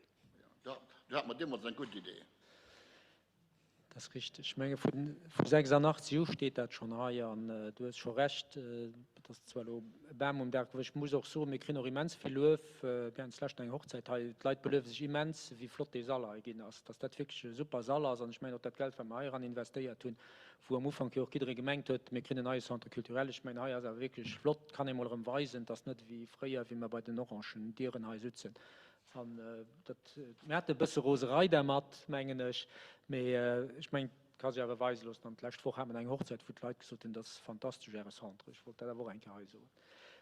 Jo, do hate mer deemools eng gutt Idee. Dat ass richteg. Ech menge vu 86 u steet dat schonn hei an du hues scho Recht, et ass zwar elo e Bam um Daach gewiescht. Ech muss och soen, mir kréien och immens vill Luef. Mir haten d'lescht eng Hochzäit hei, d'Leit beluewe sech immens, wéi flott dee Sall hei ginn ass, dass dat wierklech e super Sall ass. An ech mengen och dat Geld, wat mer hei eran investéiert hunn, wou am Ufank jo och jidderee gemengt huet, mir kréien en neie Centre culturel, ech mengen hei ass awer wierklech flott, kann ee mol erëm weisen, et ass net wéi fréier, wéi mer bei den orangen Dieren hei sutzen. An dat, mir hate e bësse Roserei dermat, mengen ech, mee ech mengen, et ka sech awer weise loossen. An d'lescht Woch hat mer eng Hochzäit, wou d'Leit gesot hunn, dat ass fantastesch, Äre Centre. Ech wollt dat awer och eng Kéier hei soen.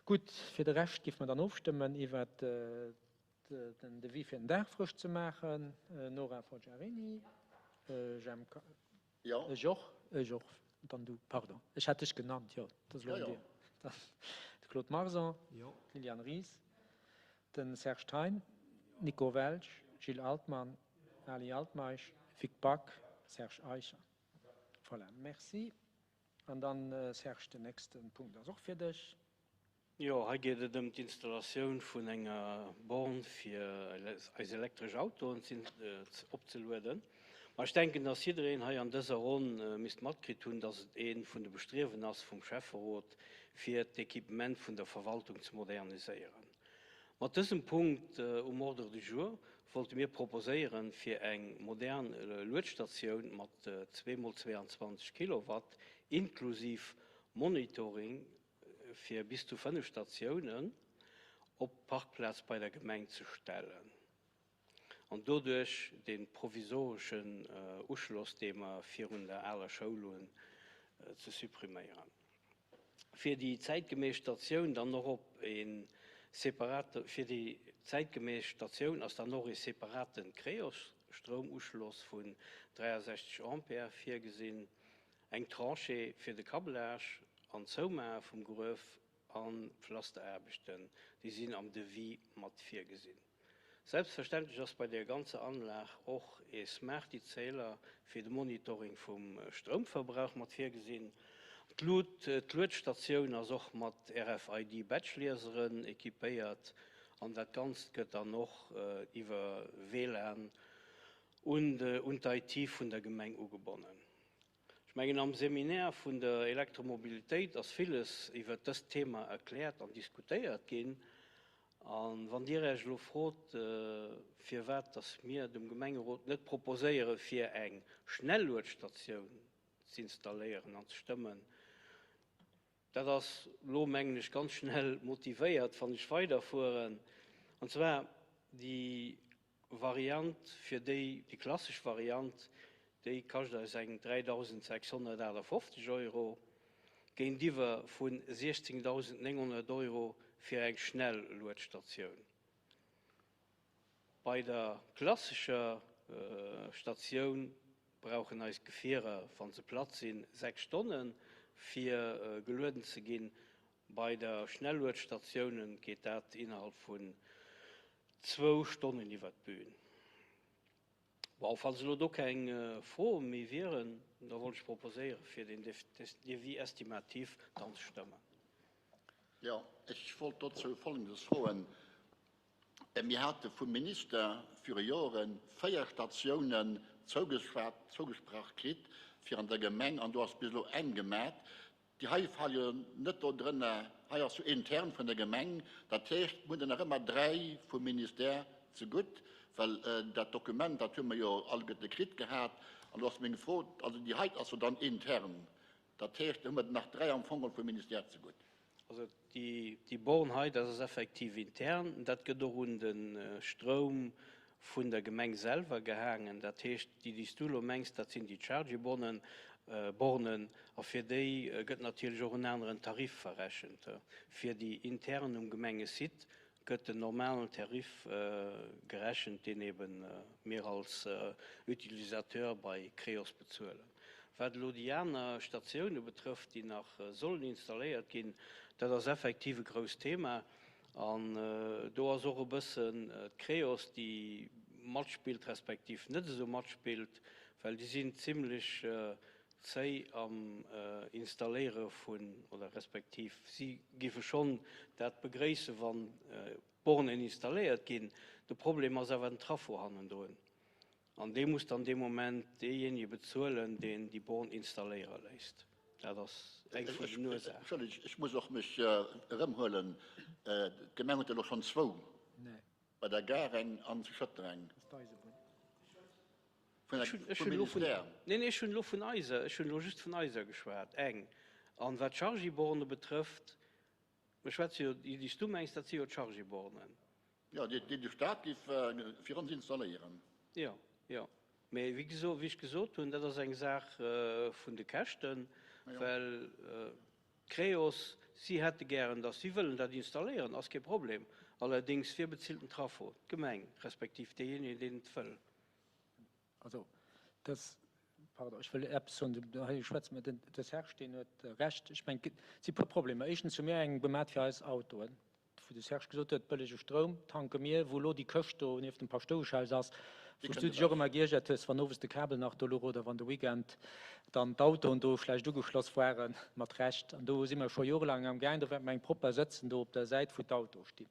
Gutt, fir de Rescht géife mer dann ofstëmmen iwwert den Devis fir den Daach frësch ze maachen. Nora Forgiarini, Jemp Jo. Ech och, ech och. Dann du, pardon, ech hat dech genannt, jo, dat ass elo un dir. Dann de Claude Marson, d'Liliane Ries, de Serge Thein, Nico Welsch, Gilles Altmann, Ali Altmeisch, Vic Back, Serge Eicher. Voilà, merci. An dann, Serge, den nächste Punkt ass och fir dech. Jo, hei geet et ëm d'Installatioun vun enger Born fir eis elektresch Autoen opzelueden. Ma ech denken, dass jiddereen hei an dëser Ronn misst matkritt hunn, dass et ee vun de Bestriewen ass vum Schäfferot, fir d'Equipement vun der Verwaltung ze moderniséieren. Mat dësem Punkt um Ordre du jour wollte mir proposéieren, fir eng modern Luedstatioun mat zweemol 22 Kilowatt inklusiv Monitoring fir bis zu 5 Statiounen op d'Parkplaz bei der Gemeng ze stellen an doduerch dee provisoreschen Uschloss, dee mer virun der aler Schoul hunn, ze suppriméieren. Fir déi zäitgeméiss Statioun dann och op e separate, fir déi zäitgeméiss Statioun ass dann och e separate Creos-Stroumuschloss vun 63 Ampere virgesinn. Eng Tranchée fir de Câblage an d'Zoumache vum Gruef an d'Pflasteraarbechten, déi sinn am Devis mat virgesinn. Selbstverständlech ass bei der ganzer Anlag och ee Smarty-Zähler fir de Monitoring vum Stroumverbrauch mat virgesinn. D'Luedstatioun ass och mat RFID-Badge-Lieseren équipéiert an dat Ganzt gëtt dann och iwwer WLAN un d'IT vun der Gemeng ugebonnen. Ech mengen, am Seminaire vun der Elektromobilitéit ass villes iwwert dëst Thema erkläert an diskutéiert ginn. A wann Dir Iech elo frot, firwat dass mir dem Gemengerot net proposéiere fir eng Schnelluedstatioun z'installéieren an ze stëmmen, dat ass elo, mengen ech, ganz schnell motivéiert, wann ech weiderfueren, an zwar déi Variant fir déi, déi klassesch Variant, déi kascht eis eng 3.658 Euro, géintiwwer vu 16.900 Euro fir eng Schnelluedstatioun. Bei der klassescher Statioun brauchen eis Gefierer, wa se platt sinn, 6 Stonnen, fir gelueden ze ginn. Bei der Schnelluedstatiounen geet dat innerhalb vun zwou Stonnen iwwert d'Bühn. Bon, falls elo do keng Froe méi wieren, da wollt ech proposéieren, fir den Devis estimatif dann ze stëmmen. Jo, ech wollt dozou Folgendes froen. Mir hate vum Minister viru Jore 4 Statiounen zougesprach kritt fir an der Gemeng, an do ass bis elo eng gemat. Déi hei fale jo net do drënner. Hei ass jo intern vun der Gemeng. Dat heescht, mir hunn der nach ëmmer 3 vum Ministère zegutt, well dat Dokument, dat hu mer jo alleguerte kritt gehat. An do ass meng Fro, also déi hei ass jo dann intern. Dat heescht, do hu mer nach 3 am Fong geholl vum Ministère zegutt. Also déi Born hei, dat ass effektiv intern. Dat gëtt och un de Stroum vun der Gemeng selwer gehaangen. Dat heescht, déi, déi s du elo mengs, dat sinn déi Chargy-Bonnen, Bornen, a fir déi gëtt natierlech och en aneren Tarif verrechent. Fir déi intern um Gemengesite gëtt den normalen Tarif gerechent, deen eben mir als Utilisateur bei Creos bezuelen. Wat elo déi aner Statioune betrëfft, déi nach sollen installéiert ginn, dat ass effektiv e grousst Thema. An do ass och e bëssen d'Creos, déi matspillt, respektiv net esou matspillt, well déi sinn zimlech zéi am Installéiere vun, oder respektiv si géife schonn dat begréissen, wann Bornen installéiert ginn. De Problem ass awer den Traffo hannendrun. An dee muss dann dee Moment deejéinege bezuelen, deen déi Born installéiere léisst. Dat ass eng vun den Ursaachen. Entschëllegt, ech muss och mech erëmhuelen. D'Gemeng huet elo schonn zwou, bei der Gare eng an zu Schëttereng. Ech hunn elo vun, neen, ech hunn elo vun eiser, ech hunn elo just vun eiser geschwat, eng. An wat d'Chargy-Borne betrëfft, mir schwätze jo, déi, déi s du mengs, dat si jo d'Chargy-Bornen. Jo, déi, déi de Stat géif fir ons installéieren. Jo, jo. Mee wéi geso, wéi ech gesot hunn, dat ass eng Saach vun de Käschten, well d'Creos Si hätte gären, dass si wëllen dat installéieren, ass kee Problem. Allerdéngs, wie bezilt den Traffo? D'Gemeng, respektiv deejéinegen, deen et wëll. Also, dass, pardon, ech wëll eppes soen, hei schwätze mer, den, de Serge, deen huet Recht. Ech mengen, et si puer Problemer. Éischtens hu mir eng gemat fir eis Autoen. wou de Serge gesot huet, bëllege Stroum tanke mir, wou elo déi Këscht do nieft dem Paschtoueschhaus ass, wou s du dech och ëmmer geiergert hues, wann owes de Kabel nach do luch oder wann de Weekend dann d'Autoen do schlecht ugeschloss waren, mat Recht. An do si mer scho jorelaang am Gaang, do wäerte mer eng propper sëtzen do op der Säit, wou d'Autoe stinn.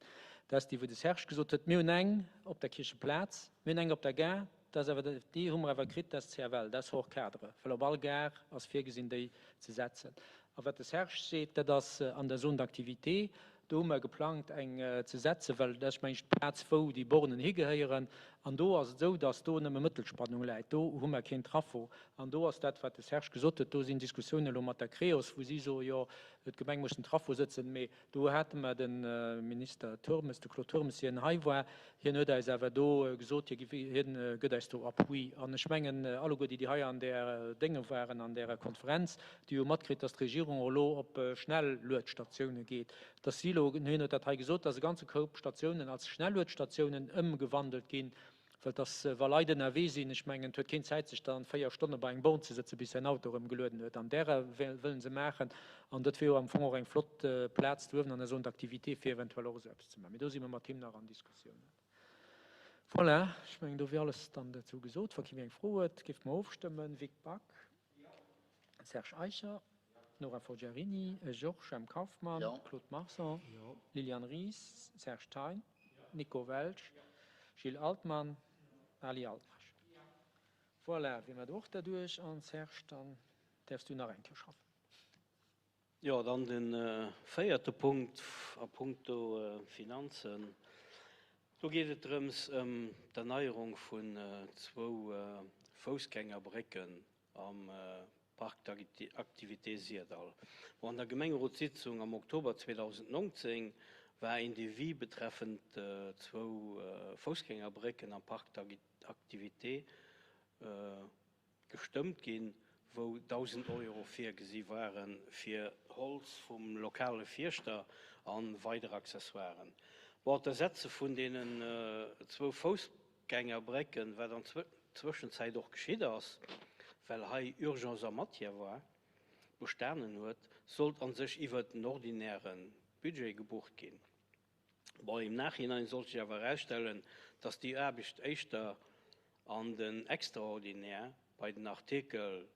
Dat ass déi, wou de Serge gesot huet, mir hunn eng op der Kiercheplaz, mir hunn eng op der Gare, dat ass awer, déi hu mer awer kritt, dat ass CFL, dat ass hors cadre, well op all Gare ass virgesinn, déi ze setzen. A wat de Serge seet, dat ass an der Zone d'activité, do hu mer geplangt eng ze setzen, well dat ass, meng ech, d'Plaz, wou déi Bornen higehéieren. An do ass et esou, datt do nëmme Mëttelspannung läit, do hu mer keen Traffo. An do ass dat, wat de Serge gesot huet, do sinn Diskussiounen elo mat der Creos, wou si soen, jo, d'Gemeng muss den Traffo sëtzen, mee Do hate mer de Minister Turmes, de Claude Turmes, hien hei war. Hien huet eis awer do gesot, hie hien gëtt eis do Appui. An ech mengen, alleguer déi, déi hei an där Dénge waren, an där Konferenz, déi hu matkritt, dass d'Regierung och elo op Schnelluedstatioune geet, dass si elo, hien huet dat hei gesot, dass e ganze Koup Statiounen als Schnelluedstatiounen ëmgewandelt ginn, Well dass, wa Leit ënnerwee sinn, ech mengen, et huet keen Zäit, sech dann 4 Stonne bei eng Born ze sëtzen, bis säin Auto erëm gelueden huet. An därer wëllen se maachen. An dat wier jo am Fong och eng flott Plaz do uewen an der Zone d'activité, fir eventuell och esou eppes ze maachen. Mee do si mer mat him nach an Diskussiounen. Voilà, ech mengen, do wier alles dann dozou gesot. Wa kee méi eng Fro huet, géife mer ofstëmmen. Vic Back. Serge Eicher, Nora Forgiarini, Georges M. Kauffmann, Claude Marson, Liliane Ries, Serge Thein, Nico Welsch, Gilles Altmann, Ali Altmeisch. Voilà, wier mer do och derduerch. An Serge, dann däerfs du nach eng Kéier schaffen. Jo, dann de véierte Punkt a puncto Finanzen. Do geet et drëms ëm d'Erneierung vun zwou Foussgängerbrécken am Parc d'activités Syrdall. Bon, an der Gemengerotssitzung am Oktober 2019 war een Devis betreffend zwou Foussgängerbrécken am Parc d'activités gestëmmt ginn, wou 1.000 Euro virgesi ware fir Holz vum lokale Fierschter a weider Accessoiren. Bon, d'Ersetze vun deenen zwou Foussgängerbrécken, wat an Zwëschenzäit och geschitt ass, well hei Urgence en matière war, bestanen huet, sollt a sech iwwert den ordinäre Budget gebucht ginn. Bon, im Nachhinein sollt sech awer erausstellen, dass déi Aarbecht éischter an den Extraordinaire bei den Artikel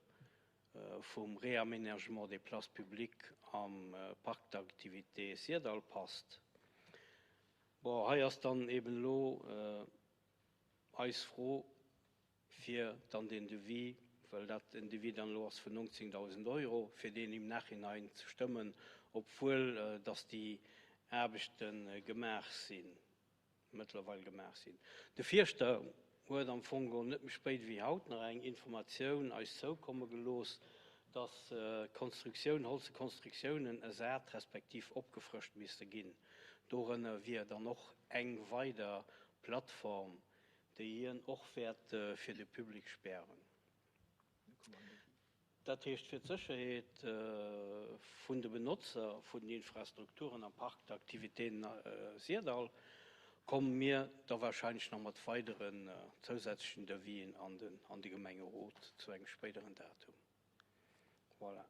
vum Réaménagement des places publiques am Parc d'activités Syrdall passt. Bon, hei ass dann eben elo eis Fro, fir dann deen Devis, well dat en Devis dann elo ass vun 19.000 Euro, fir deen im Nachhinein ze stëmmen, obwuel dass déi Aarbechte gemaach sinn, mëttlerweil gemaach sinn. De Fierschter huet am Fong geholl net méi spéit wéi haut nach eng Informatioun eis zoukomme gelooss, dass Konstruktioun, holze Konstruktiounen ersat respektiv opgefrëscht misste ginn. Dorënner wier dann och eng weider Plattform, déi hien och wäert fir de Public spären. Dat heescht fir d'Sécherheet vun de Benotzer vun den Infrastrukturen am Parc d'activités Syrdall komme mir da wahrscheinlech nach mat weideren zousätzlechen Devis'en an de Gemengerot zu engem spéideren Datum. Voilà.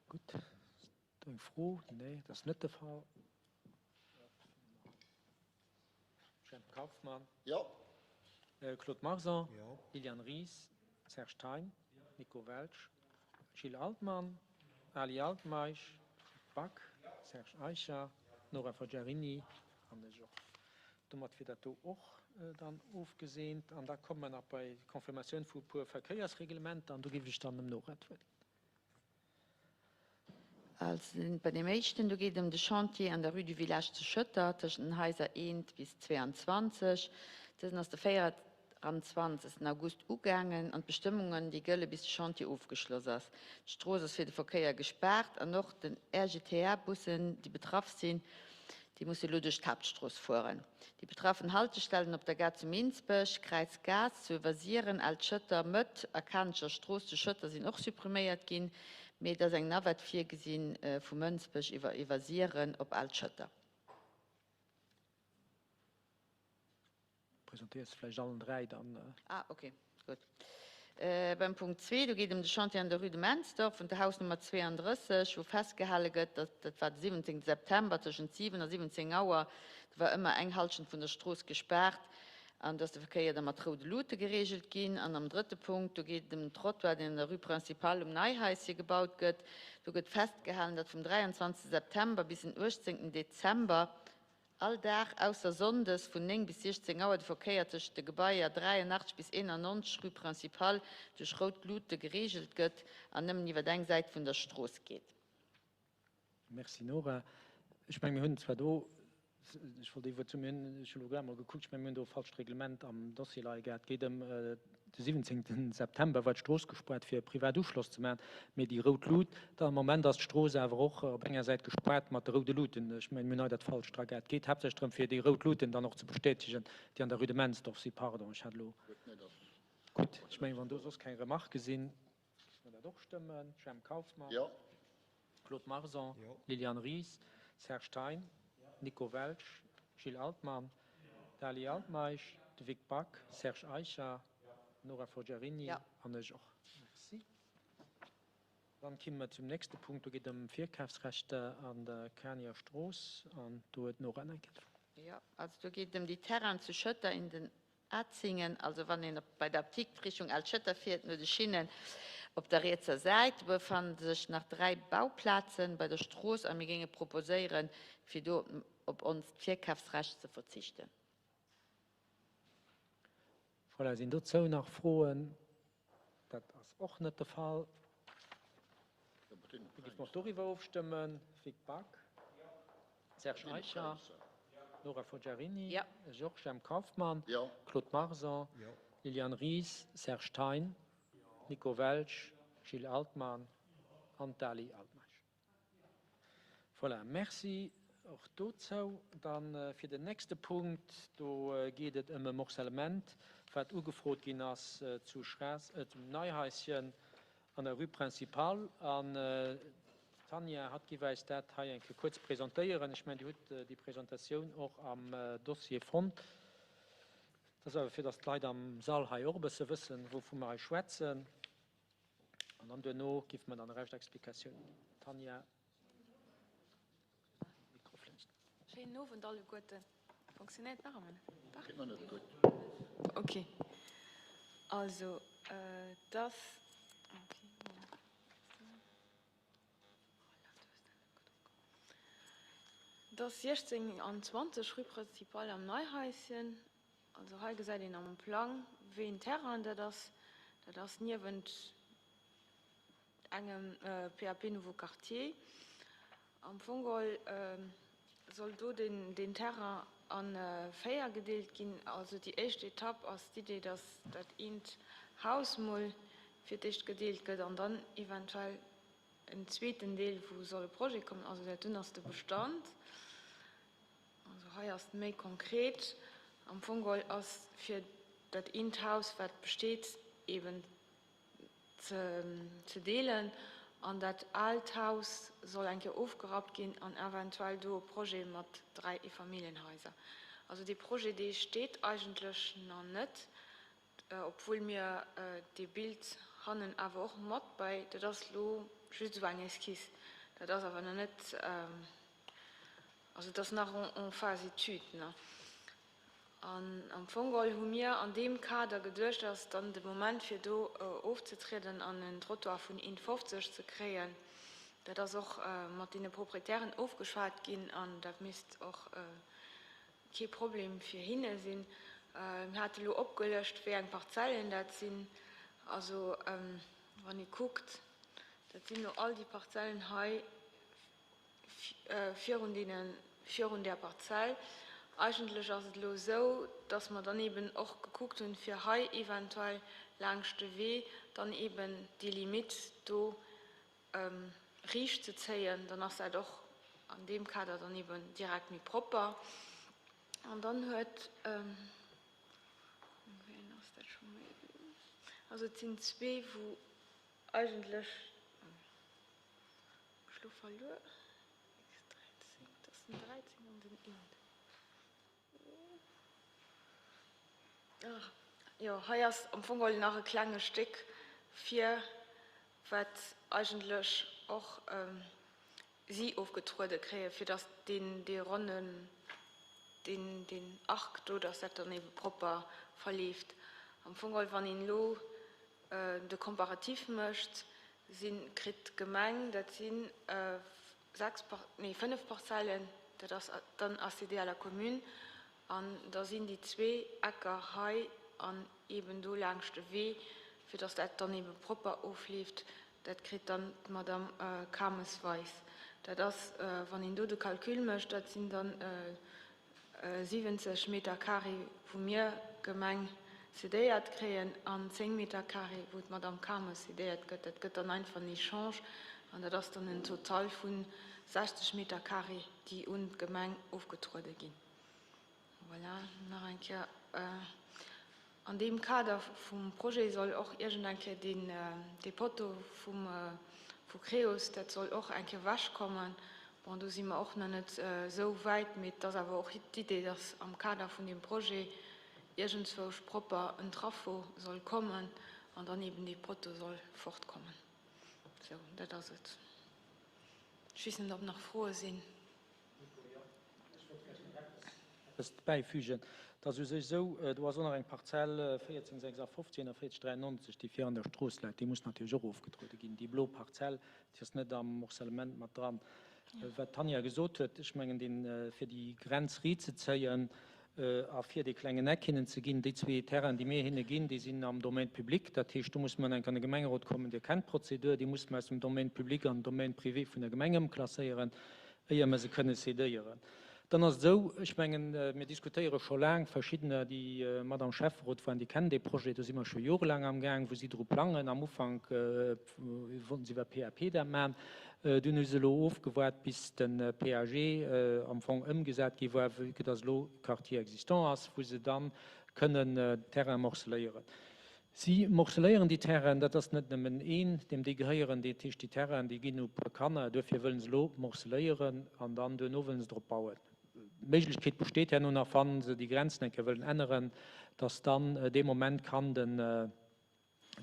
Gutt. Ass do eng Fro? Nee, dat ass net de Fall. Jemp Kauffmann. Jo. Claude Marson. Jo. Liliane Ries. Serge Thein. Nico Welsch. Gilles Altmann. Ali Altmeisch. Luc Back. Serge Eicher. Nora Forgiarini an de Georges. Domat wier dat do och dann ofgeseent. An da komme mer nach bei d'Confirmatioun vu e puer Verkéiersreglementer an do géif ech dann dem Nora d'Wuert ginn. Also bei deem éischten, do geet et ëm de Chantier an der Rue du Village zu Schëtter tëschent den Haiser 1 bis 22. Dësen ass de 24 August ugaangen an d'Bestëmmungen, déi gëlle bis de Chantier ofgeschloss ass. D'Strooss ass fir de Verkéier gespaart an och den RGTA-Bussen, déi betraff sinn, déi musse elo duerch d'Haaptstrooss fueren. Déi betraffen Haltestellen op der Gare zu Minsbech, Kräiz Gaass zu Iwwersiren, Alt Schëtter, Mëtt a Kanecher Strooss zu Schëtter sinn och suppriméiert ginn. Mee et ass eng Navette virgesinn vu Mënsbech iwwer Iwwersiren op Al-Schëtter. Presentéiers vläicht allen 3 dann. Ah, ok, gutt. Beim Punkt zwee, do geet et ëm de Chantier an der Rue de Mensdorf un der Hausnummer 32, wou festgehale gëtt, datt, dat war de 17 September tëschent 7 a 17 Auer, do war ëmmer eng Hallschent vun der Strooss gespaart an do ass de Verkéier da mat roude Lute gereegelt ginn. An am drëtte Punkt, do geet et ëm den Trottoir, deen an der Rue Principale um Neihaischen gebaut gëtt. Do gëtt festgehalen, datt vum 23 September bis den 18 Dezember, All Dag, ausser sonndes, vun 9 bis 16 Auer de Verkéier tëschent de Gebaier 83 bis 91, rue Principale, duerch rout Luute gereegelt gëtt an nëmmen iwwer eng Säit vun der Strooss geet. Merci Nora. Ech mengen, mir hunn zwar do, ech wollt ee Wuert soen, mir hunn, ech hu elo grad emol gekuckt, ech mengen, mir hunn do e falscht Reglement am Dossier leie gehat. Et geet ëm De 17 September war d'Strooss gespaart fir e privat Uschloss ze maachen, mee déi rout Lut, da am Moment ass d'Strooss awer och op enger Säit gespaart mat de roude Luten. Ech mengen, mir hunn hei dat falscht dra gehat. Et geet haaptsächlech drëm fir déi rout Luten dann och ze bestätegen, déi an der Rue de Mensdorf sinn. Pardon, ech hat elo. Gutt, ech mengen, wann do soss keng Remarquë sinn, géife mer dat och stëmmen. Jemp Kauffmann. Claude Marson, Liliane Ries, Serge Thein, Nico Welsch, Gilles Altmann, Dali Altmeisch, de Vic Back, Serge Eicher, Nora Forgiarini an ech och. Merci. Dann kimme mer zum nächste Punkt. Do geet et ëm Virkafsrechter an der Kanierstrooss an do huet d'Nora nach eng Kéier d'Wuert. Jo, also do geet et ëm déi Terrainen zu Schëtter in den Atzingen, also wann een op bei der Apdikt Richtung Al-Schëtter fiert, no de Schinnen op der rietser Säit, do befannen sech nach 3 Bauplazen bei der Strooss a mir géinge proposéieren, fir do op onst Virkafsrecht ze verzichten. Voilà, sinn dozou nach Froen? Dat ass och net de Fall. Da géife mer och doriwwer ofstëmmen. Vic Back, Serge Eicher, Nora Forgiarini, Georges Jemp Kauffmann, Claude Marson, Liliane Ries, Serge Thein, Nico Welsch, Gilles Altmann an d'Ali Altmeisch. Voilà, merci och dozou. Dann fir den nächste Punkt, do geet et ëm e Morcellement, wat ugefrot ginn ass zu Schraass, zum Neihaischen an der Rue Principale. An d'Tanja, hatt giff äis dat hei eng Kéier kuerz presentéieren. Ech mengen, Dir hutt déi Presentatioun och am Dossier fonnt. Dat ass awer fir datt d'Leit am Sall hei och e bësse wëssen, wouvu mer hei schwätzen. An dann duerno giffe mer dann de Rescht Explikatiounen ginn. Tanja, Mikro vläicht. Schéinen Owend alleguerten. Fonctionnéiert nach ëmmer net? Dach? Geet nach net gutt. Ok. Also, et ass, ok, et ass 16 an 20, rue Principale am Neihaischen. Also hei gesäit een am Plang, wéi een Terrain dat ass. Dat ass niewent engem PAP Nouveau Quartier. Am Fong geholl soll do deen Terrain a 4 gedeelt ginn. Also déi éischt Etapp ass d'Idee, datt dat eent Haus mol fir d'éischt gedeelt gëtt an dann eventuell en zweeten Deel, wou soll e Projet kommen. Also dat dunn ass de Bestand. Also hei ass et méi konkret. Am Fong geholl ass fir dat eent Haus, wat besteet, eben ze deelen an dat aalt Haus soll eng Kéier ofgerappt ginn an eventuell do e Projet mat 3 Eefamilljenhaiser. Also dee Projet, dee steet eigentlech nach net, obwuel mir dee Bild hannen awer och mat bei, dat ass elo just esou eng Esquisse, dat ass awer nach net, Also et ass nach en phase étude, ne? An am Fong geholl hu mir an deem Kader geduecht, dat ass dann de Moment fir do ofzetrieden an en Trottoir vun 1,50 ze kréien. Dat ass och mat deene Proprietären ofgeschwat ginn an dat misst och kee Problem fir hinne sinn. Mir hate lo opgelëscht, wéi eng Parzellen dat sinn. Also wann ee kuckt, dat sinn lo all déi Parzellen hei, virun deene, virun där Parzell. Eigentlech ass et elo esou, dass mer dann eeben och gekuckt hunn, fir hei eventuell laangscht de Wee dann eeben déi Limitt do riicht ze zéien. Dann ass dat och an deem Kader dann eeben direkt méi propper. An dann huet, wéi eng ass dat scho méi, also et sinn zwee, wou eigentlech. elo verluer. X13, dat ass den 13 an den Int. Jo, hei ass am Fong geholl nach e klenge Stéck vir, wat eigentlech och si ofgetruede kréien, fir datt deen, dee ronnen, deen, deen Arc do, datt dat dann ebe propper verleeft. Am Fong geholl, wann een elo de Comparatif mécht, sinn, kritt d'Gemeng, dat si 6, nee 5 Parzellen, dat ass dann accédé à la commune, an da sinn déi zwee Ecker hei an eeben do laangscht de Wee, fir dass dat dann eebe propper ofleeft, dat kritt dann d'Madame Kames-Weis. Dat ass, wann een do de Calcul mécht, dat sinn dann 70 Meter carré wou mir, Gemeng, cédéiert kréien an 10 Meter carré wou d'Madame Kames cédéiert gëtt. Dat gëtt dann einfach en Echange an dat ass dann en Total vu 60 Meter carré, déi un d'Gemeng ofgetruede ginn. Voilà, nach eng Kéier. An deem Kader vum Projet soll och iergend eng Kéier deen, dee Potto vum, vu Creos, dat soll och eng Kéier ewechkommen. Bon, do si mer och nach net esou wäit, mee et ass awer och d'Idee, dass am Kader vun deem Projet iergendzwousch propper en Traffo soll kommen an dann eeben dee Potto soll fortkommen. Sou, dat ass et. Ech weess net, ob nach Froe sinn. Eppes bäifügen. Et ass u sech esou, do ass och nach eng Parzell 1456, 41 93, déi vir an der Strooss läit. Déi muss natierlech och ofgetruede ginn. Déi blo Parzell, déi ass net am Morcellement mat dran. Wat d'Tanja gesot huet, ech mengen, deen, fir déi Grenz riitzezéien a fir dee klengen Eck hinnen ze ginn, déi zwee Terrainen, déi mir hinne ginn, déi sinn am Domaine public. Dat heescht, do muss mer enk an de Gemengerot kommen. Dir kennt d'Prozedur, déi muss mer aus dem Domaine public an den Domaine privé vun der Gemeng ëmklasséieren. éier mer se kënne cédéieren. Dann ass et esou, ech mengen, mir diskutéiere scho laang, verschiddener, déi mat am Schäfferot waren, déi kennen dee Projet, do si mer scho jorelaang amgaang, wou si dru plangen. Am Ufank wollten se iwwer PAP dat maachen, dunn hu se elo ofgewaart, bis de PAG am Fong ëmgesat gi war, vue que dass elo Quartier existant ass, wou se da kënnen Terrain morceléieren. Si morceléieren déi Terrainen, dat ass net nëmmen een, deem déi gehéieren, dat heescht déi Terrainen, déi ginn u puer Kanner, duerfir wëllen se elo morceléieren an dann duerno wëllen se drop bauen. D'Méiglechkeet besteet herno nach, wa se déi Grenzen eng Kéier wëllen änneren, dass dann dee Moment kann den,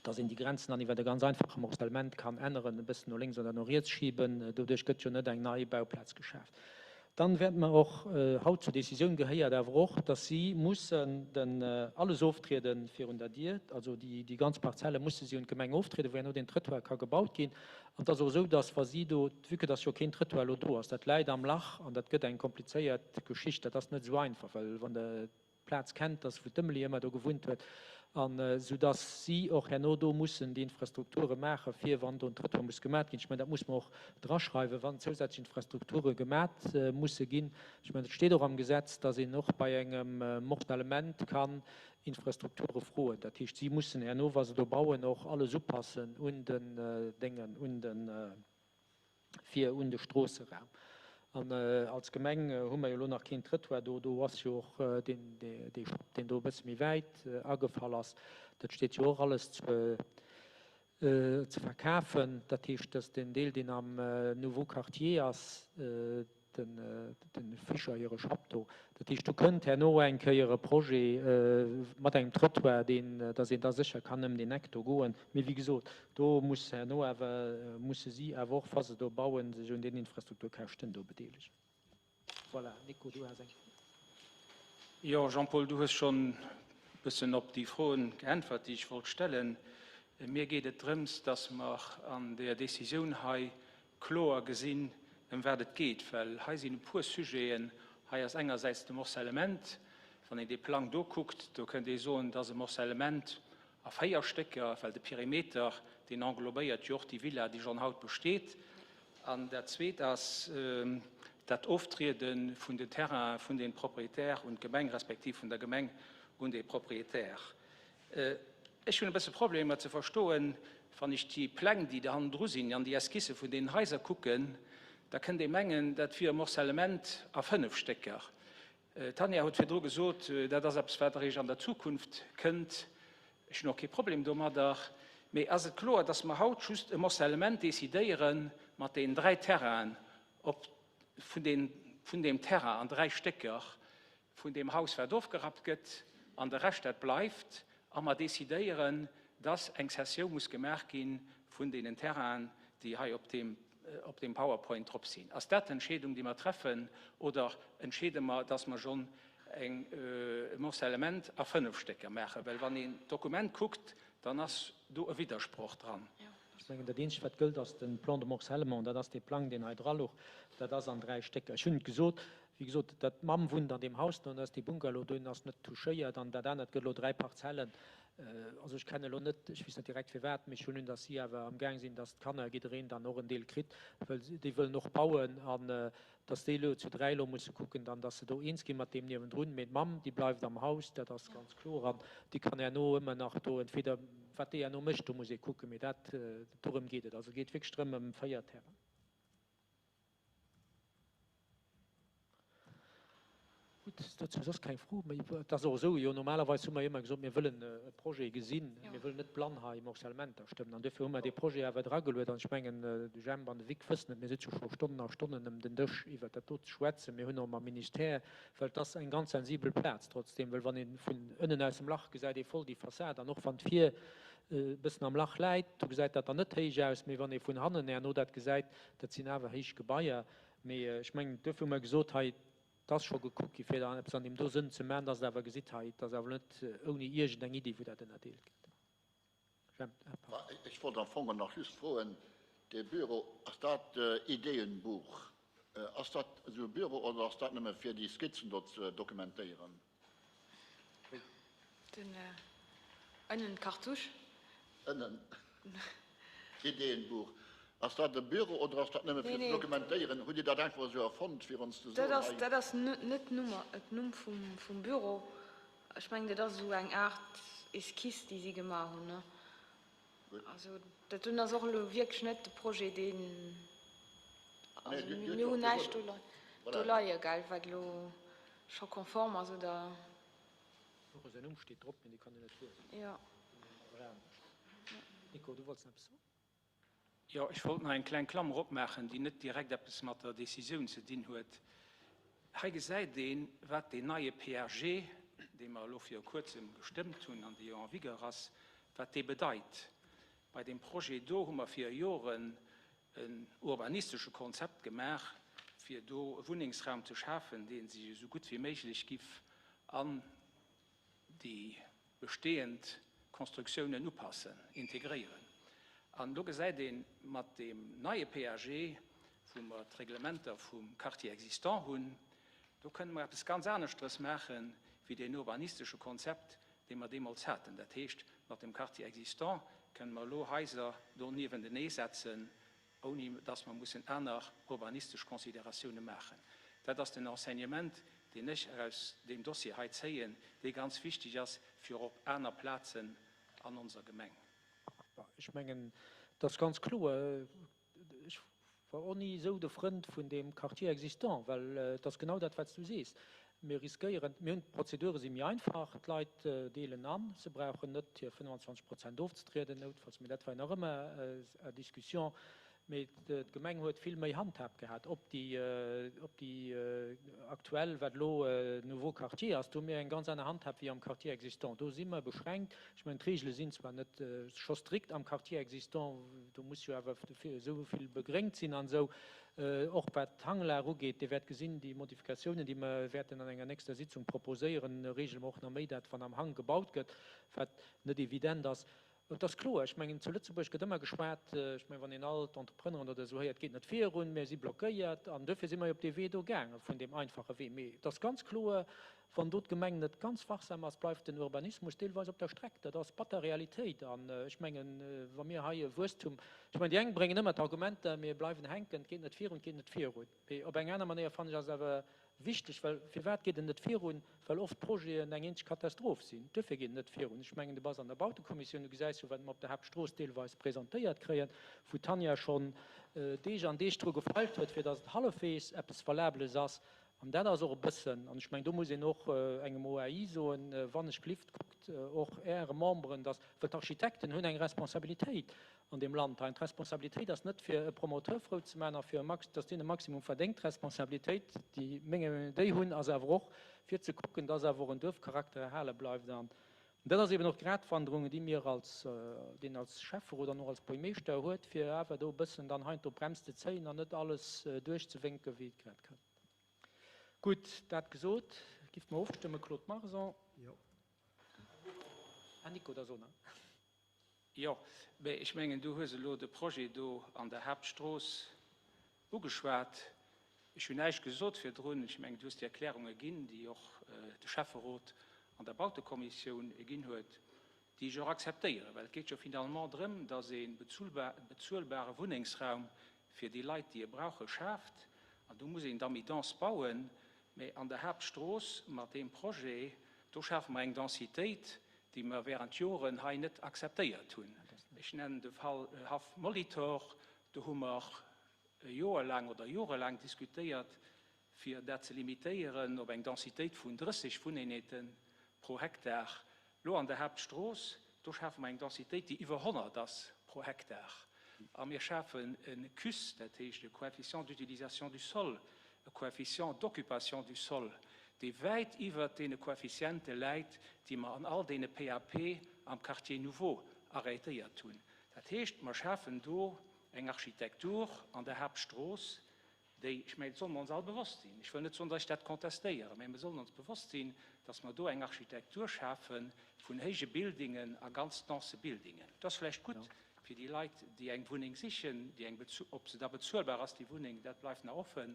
dass een déi Grenzen dann iwwer e ganz einfache Morcellement kann änneren, e bëssen no lénks oder no riets schiben. Doduerch gëtt jo net eng nei Bauplaz geschaaft. Dann wäerte mer och haut zur Décisioun gehéiert awer och, dass si mussen den alles oftriede virun der Dier, also déi ganz Parzelle musse si un d'Gemeng oftrieden, wou herno deen Trëttoir ka gebaut ginn. An et ass och esou, dass wa si do, vue que dass jo keen Trëttoir elo do ass, dat läit am Lach an dat gëtt eng komplizéiert Geschicht, dat ass net esou einfach, well wann Der Plaz kennt, dass wou d'Emily ëmmer do gewunnt huet, an esou dass si och herno do mussen déi Infrastrukture maache fir wann do en Trëttoir muss gemat ginn. Ech mengen, dat muss mer och draschreiwen, wann zousätzlech Infrastrukture gemat musse ginn. Ech mengen, et steet och am Gesetz, dass een och bei engem Morcellement kann Infrastrukture froen. Dat heescht, si mussen herno, wa se do bauen, och alles upassen un den Déngen, un den. fir un de Stroosseraum. An als Gemeng hu mer jo elo nach keen Trëttoir do. Do ass jo och deen, dee Schapp, deen do e bësse méi wäit agefall ass. Dat steet jo och alles ze verkafen. Dat heescht, dass deen Deel, deen am Nouveau Quartier ass, den Fischer hire Schapp do. Dat heescht, do kënnt herno eng Kéier e Projet mat engem Trottoir, deen, dass een da sécher kann ëm deen Eck do goen. Mee wéi gesot, do muss herno awer, musse si awer och, wa se do bauen, sech un den Infrastrukturkäschten do bedeelegen. Voilà, Nico, du has eng Fro. Jo, Jean-Paul, du hues schonn e bëssen op déi Froen geäntwert, déi ech wollt stellen. Mir geet et drëms, dass mer an där Décisioun hei kloer gesinn, ëm wat et geet, well hei sinn e puer Sujeten. Hei ass engersäits de Morcellement. Wann een dee Plang do kuckt, do kënnt ee soen, et ass e Morcellement a véier Stécker, well de Perimeter, deen englobéiert jo och déi Villa, déi schonn haut besteet. An dat Zweet ass dat Oftriede vun den Terrainen vun de Propriétaires un d'Gemeng respektiv vun der Gemeng un de Propriétaire. Ech hunn e bësse Problemer ze verstoen, wann ech déi Pläng, déi do hannendru sinn, an déi Esquisse vun deenen Haiser kucken, da kënnt ee mengen, dat wier e Morcellement a fënnef Stécker. D'Tanja huet virdru gesot, dat ass eppes, wat eréischt an der Zukunft kënnt. Ech hunn och kee Problem domadder. Mee ass et kloer, dass mer haut just e Morcellement decidéieren? mat deenen 3 Terrainen op, vun deem, vun deem Terrain an 3 Stécker vun deem Haus wat ofgerappt gëtt an de Rescht dat bleift a mer decidéieren, dass eng Cessioun muss gemaach gi vun deenen Terrainen, déi hei op deem, op deem PowerPoint drop sinn. Ass dat d'Entscheedung, déi mer treffen, oder entscheede mer, dass mer schonn eng, e Morcellement a 5 Stécker maachen? Well wann een d'Dokument kuckt, dann ass do e Widdersproch dran. Ech mengen, dat eenzegt, wat gëllt, ass de Plan de morcellement. Dat ass dee Plang, deen hei dralouch. Dat ass an 3 Stécker. Ech hunn et gesot, wéi gesot, dat d'Mamm wunnt an deem Haus do, an da ass dee Bungalow do, deen ass net touchéiert, an dat anert gëtt elo 3 Parzellen. Also ech kennen elo net, ech weess net direkt firwat, mee ech hunn un, datt si awer amgaang sinn, datt d'Kanner jiddereen dann och en Deel kritt, well déi wëllen och bauen, an datt déi elo zu 3 elo musse kucken dann, datt se do eens gi mat deem niewendrun. Mee d'Mamm, déi bleift am Haus, dat ass ganz kloer, an déi kann herno ëmmer nach do entweder, wat déi herno mécht, do muss ee kucken, mee dat, dorëm geet et. Also et geet wierklech drëm ëm 4 Terrainen. Gutt, dozou soss keng Fro méi. Et ass och esou, jo, normalerweis hu mer ëmmer gesot, mir wëllen e Projet gesinn, mir wëllen net blann hei Morcellementer stëmmen. An duerfir hu mer dee Projet awer erageluet. An ech mengen, de Jemp an de Vic wëssen et, mir sëtze scho Stonnen a Stonnen ëm den Dësch iwwert dat do ze schwätzen. Mir hunn och mam Ministère, well et ass eng ganz sensibel Plaz trotzdeem, well wann ee vun ënnen aus dem Lach gesäit ee voll déi Fassad an och wann d'Vier e bëssen am Lach läit, do gesäit dat dann net héich aus, mee wann ee vun hannen herno dat gesäit, Dat sinn awer héich Gebaier. Mee ech mengen, duerfir hu mer gesot, hei, et ass scho gekuckt gi fir eppes an deem do Sënn ze maachen, dass Der awer gesitt hei, et ass awer net ouni iergendeng Iddi, wou dat ënnerdeelt gëtt. Jemp, ah, pardon. Ech wollt am Fong nach just froen, dee Büro, ass dat Ideenbuch? Ass dat esou e Büro oder ass dat nëmme fir déi Skizzen do ze dokumentéieren? Den ënnen d'Cartouche. Ënnen d'Ideenbuch. Ass dat e Büro oder ass dat nëmme fir ze dokumentéieren? Hutt Dir dat einfach esou erfonnt, fir ons ze soen, hei. Dat ass net d'Numm vum Büro. Ech mengen, dat ass esou eng Aart Esquisse, déi si gemaach hunn. Also dat doen ass och elo wierklech net de Projet, deen, also mir hunn näischt do leie, gell, wat elo scho konform ass oder. Och säin Numm steet drop, mee dee kann een net liesen. Jo. Nico, du wollts nach eppes soen? Jo, ech wollt nach eng kleng Klammer opmaachen, déi net direkt eppes mat der Décisioun ze dinn huet. Hei gesäit een, wat deen neie PAG, dee mer elo viru Kuerzem gestëmmt hunn an dee jo en vigueur ass, wat dee bedeit. Bei deem Projet do hu mer vir Joren en urbanistesche Konzept gemaach, fir do e Wunnengsraum ze schafen, dee sech esou gutt wéi méiglech giff an déi bestehend Constructiounen upassen, integréieren. An do gesäit ee mat deem neie PAG, wou mer d'Reglementer vum Quartier existant hunn, do kënne mer eppes ganz aneschteres maache wéi deen urbanistesche Konzept, dee mer deemools haten. Dat heescht, mat dem Quartier existant kënne mer elo Haiser do niewentenee setzen, ouni dass mer mussen aner urbanistesch Considératioune maachen. Dat ass den Enseignement, deen ech aus deem Dossier hei zéien, dee ganz wichteg ass fir och op aner Plazen an onser Gemeng. Ech mengen, et ass ganz kloer, ech war och ni esou de Frënd vun deem Quartier existant, well et ass genau dat, wat s du sees, Mir riskéieren, mir hunn, d'Prozedure si méi einfach, d'Leit deelen an, se brauchen net hir 25 Prozent ofzetrieden, noutfalls, mee dat war nach ëmmer à discussion, mee d'Gemeng huet vill méi Handhab gehat op déi, op déi aktuell, wat elo nouveau Quartier ass, do hu mir eng ganz aner Handhab wéi am Quartier existant. Do si mer beschränkt. Ech mengen, d'Regele sinn zwar net scho strikt am Quartier existant, do muss jo awer esou vill begréngt sinn an esou, Och wat d'Hanglag ugeet, Dir wäert gesinn, déi Modifikatiounen, déi mer wäerten an enger nächster Sitzung proposéieren, regele mer och nach méi dat, wann am Hang gebaut gëtt, wat net evident ass. Et ass kloer, ech mengen, zu Lëtzebuerg gëtt ëmmer geschwat, ech mengen, wann een all d'Entrepreneuren oder esou héiert, geet net virun, mir si blockéiert. An duerfir si mer jo op dee Wee do gaangen, vun deem einfache Wee. Mee et ass ganz kloer, wann do d'Gemeng net ganz wachsam ass, bleift den Urbanismus deelweis op der Streck. Dat ass batter Realitéit. An ech mengen, wa mir hei e Wuesstum, ech mengen, déi eng bréngen ëmmer d'Argumenter, mir bleiwen hänken, et geet net virun, et geet net virun. Mee op eng aner Manéier fannen ech ass et awer wichteg, well firwat geet et net virun? Well oft d'Projeten eng eenzeg Katastroph sinn. Duerfir geet et net virun. Ech mengen, du bass an der Bautekommissioun, du gesäis jo, wat mer op der Haaptstrooss deelweis presentéiert kréien, wou d'Tanja schonn Deeg an Deeg dru gefeilt huet, fir datt et hallefweegs eppes Valabeles ass. An dat ass och e bëssen, an ech mengen, do muss een och engem OAI soen, wann ech glift, kuckt. sot och Äre Memberen, dass, well d'Architekten hunn eng Responsabilitéit an deem Land hei, an d'Responsabilitéit ass net fir e Promoteur frou ze maachen a fir e Max, dass deen e Maximum verdéngt, d'Responsabilitéit, déi menger Meenung no déi hunn, ass awer och fir ze kucken, dass awer och en Duerfcharakter erhale bleift. An dat ass eben och d'Gratwanderung, déi mir als, deen als Schäfferot an och als Buergmeeschter huet, fir awer do e bëssen dann heiansdo d'Brems ze zéien an net alles duerchzewénken, wéi et grad kënnt. Gutt, dat gesot, giff mer ofstëmmen. Claude Marson. Jo. Ah, Nico, da so nach. Jo, mä ech mengen, du hues elo de Projet do an der Haaptstrooss ugeschwat. Ech hunn näischt gesot virdrun. Ech mengen, du hues déi Erklärunge ginn, déi och de Schäfferot an der Bautekommissioun ginn huet, déi ech och akzeptéieren, well et geet jo finalement drëm, dass ee bezuelbare Wunnengsraum fir déi Leit, déi e brauchen, schaaft. An do muss een da méi dense bauen. Mä an der Haaptstrooss mat deem Projet, do schafe mer eng Densitéit, déi mer während Joren hei net akzeptéiert hunn. Ech nennen de Fall Haff Molitor. Do hu mer e Joer laang oder jorelaang diskutéiert, fir dat ze limitéieren op eng Densitéit vun 30 Wunneenheete pro Hektar. Lo an der Haaptstrooss, do schafe mer eng Densitéit, déi iwwer 100 ass pro Hektar. A mir schafen e CUS, dat heescht e Coefficient d'utilisation du sol, e Coefficient d'occupation du sol, dee wäit iwwert deene Koeffiziente läit, déi mer an all deene PAP am Quartier nouveau arrêtéiert hunn. Dat heescht, mer schafen do eng Architektur an der Haaptstrooss, déi, ech mengen, dat solle mer ons all bewosst sinn, ech wëll net soen, datt ech dat contestéieren, mä mir sollen ons bewosst sinn, datt mer do eng Architektur schafe vun héije Buildingen a ganz dense Buildingen. Dat ass vläicht gutt fir déi Leit, déi eng Wunneng sichen, déi eng, ob se da bezuelbar ass, déi Wunneng, dat bleift nach offen,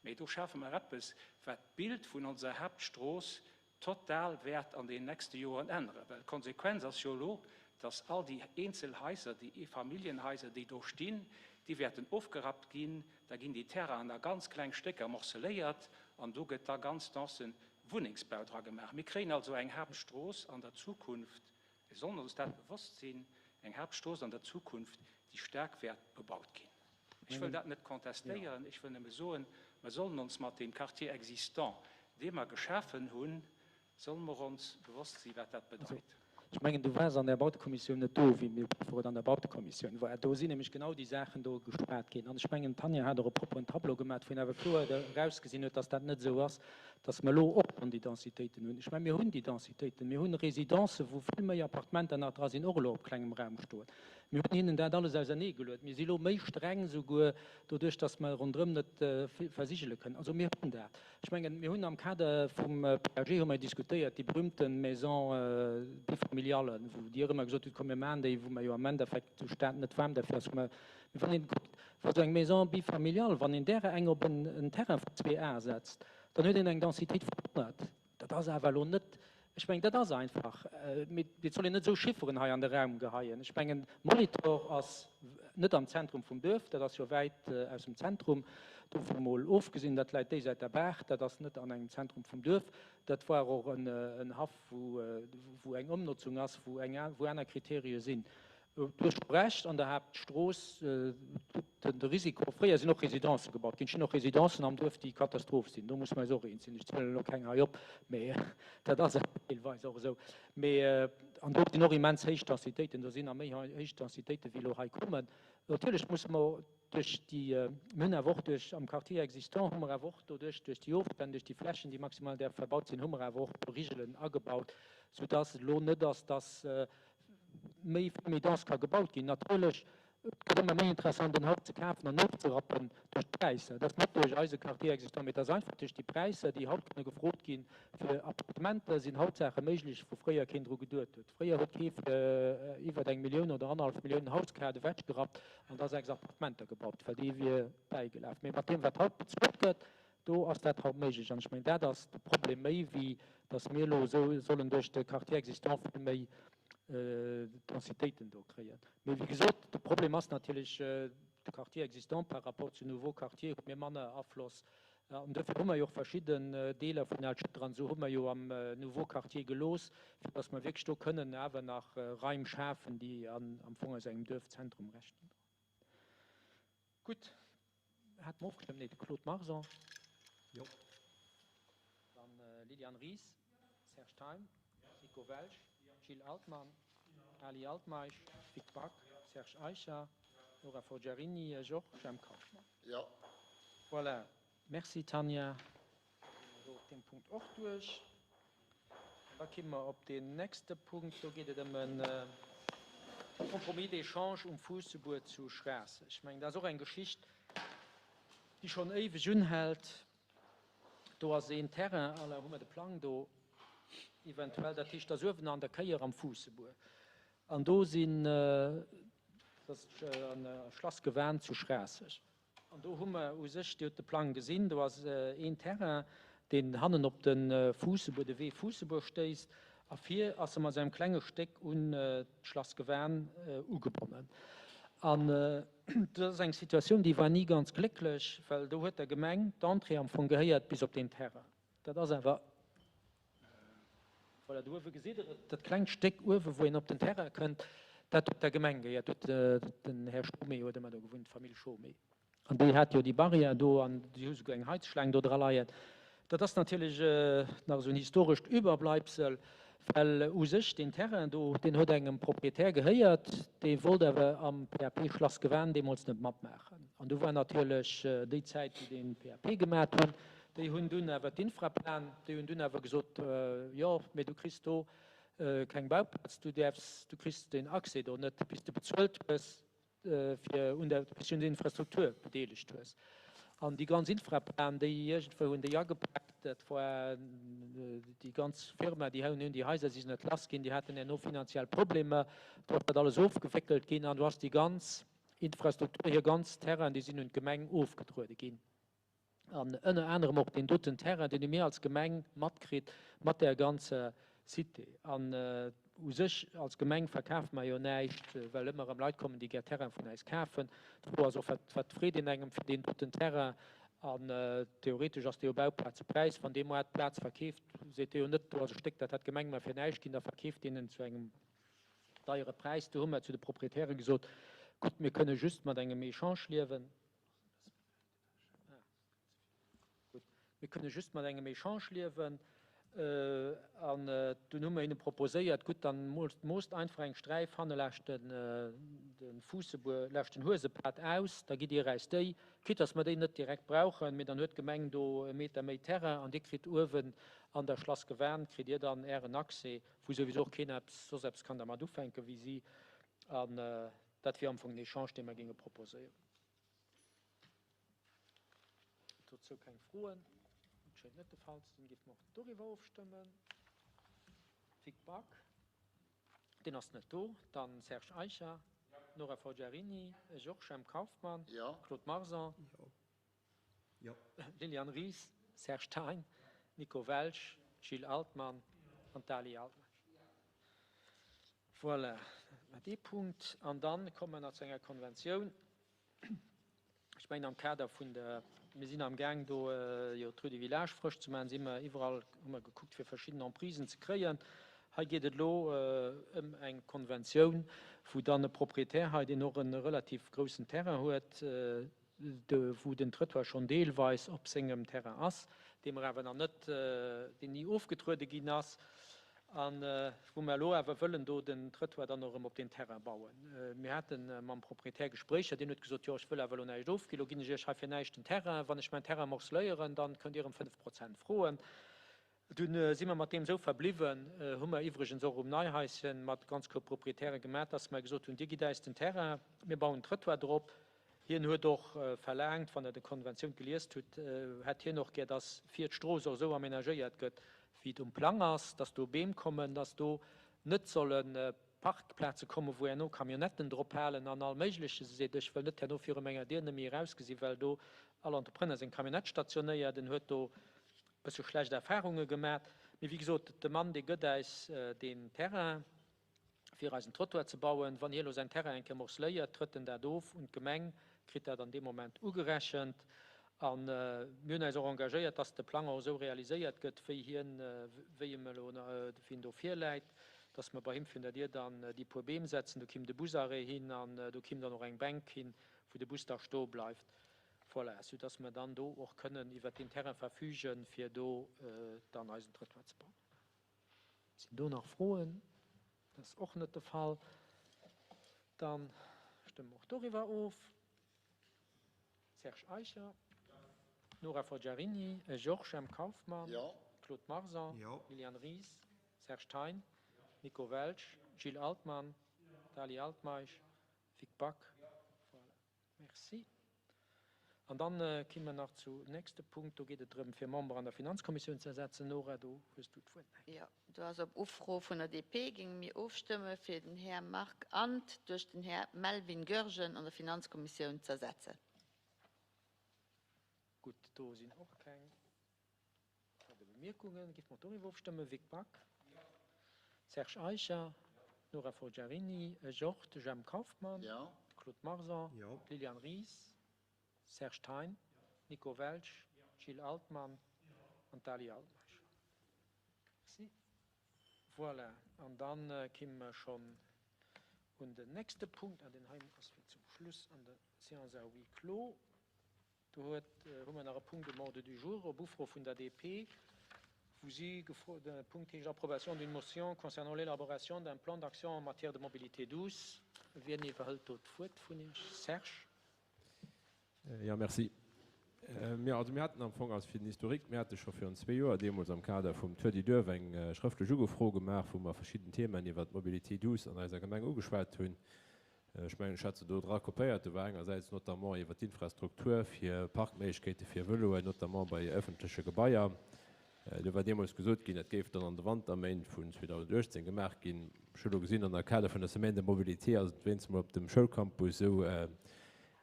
mä do schafe mer eppes, wat d'Bild vun onser Haaptstrooss total wäert an den nächste Joren änneren, well d'Konsequenz ass jo elo, dass all déi eenzel Haiser, déi Eefamilljenhaiser, déi do stinn, déi wäerten ofgerappt ginn, da ginn déi Terrainen a ganz kleng Stécker morceléiert an do gëtt da ganz dense Wunnengsbau dra gemaach. Mir kréien also eng Haaptstrooss an der Zukunft, mir sollen ons dat bewosst sinn, eng Haaptstrooss an der Zukunft, déi staark wäert bebaut ginn. Ech wëll dat net contestéieren, ech wëll nëmme soen, mer sollen ons mat deem Quartier existant, dee mer geschafen hunn, solle mer ons bewosst sinn, wat dat bedeit. Ech mengen, du waars an der Bautekommissioun net do, wéi mir wou et an der Bautekommissioun war. Do sinn nämlech genau déi Saachen do geschwat ginn. An ech mengen, d'Tanja hat och e propperen Tableau gemaat, wou een awer kloer erausgesinn huet, dass dat net esou ass, dass mer elo och schonn déi Densitéiten hunn. Ech mengen, mir hunn déi Densitéiten. Mir hunn Residencen, wou vill méi Appartementer nach dra sinn, och elo op klengem Raum stoen. Mir hunn hinnen dat alles auserneegeluet. Mir si elo méi streng souguer, doduerch datt mer ronderëm net versigele kënnen. Also mir hunn dat. Ech mengen, mir hunn am Kader vum PAG hu mer diskutéiert, déi berühmte Maison bifamiliale, wou Dir ëmmer gesot hutt, komm mir maachen déi, wou mer jo am Endeffekt de Stat net waarm derfir ass. Mä wann een kuckt, wa sou eng Maison bifamiliale, wann een därer eng op en Terrain vun zwee Ar setzt, dann huet een eng Densitéit vun 100. Dat ass awer elo net, ech mengen, dat ass einfach, mee et soll een net esou Chifferen hei an de Raum geheien. Ech mengen, Molitor ass net am Zentrum vum Duerf, dat ass jo wäit aus dem Zentrum, dovun emol ofgesinn, dat läit déisäit der Baach, dat ass net an engem Zentrum vum Duerf. Dat war och en Haff, wou eng Ëmnotzung ass, wou aner Kriterie sinn. Du hues scho Recht, an der Haaptstrooss, de Risiko, fréier sinn och Residencë gebaut ginn, et stinn och Residencen am Duerf, déi Katastroph sinn, do musse mer eis och eens sinn. Ech zielen elo keng hei op, mä dat ass deelweis och esou. Mee, an do sinn och immens héich Densitéiten, do sinn nach méi héich Densitéiten, wéi elo hei kommen. Natierlech musse mer duerch déi, mir hunn awer och duerch, am Quartier existant hu mer awer och doduerch, duerch déi Ofstänn, duerch déi Flächen, déi maximal däerfe verbaut sinn, hu mer awer och do Rigelen agebaut, soudass et elo net ass, dass méi vill méi dense ka gebaut ginn. Natierlech, et gëtt ëmmer méi interessant en Haus ze kafen an ofzerappen duerch d'Präisser. Dat ass net duerch eise Quartier existant, mee et ass einfach duerch déi Präisser, déi haut kënne gefrot ginn fir Appartementer, sinn haut Saache méiglech, wou fréier keen dru geduet huet. Fréier huet kee fir iwwert eng Millioun oder annerhallef Millioun en Haus kaaft, ewechgerappt an da 6 Appartementer gebaut, well dee wier bäigelaf. Mee mat deem, wat haut bezuelt gëtt, Do ass dat haut méiglech. An ech mengen, dat ass de Problem méi, wéi datt mir elo esou sollen duerch de Quartier existant vill méi Densitéiten do kréien. Mee wéi gesot, de Problem ass natierlech de Quartier existant par rapport zu nouveaux quartiers hu mir manner Afloss. An dofir hu mer jo och verschidden Deeler vun Al-Schëtter an esou hu mer jo am nouveau Quartier gelooss, fir datt mer wierklech do kënnen awer nach Raim schafen, déi am Fong aus engem Duerfzentrum rechten. Gutt, hat mer ofgestëmmt? Nee, de Claude Marson. Jo. Dann Liliane Ries, Serge Thein, Nico Welsch. Jo. Gilles Altmann, Ali Altmeisch, Vic Back, Serge Eicher, Nora Forgiarini, ech och, Jemp Kauffmann. Jo. Voilà. Merci Tanja. Da si mer do op deem Punkt och duerch. An da kimme mer op deen nächste Punkt. Do geet et ëm e Compromis d'échange um Fuussebuer zu Schraasseg. Ech mengen, dat ass och eng Geschicht, déi schonn éiweg unhält. Do ass een Terrain, Alain, hu mer de Plang do eventuell, dat heescht, dat ass uewen an der Kéier am Fuussebuer. An do sinn, dat ass Schlass Gewan zu Schraasseg. An do hu mer u sech, Dir hutt de Plang gesinn, do ass een Terrain, deen hannen op de Fuussebuer, de Wee Fuussebuer stéisst, a vir ass e mat esou engem klenge Stéck un d'Schlass Gewan ugebonnen. An dat ass eng Situatioun, déi war ni ganz glécklech, well do huet der Gemeng d'Entrée am Fong gehéiert bis op deen Terrain. Dat ass awer, voilà, do uewe gesitt Der et, dat klengt Stéck uewe wou een op den Terrain kënnt, dat huet der Gemeng gehéiert, do huet den Här Schomé huet ëmmer do gewunnt, d'Famill Schomé. An déi hat jo déi Barrière do an si hu souguer eng Heizschlaang do dra leien. Dat ass natierlech nach esou en historescht Überbleibsel, well u sech deen Terrain do, deen huet engem Proprietär gehéiert, dee wollt awer am PAP Schlass Gewan deemools net matmaachen. An du war natierlech déi Zäit, wou dee PAP gemat hunn, Déi hunn dunn awer d'Infraplan, déi hunn dunn awer gesot, jo, mee du kriss do keng Bauplaz, du däerfs, du kriss den Accès do net, bis de bezuelt hues, fir un der, bis du un der Infrastruktur bedeelegt hues. An déi ganz Infraplan, déi iergendwou hunn déi agepaakt, dat war déi ganz Firma, déi hunn déi Haiser, si sinn net lass ginn, déi haten herno finanziell Problemer, do ass dat alles ofgewéckelt ginn an do ass déi ganz Infrastruktur, hir ganz Terrainen, déi sinn un d'Gemeng ofgetruede ginn. An ënner anerem och deen doten Terrain, deen hu mir als Gemeng matkritt mat där ganzer Cité. An u sech als Gemeng verkafe mer jo näischt, well ëmmer erëm Leit kommen, déi gär Terrain vun äis kafen. D'Fro ass och, wat, wat freet een engem fir deen doten Terrain? An theoretesch ass dee jo Bauplazepräis. Wann dee moar d'Plaz verkeeft, seet dee jo net, do ass e Stéck, dat hätt d'Gemeng mer fir näischt ginn, da verkeeft deen en zu engem deiere Präis. Do hu mer zu de Proprietäre gesot, gutt, mir kënne just mat engem Echange liewen. Gutt, mir kënne just mat engem Echange liewen. An dunn hu mer hinne proposéiert, gutt, dann moosst einfach eng Sträif hanne laascht de Fuussebuer, laascht den Huesepad aus, da gitt Dir äis déi, quitte dass mer déi net direkt brauchen, mee dann huet d'Gemeng do e Meter méi Terrain an Dir kritt uewen an der Schlass Gewan, kritt Dir dann Ären Accès, wou souwisou och keen eppes soss eppes kann dermat ufänken wéi si. An dat wier am Fong den Echange, dee mer géinge proposéieren. Dozou keng Froen? Dat schéngt net de Fall ze sinn. Géife mer och doriwwer ofstëmmen. Vic Back, deen ass net do. Dann Serge Eicher, Nora Forgiarini, Georges Jemp Kauffmann, Claude Marson, Liliane Ries, Serge Thein, Nico Welsch, Gilles Altmann an d'Ali Altmeisch. Voilà, dat war dee Punkt. An dann komme mer nach zu enger Konventioun. Ech mengen am Kader vun der, mir sinn amgaang do jo d'Rue du Village frësch ze maachen, si mer iwwerall, hu mer gekuckt fir verschidden Emprisen ze kréien. Hei geet et elo ëm eng Konventioun, wou dann e Proprietär hei, deen och e relativ groussen Terrain huet, wou den Trëttoir schonn deelweis op sengem Terrain ass, dee mer awer nach net, deen ni ofgetruede ginn ass, a wou mer elo awer wëllen do den Trëttoir dann och erëm op deen Terrain bauen. Mir hate mam Proprietär Gespréicher, deen huet gesot, jo ech wëll awer elo näischt ofginn, elo ginn ech Iech hei fir näischt den Terrain, wann ech mäin Terrain morceléieren, dann kënnt Dir erëm 5 Prozent froen. Dunn si mer mat deem esou verbliwwen, hu mer iwwregens och um Neihaischen mat ganz Coproprietäre gemaach, dass mer gesot hunn, Dir gitt äis den Terrain, mir bauen den Trëttoir drop. Hien huet och verlaangt, wann Der déi Konventioun geliest hutt, hätt hien och gär, dass vir d'Strooss och esou aménagéiert gëtt, wéi et um Plang ass, dass do Beem kommen, dass do net solle Parkplaze kommen, wou herno Camionnetten drop halen an all Méigleches. E seet, Ech wëll net herno viru menger Dier net méi erausgesinn, well do all Entrepreneur seng Camionnette stationéiert. En huet do bësse schlecht Erfahrunge gemat. Mee wéi gesot, de Mann, dee gëtt äis deen Terrain, fir eisen Trottoir ze bauen. Wann hie elo säin Terrain eng Kéier morceléiert, trëtt en dat of un d'Gemeng, kritt dat an deem Moment ugerechent. A mir hunn äis och engagéiert, dass de Plang och esou realiséiert gëtt, wéi hien, wéi em elo, wéi en do virläit, dass mer bei him virun der Dier dann déi puer Beem setzen. Do kimm de Busarrêt hin an do kimm dann och eng Bänk hin, wou de Bus da stoe bleift. Voilà, soudass mer dann do och kënnen iwwert deen Terrain verfügen, fir do dann eisen Trëttoir ze bauen. Sinn do nach Froen? Dat ass och net de Fall. Dann stëmme mer och doriwwer of. Serge Eicher. Nora Forgiarini, Georges M. Kauffmann, Claude Marson, Liliane Ries, Serge Thein, Nico Welsch, Gilles Altmann, Dali Altmeisch, Vic Back. Voilà. Merci. An dann ki mer nach zu nächste Punkt. Do geet et drëm, fir Member an der Finanzkommissioun ze ersetzen. Nora, do hues du d'Wuert. Jo, do ass op Ufro vun der DP géinge mir ofstëmme fir den Här Marc Andt duerch den Här Melvin Goergen an der Finanzkommissioun z'ersetzen. Gutt, do sinn och keng weider Bemierkungen. Géife mer doriwwer ofstëmmen. Vic Back, Serge Eicher, Nora Forgiarini, Georges Jemp Kauffmann, Claude Marson, Liliane Ries, Serge Thein, Nico Welsch, Gilles Altmann an d'Dali Altmeisch. Merci. Voilà, an da kimme mer schonn un den nächste Punkt, an deen hei ass fir zum Schluss an der Séance à huis clos. Do huet, hu mer nach e Punkt um Ordre du jour op Ufro vun der DP, wou si gefro, de Punkt heescht Approbation d'une motion concernant l'élaboration d'un plan d'action en matière de mobilité douce. Wien iwwerhëlt do d'Wuert vun Iech? Serge. Jo, merci. Jo, also mir haten am Fong, also fir den Historique, mir hate scho virun zwee Joer deemools am Kader vum Tour du Duerf eng schrëftlech Ugefro gemaach, wou mer verschidden Themen iwwert d'Mobilité douce an eiser Gemeng ugeschwat hunn. Ech mengen, ech hat se do dra kopéiert. Do war engersäits notamment iwwert d'Infrastruktur fir Parkméiglechkeete fir Vëloen, notamment bei ëffentleche Gebaier. Do war deemools gesot ginn, dat géif dann an de Wanterméint vun 2018 gemaach ginn. Ech hu lo gesinn, an der Kader vun der Semaine de mobilité ass et wéinst mol op dem Schoulcampus esou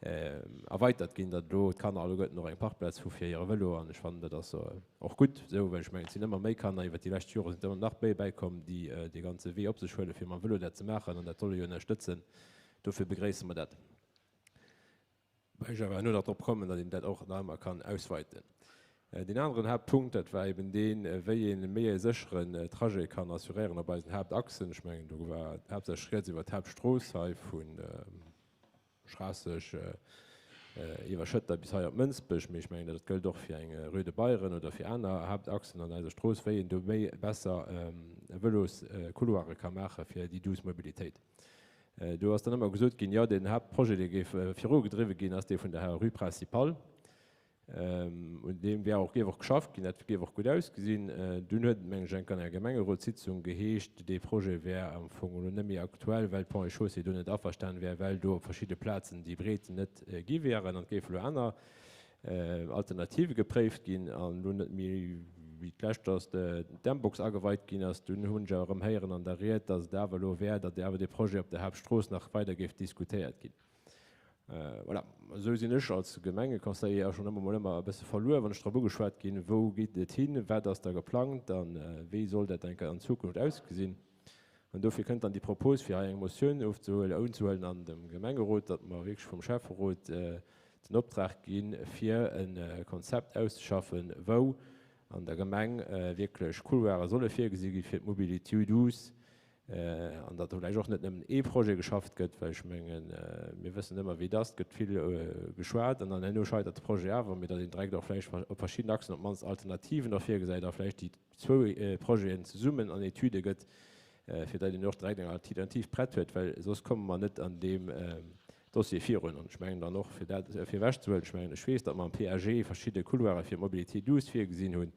erweitert ginn, datt elo d'Kanner alleguerten och eng Parkplaz hu fir hire Vëlo. An ech fannen, dat ass och gutt esou, well ech mengen, et sinn ëmmer méi Kanner, iwwert déi lescht Jore sinn et ëmmer nach méi bäikomm, déi dee ganze Wee op sech huelen, fir mam Vëlo dat ze maachen. An dat soll ee jo ënnerstëtzen. Dofir begréisse mer dat. Wobäi ech awer herno nach drop kommen, datt een dat och nach ëmmer kann ausweiten. Deen aneren Haaptpunkt, dat war eben deen, wéi ee méi e sécheren Trajet kann assuréieren op eisen Haaptachsen. Ech mengen, do war haaptsächlech rieds iwwert d'Haaptstrooss hei vun Schraasseg iwwer Schëtter bis hei op Mënsbech, mee ech mengen, dat gëllt och fir eng Rue de Beyren oder fir aner Haaptachsen an eiser Strooss, wéi een do méi besser Vëloscouloire ka maache fir déi douce Mobilitéit. Do ass dann ëmmer gesot ginn, jo, den Haaptprojet, dee géif virugedriwwe ginn, ass dee vun der Rue Principale. Un deem wär och, géif och geschafft ginn, dat géif och gutt ausgesinn. Dunn huet et, mengen ech, enk an enger Gemengerotssitzung geheescht, dee Projet wär am Fong elo net méi aktuell, well d'Ponts et Chaussées do net averstan wär, well do op verschidde Plazen déi Breeten net gi wären an et géife elo aner Alternative gepréift ginn. An elo net méi wéi d'lescht, datt d'M-Box ageweit ginn ass, dunn hunn ech awer erëm héieren an der Ried, datt et awer elo wär, datt awer dee Projet op der Haaptstrooss nach weider géif diskutéiert ginn. Voilà, esou sinn ech als Gemengeconseiller schonn ëmmer mol ëmmer e bësse verluer, wann ech drop ugeschwat ginn, wou geet et hin, wat ass da geplangt a wéi soll dat enker an Zukunft ausgesinn. An dofir kënnt dann déi Propos, fir hei eng Motioun ofzehuelen, unzehuelen an dem Gemengerot, datt mer wierklech vum Schäfferot den Optrag ginn, fir e Konzept auszeschaffen, wou an der Gemeng wierklech Couloire solle virgesi gi fir d'Mobilité douce, An datt do vläicht och net nëmmen ee Projet geschafft gëtt, well ech mengen, mir wëssen ëmmer, wéi et ass, et gëtt vill geschwat an dann herno scheitert de Projet awer, mee datt een direkt och vläicht op verschidden Achsen op d'mannst Alternativen och virgesäit a vläicht déi zwou Projeten zesummen an Etüde gëtt, fir datt een och direkt eng Alternativ prett huet, well soss komme mer net an deem Dossier virun. An ech mengen dann och, fir dat virwechzehuelen, ech mengen, ech weess, datt mer am PAG verschidde Couloire fir d'Mobilité douce virgesinn hunn,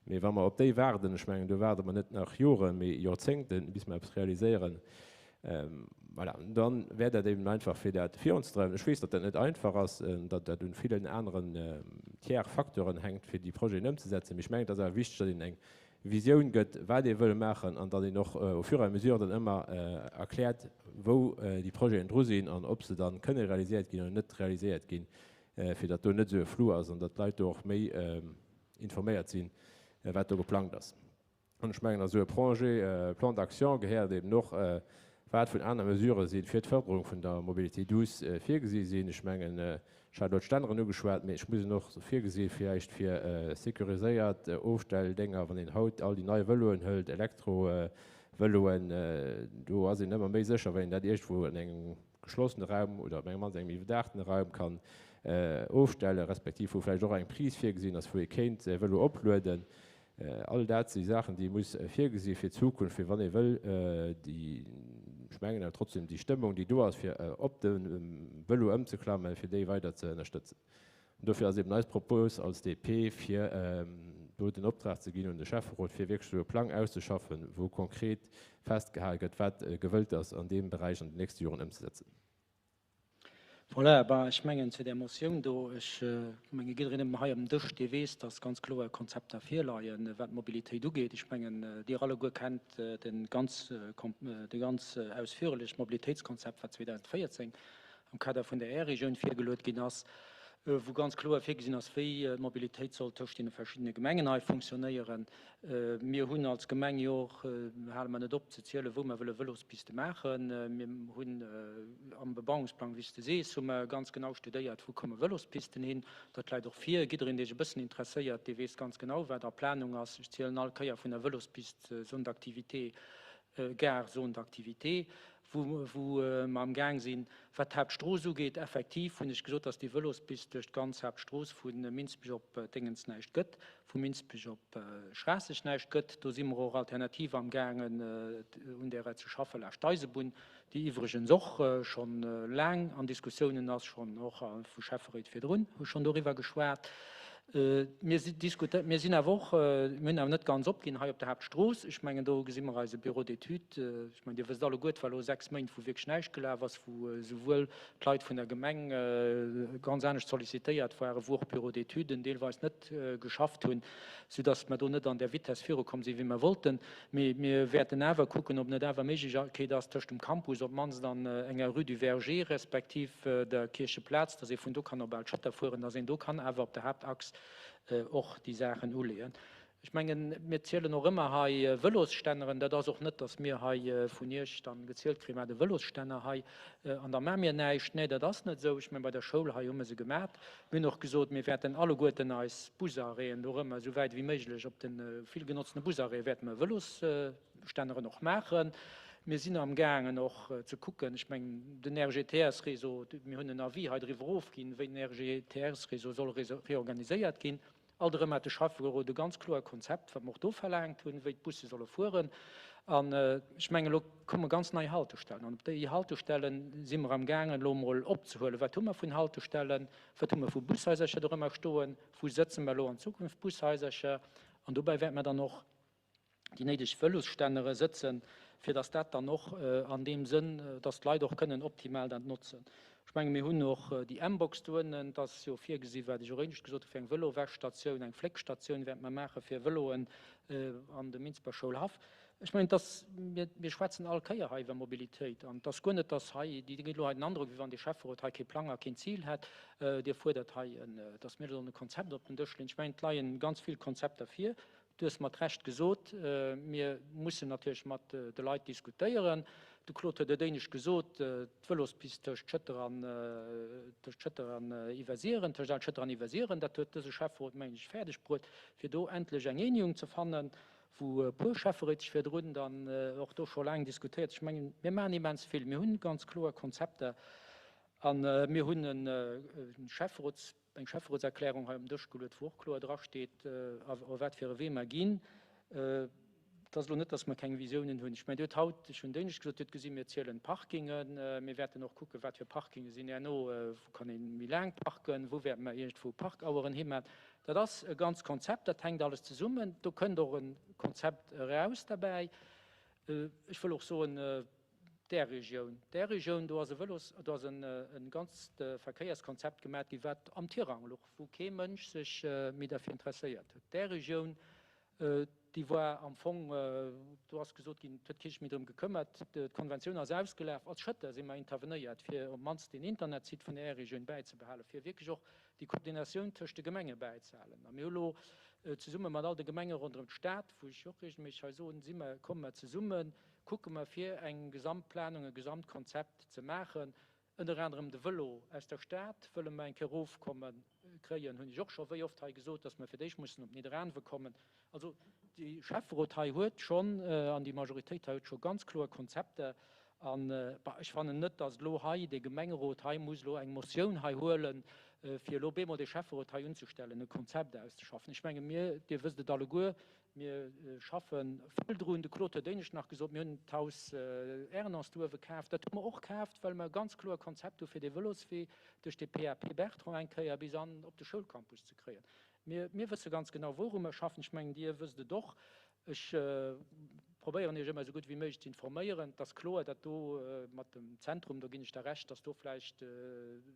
mee wa mer op déi waarden, ech mengen, do waarde mer net nach Joren, mee Jorzéngten, bis mer eppes realiséieren, voilà, dann wär dat eben einfach, fir dat virunzedreiwen. Ech weess, datt dat net einfach ass, datt dat un villen aneren tiers Facteuren hänkt, fir déi Projeten ëmzesetzen, mee ech mengen, et ass awer wichteg, datt een eng Visioun gëtt, wat ee wëll maachen an datt een och au fur et à mesure dann ëmmer erkläert, wou déi Projeten dru sinn an ob se dann kënne realiséiert ginn oder net realiséiert ginn, fir datt do net esou e Flou ass an datt d'Leit do och méi informéiert sinn, wat do geplangt ass. An ech mengen, a sou e Projet, Plan d'action, gehéiert eben och, wat vun aner Mesurë sinn, fir d'Fërderung vun der Mobilité douce virgesi sinn. Ech mengen, ech hat elo d'Stänneren ugeschwat, mee ech muss en och virgesi vläicht fir sécuriséiert Ofstelldénger, wann een haut all déi nei Vëloen hëlt, Elektrovëloen, do ass een ëmmer méi sécher, wann een dat iergendwou an engem geschlossene Raum oder op mannst engem iwwerdaachtene Raum kann ofstellen, respektiv wou vläicht och eng Prise virgesinn ass, wou ee kéint säi Vëlo oplueden. All dat si Saachen, déi ee muss virgesi fir d'Zukunft, fir wann ee wëll déi, ech mengen awer trotzdem, déi Stëmmung, déi do ass, fir op de Vëlo ëmzeklammen, fir déi weider ze ënnerstëtzen. An dofir ass eben eis Propos als DP, fir do den Optrag ze ginn un de Schäfferot, fir wierklech esou e Plang auszeschaffen, wou konkret festgehale gëtt, wat gewëllt ass an deem Beräich an den nächste Joren ëmzesetzen. Voilà, bah, ech mengen zu där Motioun do, ech menge jiddereen hei am Dësch, dee weess, dass ganz kloer Konzepter virleien, wat d'Mobilitéit ugeet. Ech mengen, Dir alleguer kennt de ganz, de ganz ausführlech Mobilitéitskonzept, wat 2014 am Kader vun der Är-Regioun virgeluet ginn ass, wou ganz kloer virgesinn ass, wéi d'Mobilitéit soll tëscht deene verschiddene Gemengen hei funktionéieren. Mir hunn als Gemeng jo och, hale mer net op ze zielen, wou mer wëlle Vëlospiste maachen. Mir hunn am Bebauungsplang, wéi s de sees, hu mer ganz genau studéiert, wou komme Vëlospisten hin. Dat läit och vir. Jiddereen, dee sech e bëssen interesséiert, dee weess ganz genau, wat a Planung ass. Ech zielen all Kéier vun der Vëlospist Zone d'activité Gare, Zone d'activité. wou wou mer am Gaang sinn. Wat d'Haaptstrooss ugeet, effektiv hunn ech gesot, dass déi Vëlospist duerch d'ganz Haaptstrooss vu Minsbech op Déngens näischt gëtt, vu Minsbech op Schraasseg näischt gëtt. Do si mer och alternativ am gaangen un därer ze schaffen, laascht d'Eisebunn, déi iwwregens och schonn laang an Diskussiounen ass, schonn och vu Schäfferéit virdrun hu schonn doriwwer geschwat. Mir diskutéieren, mir sinn awer och, mir hunn awer net ganz opginn hei op der Haaptstrooss. Ech mengen, do gesi mer eise Bureau d'études. Ech mengen, Dir wësst alleguer, et war elo 6 Méint, wou wierklech näischt gelaf ass, wou esouwuel d'Leit vun der Gemeng ganz anescht sollicitéiert waren, wou och d'Bureaux d'études deelweis net geschafft hunn, soudass mer do net an där Vitesse virukomm sinn, wéi mer wollten. Mee mir wäerten awer kucken, ob net awer Méiglechkeet ass, tëscht dem Campus op d'mannst an enger Rue du Verger respektiv der Kiercheplaz, dass ee vun do kann op Al Schëtter fueren, dass een do kann awer op der Haaptachs och déi Saachen uleeën. Ech mengen, mir zielen och ëmmer hei Vëlosstänneren. Dat ass och net, dass mir hei vun Iech dann gezielt kréien, Maacht e Vëlosstänner hei an da maache mir näischt. Nee, dat ass net esou. Ech mengen, bei der Schoul hei hu mir se gemat. Mir hunn och gesot, mir wäerten alleguerten eis Busarrêten dorëmmer esou wäit ewéi méiglech op de vill genotzene Busarrête wäerte mer Vëlosstänneren och maachen. Mir sinn amgaangen och ze kucken, ech mengen den RGTS-Réseau, mir hunn en Avis hei driwwer ofginn, wéi den RGTS-Réseau soll reorganiséiert ginn. Alt erëm hat de Schäfferot e ganz kloer Konzept, wat mer och do verlaangt hunn, wéi d'Busse solle fueren. An ech mengen, elo komme ganz nei Haltestellen. An op déi Haltestelle si mer amgaangen, elo emol opzehuelen, Wat hu mer vun Haltestellen? Wat hu mer vu Bushaisercher dorëmmer stoen? Wou sëtze mer elo an Zukunft Bushaisercher? An dobäi wäerte mer dann och déi néideg Vëlosstännere sëtzen, fir datt dat dann och an deem Sënn, datt d'Leit och kënnen optimal dat notzen. Ech menge mir hunn och déi mBox do ënnen, et ass jo virgesi wat ech och éinescht gesot hu fir eng Vëlowäschstatioun, eng Fléckstatioun wäerte mer maache fir Vëloen an dem Minsber Schoulhaff. Ech mengen, et ass, mir, mir schwätzen all Kéier hei iwwer Mobilitéit an et ass guer net, datt hei, déi ginn elo hei den Androck, wéi wann dee Schäfferot hei kee Plang a keen Zil hätt. Dir fuerdert hei, datt mir sollen e Konzept op den Dësch leeën. Ech mengen, et leien ganz vill Konzepter vir. Du hues mat Recht gesot, mir mussen natierlech mat de Leit diskutéieren. De Claude huet et éinescht gesot, d'Vëlospist tëscht Schëtter an, tëscht Schëtter an Iwwersiren, tëscht Al Schëtter an Iwwersiren, dat huet dëse Schäfferot, mengen ech, fäerdeg bruet, fir do endlech eng Eenegung ze fannen, wou e puer Schäfferéit sech virdrun dann och do scho laang diskutéiert. Ech mengen, mir maachen immens vill. Mir hunn ganz kloer Konzepter a mir hunn e Schäfferots, eng Schäfferotserklärung hei um Dësch geluet, wou och kloer drasteet, a wat fir e Wee mer ginn. Et ass elo net, datt mer keng Visiounen hunn. Ech mengen, Dir hutt haut, ech hunn d'éinescht gesot, Dir hutt gesinn, mir zielen d'Parkingen. Mir wäerten och kucken, wat fir Parkinge sinn herno, wou kann ee méi laang parken, wou wäerte mer iergendwou Parkaueren himaachen. Dat ass e ganz Konzept, dat hänkt alles zesummen. Do kënnt och e Konzept eraus derbäi. Ech wëll och soen, Där Regioun, där Regioun, do ass e Vëlos, do ass e ganzt Verkéierskonzept gemat ginn, wat am Tirang louch, wou kee Mënsch sech méi derfir interesséiert huet. Där Regioun, déi war am Fong, do ass gesot ginn, et huet kee sech méi drëm gekëmmert, d'Konventioun ass ausgelaf. Als Schëtter si mer intervenéiert, fir op d'mannst deen Internetsite vun der Är-Regioun bäizebehalen, fir wierklech och déi Koordinatioun tëscht de Gemenge bäizehalen. A mir hu lo zesumme mat all de Gemenge ronderëm d'Stad, wou ech och regelméisseg hei soen, si mer, komme mer zesummen, kucke mer fir eng Gesamtplanung, e Gesamtkonzept ze maachen, ënner anerem de Vëlo aus der Stad wëlle mer eng Kéier erofkomme kréien, hunn ech och scho wéi oft hei gesot, dass mer fir d'éischt mussen op Nidderaanwe kommen. Also de Schäfferot hei huet schonn, an déi Majoritéit hei huet scho ganz kloer Konzepter. An, bah, ech fannen net, dass elo hei dee Gemengerot hei muss elo eng Motioun hei huelen. fir elo bemol de Schäfferot hei unzestellen, e Konzept auszeschaffen. Ech menge mir, Dir wësst et alleguer, mir schaffe vill drun. De Claude huet éinescht nach gesot, mir hunn d'Haus Ernance do uewe kaaft. Dat hu mer och kaaft, well mer e ganz kloer Konzept hu fir dee Vëloswee duerch de PAP Bertrand eng Kéier bis an op de Schoulcampus ze kréien. Mir, mir wësse ganz genau, wouru mer schaffen. Ech mengen, Dir wësst et och. Ech probéieren Iech ëmmer esou gutt wéi méiglech ze informéieren. Et ass kloer, dat do mat dem Zentrum, do ginn ech der Recht, dass do vläicht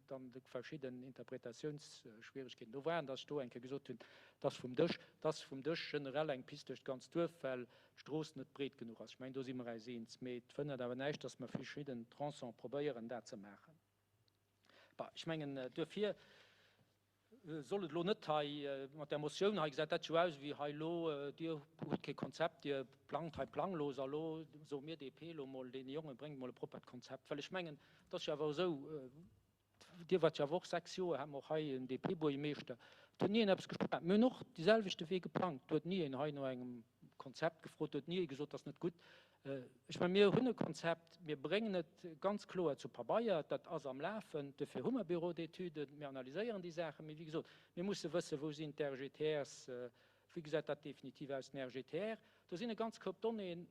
dann verschidden Interpretatiounsschwieregkeeten do waren, dass ech do eng Kéier gesot hunn, et ass vum Dësch, et ass vum Dësch generell eng Pist duerch d'ganz Duerf, well d'Strooss net breet genuch ass. Ech mengen, do si mer äis eens. Mee et verhënnert awer näischt, dass mer verschidden Tronçonen probéieren, dat ze maachen. Bon, ech mengen, duerfir soll et elo net hei mat där Motioun hei, gesäit dat jo aus wéi hei elo, Dir hutt kee Konzept, Dir plangt hei planglos a lo soe mir DP elo mol deene Jongen, bréngt mol e proppert Konzept. Well ech mengen, et ass jo awer esou, Dir waart jo awer och 6 Joer, hate mer och hei en DP-Buergermeeschter, et huet ni een eppes gespaart. Mir hunn och dee selwechte Wee geplangt, do huet ni een hei no engem Konzept gefrot, do huet ni ee gesot, dat ass net gutt. Ech mengen, mir hunn e Konzept, mir bréngen et ganz kloer zu Pabeier, dat ass am Lafen, duerfir hu mer Bureaux d'études, mir analyséieren déi Saachen. Mee wéi gesot, mir musse wëssen, wou sinn d'RGTRs, wéi gesäit dat definitiv aus, den RGTR. Do sinn e ganz Koup Donnéeën,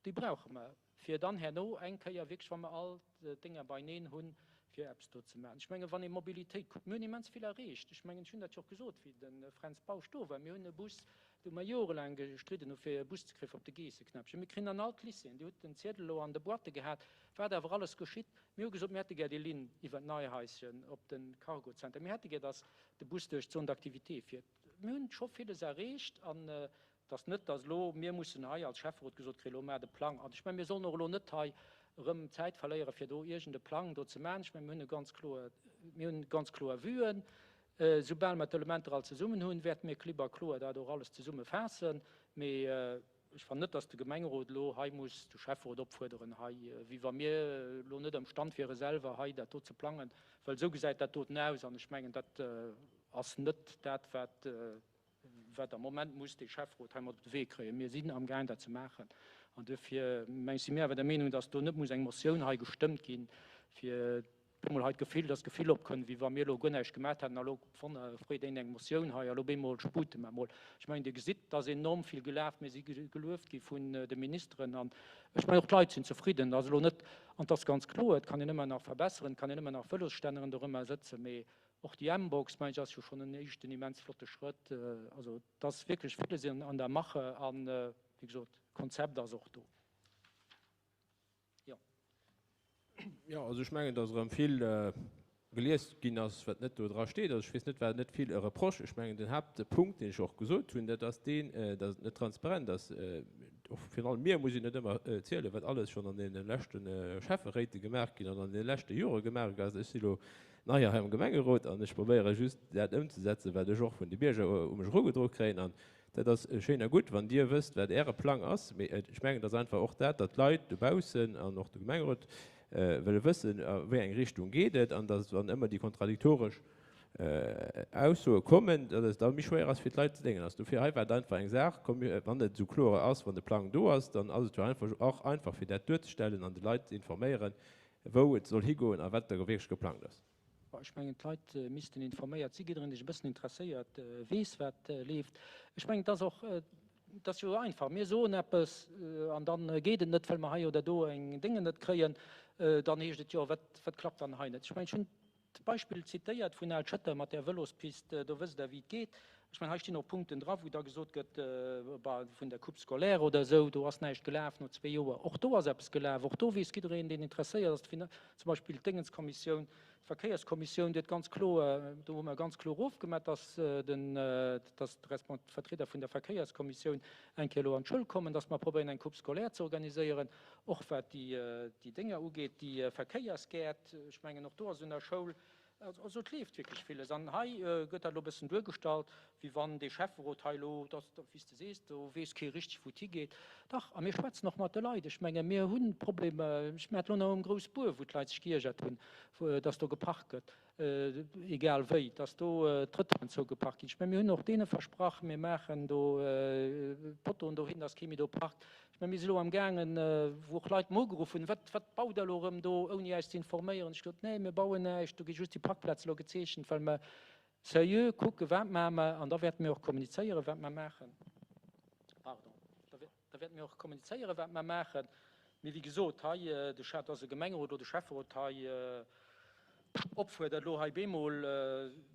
déi brauche mer, fir dann herno eng Kéier wierklech, wa mer all d'Dénger beineen hunn, fir eppes do ze maachen. Ech mengen, wann ee Mobilitéit kuckt, mir hunn immens vill erreecht. Ech mengen, ech hunn dat jo och gesot, wéi de Fränz Bausch do war, mir hunn e Bus, do hu mer jorelaang gestridden hu fir e Bus ze kréien fir op de Geesseknäppchen. Mir kréien an all d'Lycéeën, Dir hutt den Ziedel elo an de Boîte gehat, wat awer alles geschitt. Mir hu gesot, mir hätte gär déi Linn iwwer d'Neihaischen op de Cargocenter. Mir hätte gär, datt de Bus duerch d'Zone d'activité fiert. Mir hunn scho villes erreecht an Et ass net, datt elo mir mussen hei als Schäfferot gesot kréien, elo maacht e Plang. An ech mengen, mir sollen och elo net hei erëm Zäit verléieren, fir do iergend e Plang do ze maachen. Ech mengen, mir hunn e ganz kloer, mir hunn ganz kloer Vuen. Soubal mer d'Elementer all zesummen hunn, wäerte mir klipp a kloer dat och alles zesumme faassen. Mee ech fannen net, datt de Gemengerot elo hei muss de Schäfferot opfuerderen, hei, wéi wa mir elo net amstand wiere selwer hei dat do ze plangen, well esou gesäit dat doten aus. An ech mengen, dat ass net dat, wat Wat am Moment muss dee Schäfferot hei mat op de Wee kréien. Mir sinn amgaang dat ze maachen an duerfir, meng ech, si mir awer der Meenung, dass do net muss eng Motioun hei gestëmmt ginn, fir op emol hei d'Gefill, dass d'Gefill opkënn, wéi wa mir elo guer näischt gemaat hätten a lo freet een eng Motioun hei a lo bemol spute mer emol. Ech mengen, Dir gesitt, et ass enorm vill gelaf. Mir si gelueft gi vun de Ministeren an ech mengen och d'Leit sinn zefridden. Et ass elo net, an et ass ganz kloer, et kann een ëmmer nach verbesseren, et kann een ëmmer nach Vëlosstänneren dorëmmer sëtzen, mee Och déi mBox, mengen ech, ass jo schonn en éischten immens flotte Schrëtt. Also et ass wierklech villes an der Mache an, wéi gesot, d'Konzept ass och do. Jo. Jo, also ech mengen, datt erëm vill gelies ginn ass, wat net do dra steet. Also ech weess net, war net vill e Reproche. Ech mengen, den Haaptpunkt, deen ech och gesot hunn, dat ass deen, datt et net transparent ass. Och virun allem mir muss een net ëmmer zielen, wat alles schonn an deene leschte Schäfferéite gemaach ginn an an deene leschte Jore gemaach ginn ass. Ech si lo Nei hei am Gemengerot an ech probéiere just dat ëmzesetzen, wat ech och vun de Bierger u mech erugedroe kréien. An dat ass schéin a gutt, wann Dir wësst, wat Äre Plang ass. Mee ech mengen, et ass einfach och dat, datt d'Leit dobaussen an och de Gemengerot wëlle wëssen, a wéi eng Richtung geet et, an datt, wann ëmmer déi kontradiktoresch Aussoe kommen, datt et da méi schwéier ass fir d'Leit ze déngen ass. Dofir hei war et einfach eng Saach, komm, wann et esou kloer ass, wann de Plang do ass, dann ass et jo einfach och einfach fir dat duerzestellen an de Leit ze informéieren, wou et soll higoen a wat da wierklech geplangt ass. Ech mengen, d'Leit missten informéiert sinn. Jiddereen, dee sech e bëssen interesséiert, weess, wat leeft. Ech mengen, et ass och, et ass jo einfach, mir soen eppes an da geet et net, well mer hei oder do eng Dénge net kréien. Dann heescht et, jo, wat, wat klappt dann hei net? Ech mengen, ech hunn D'Beispill zitéiert vun Al Schëtter mat där Vëlospist, do wësst Der, wéi et geet. Ech mengen, hei stinn och Punkten dra, wou da gesot gëtt, bah, vun der Coupe scolaire oder esou, do ass näischt gelaf no zwee Joer. Och do ass eppes gelaf. Och do weess jiddereen, deen interesséiert ass, zum Beispill d'Déngenskommissioun, d'Verkéierskommissioun, déi huet ganz kloer, do hu mer ganz kloer ofgemat, dass den, dass d'Vertrieder vun der Verkéierskommissioun eng Kéier elo an d'Schoul kommen, dass mer probéieren, eng Coupe scolaire ze organiséieren. Och wat déi Dénger ugeet, déi Verkéiersgäert, ech mengen och do ass un der Schoul, also et leeft wierklech villes. An hei gëtt dat elo e bëssen duergestallt, wéi wann dee Schäfferot hei elo, dass, wéi s de sees, do weess kee richteg wou et higeet. Dach, a mir schwätzen och mat de Leit. Ech menge mir hu Problemer, ech hat elo nach um Groussbuer, wou d'Leit sech geiergert hunn, dass do geparkt gëtt, egal wéi, dass do d'Trëttoiren zougeparkt ginn. Ech menge mir hunn och deene versprach, mir maachen do Pottoen dohin, dass kee méi do parkt. Ech mengen, mir si elo amgaangen, wou och Leit mer ugeruff hunn, Wat, wat baut Der elo erëm do, ouni äis ze informéieren? Ech gesot, Nee, mir bauen näischt, do gi just déi Parkplazen. Parkplaze elo gezeechent, well mer seriö kucken, wat maache mer, an da wäerte mir och kommunizéieren, wat mer maachen. Pardon. Da wäerte mir och kommunizéieren, wat mer maachen. Mee wéi gesot, hei de Schä-, dass e Gemengerot oder de Schäfferot hei opfuerdert, elo hei bemol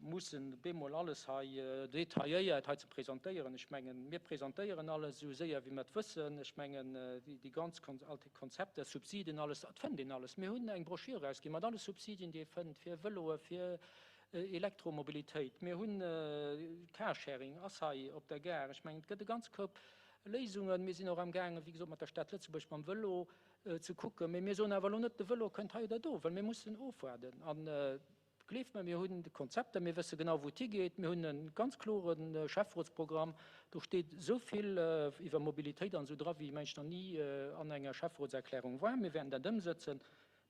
mussen bemol alles hei detailléiert hei ze presentéieren. Ech mengen, mir presentéieren alles esou séier wéi mer et wëssen. Ech mengen, déi ganz all déi Konzepter, Subsiden, alles, et fënnt een alles. Mir hunn eng Broschür erausginn mat alle Subsidien, déi ee fënnt fir Vëloe, fir Elektromobilitéit. Mir hunn Carsharing ass hei op der Gare. Ech mengen, et gëtt e ganz Koup Léisungen. Mir sinn och amgaangen, wéi gesot, mat der Stad Lëtzebuerg mam Vëlo ze kucken. Mee mir soen awer elo net, de Vëlo kënnt hei oder do, well mir mussen ofwaarden. A gleeft mer, mir hunn Konzepter, mir wësse genau, wou et higeet. Mir hunn e ganz klore Schäfferotsprogramm. Do steet esou vill iwwer Mobilitéit an esou dra wéi, meng ech, nach ni an enger Schäfferotserklärung war. Mir wäerten dat ëmsëtzen.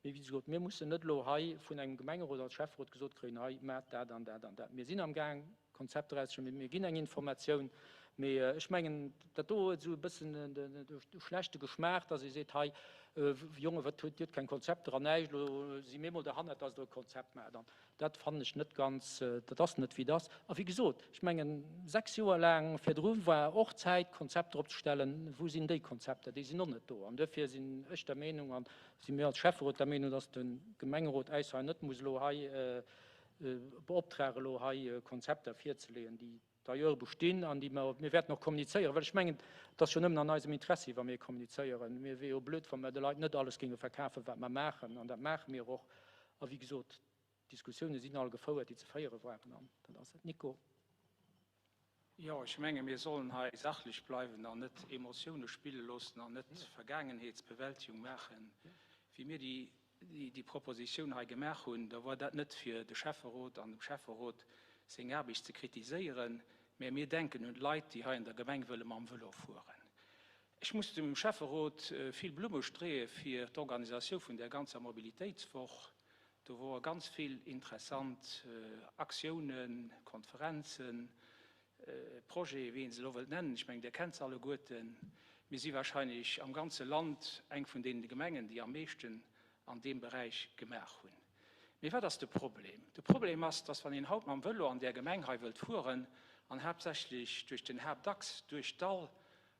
Mee wéi gesot, mir mussen net elo hei vun engem Gemengerot als Schäfferot gesot kréien, hei maacht dat an dat an dat. Mir sinn amgaang, Konzepter auszeschaffen, mir ginn eng Informatioun. Mee ech mengen, dat do huet esou e bëssen de schlechte Geschmaach, dass ee seet, hei Jongen, wat hutt Dir keng Konzepter an näischt, elo si mir mol derhannert, dass Der e Konzept maacht. An Dat fannen ech net ganz, dat ass net wéi et ass. A wéi gesot, ech mengen, 6 Joer laang virdru war och Zäit, Konzepter opzestellen. Wou sinn déi Konzepter? Déi sinn och net do. An duerfir sinn ech der Meenung a si mir als Schäfferot der Meenung, dass de Gemengerot äis hei net muss elo hei beoptragen, elo hei Konzepter virzeleeën, déi d'ailleurs bestinn an déi mer, mir wäerten och kommunizéieren, well ech mengen, et ass jo nëmmen an eisem Interessi, wa mir kommunizéieren. Mir wier jo blöd, wa mer de Leit net alles géinge verkafen, wat mer maachen, an dat maache mir och. A wéi gesot, d'Diskussioune sinn all gefouert, déi ze féiere waren, an dat ass et. Nico. Jo, ech menge mir sollen hei sachlech bleiwen an net Emotioune spille loossen an net Vergaangenheetsbewältigung maachen. Wéi mir déi déi Propositioun hei gemaach hunn, da war dat net fir de Schäfferot an dem Schäfferot seng Aarbecht ze kritiséieren, mä mir denken un d'Leit, déi hei an der Gemeng wëlle mam Vëlo fueren. Ech muss dem Schäfferot vill Blumme streeë fir d'Organisatioun vun där ganzer Mobilitéitswoch. Do wore ganz vill interessant Aktiounen, Konferenzen, Projeten, wéi een se elo wëllt nennen. Ech mengen, Dir kennt se alleguerten. Mir si wahrscheinlech am ganze Land eng vun deene Gemengen, déi am meeschten an deem Beräich gemaach hunn. Mee wat ass de Problem? De Problem ass, dass wann een haut mam Vëlo an där Gemeng hei wëllt fueren, an haaptsächlech duerch den Haaptachs, duerch d'Dall,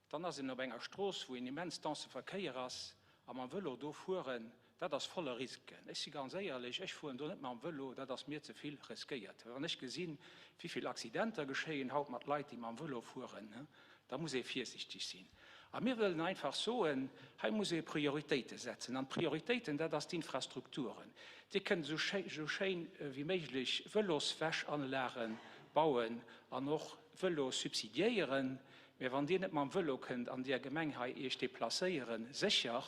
Dann ass een op enger Strooss, wou een immens dense Verkéier ass, a mam Vëlo do fueren, dat ass voller Risken. Ech si ganz éierlech, ech fueren do net mam Vëlo, dat ass mir ze vill riskéiert. Well wann ech gesinn, wéi vill Accidenter geschéien haut mat Leit, déi mam Vëlo fueren, da muss ee virsichteg sinn. A mir wëllen einfach soen, hei muss ee Prioritéite setzen. An d'Prioritéiten, dat ass d'Infrastrukturen. Dir kënnt esou schéin wéi méiglech Vëloswäschanlagen bauen an och Vëlo subsidiéieren, Mä wann Dir net mam Vëlo kënnt an deer Gemeng hei Iech deplacéieren, sécher,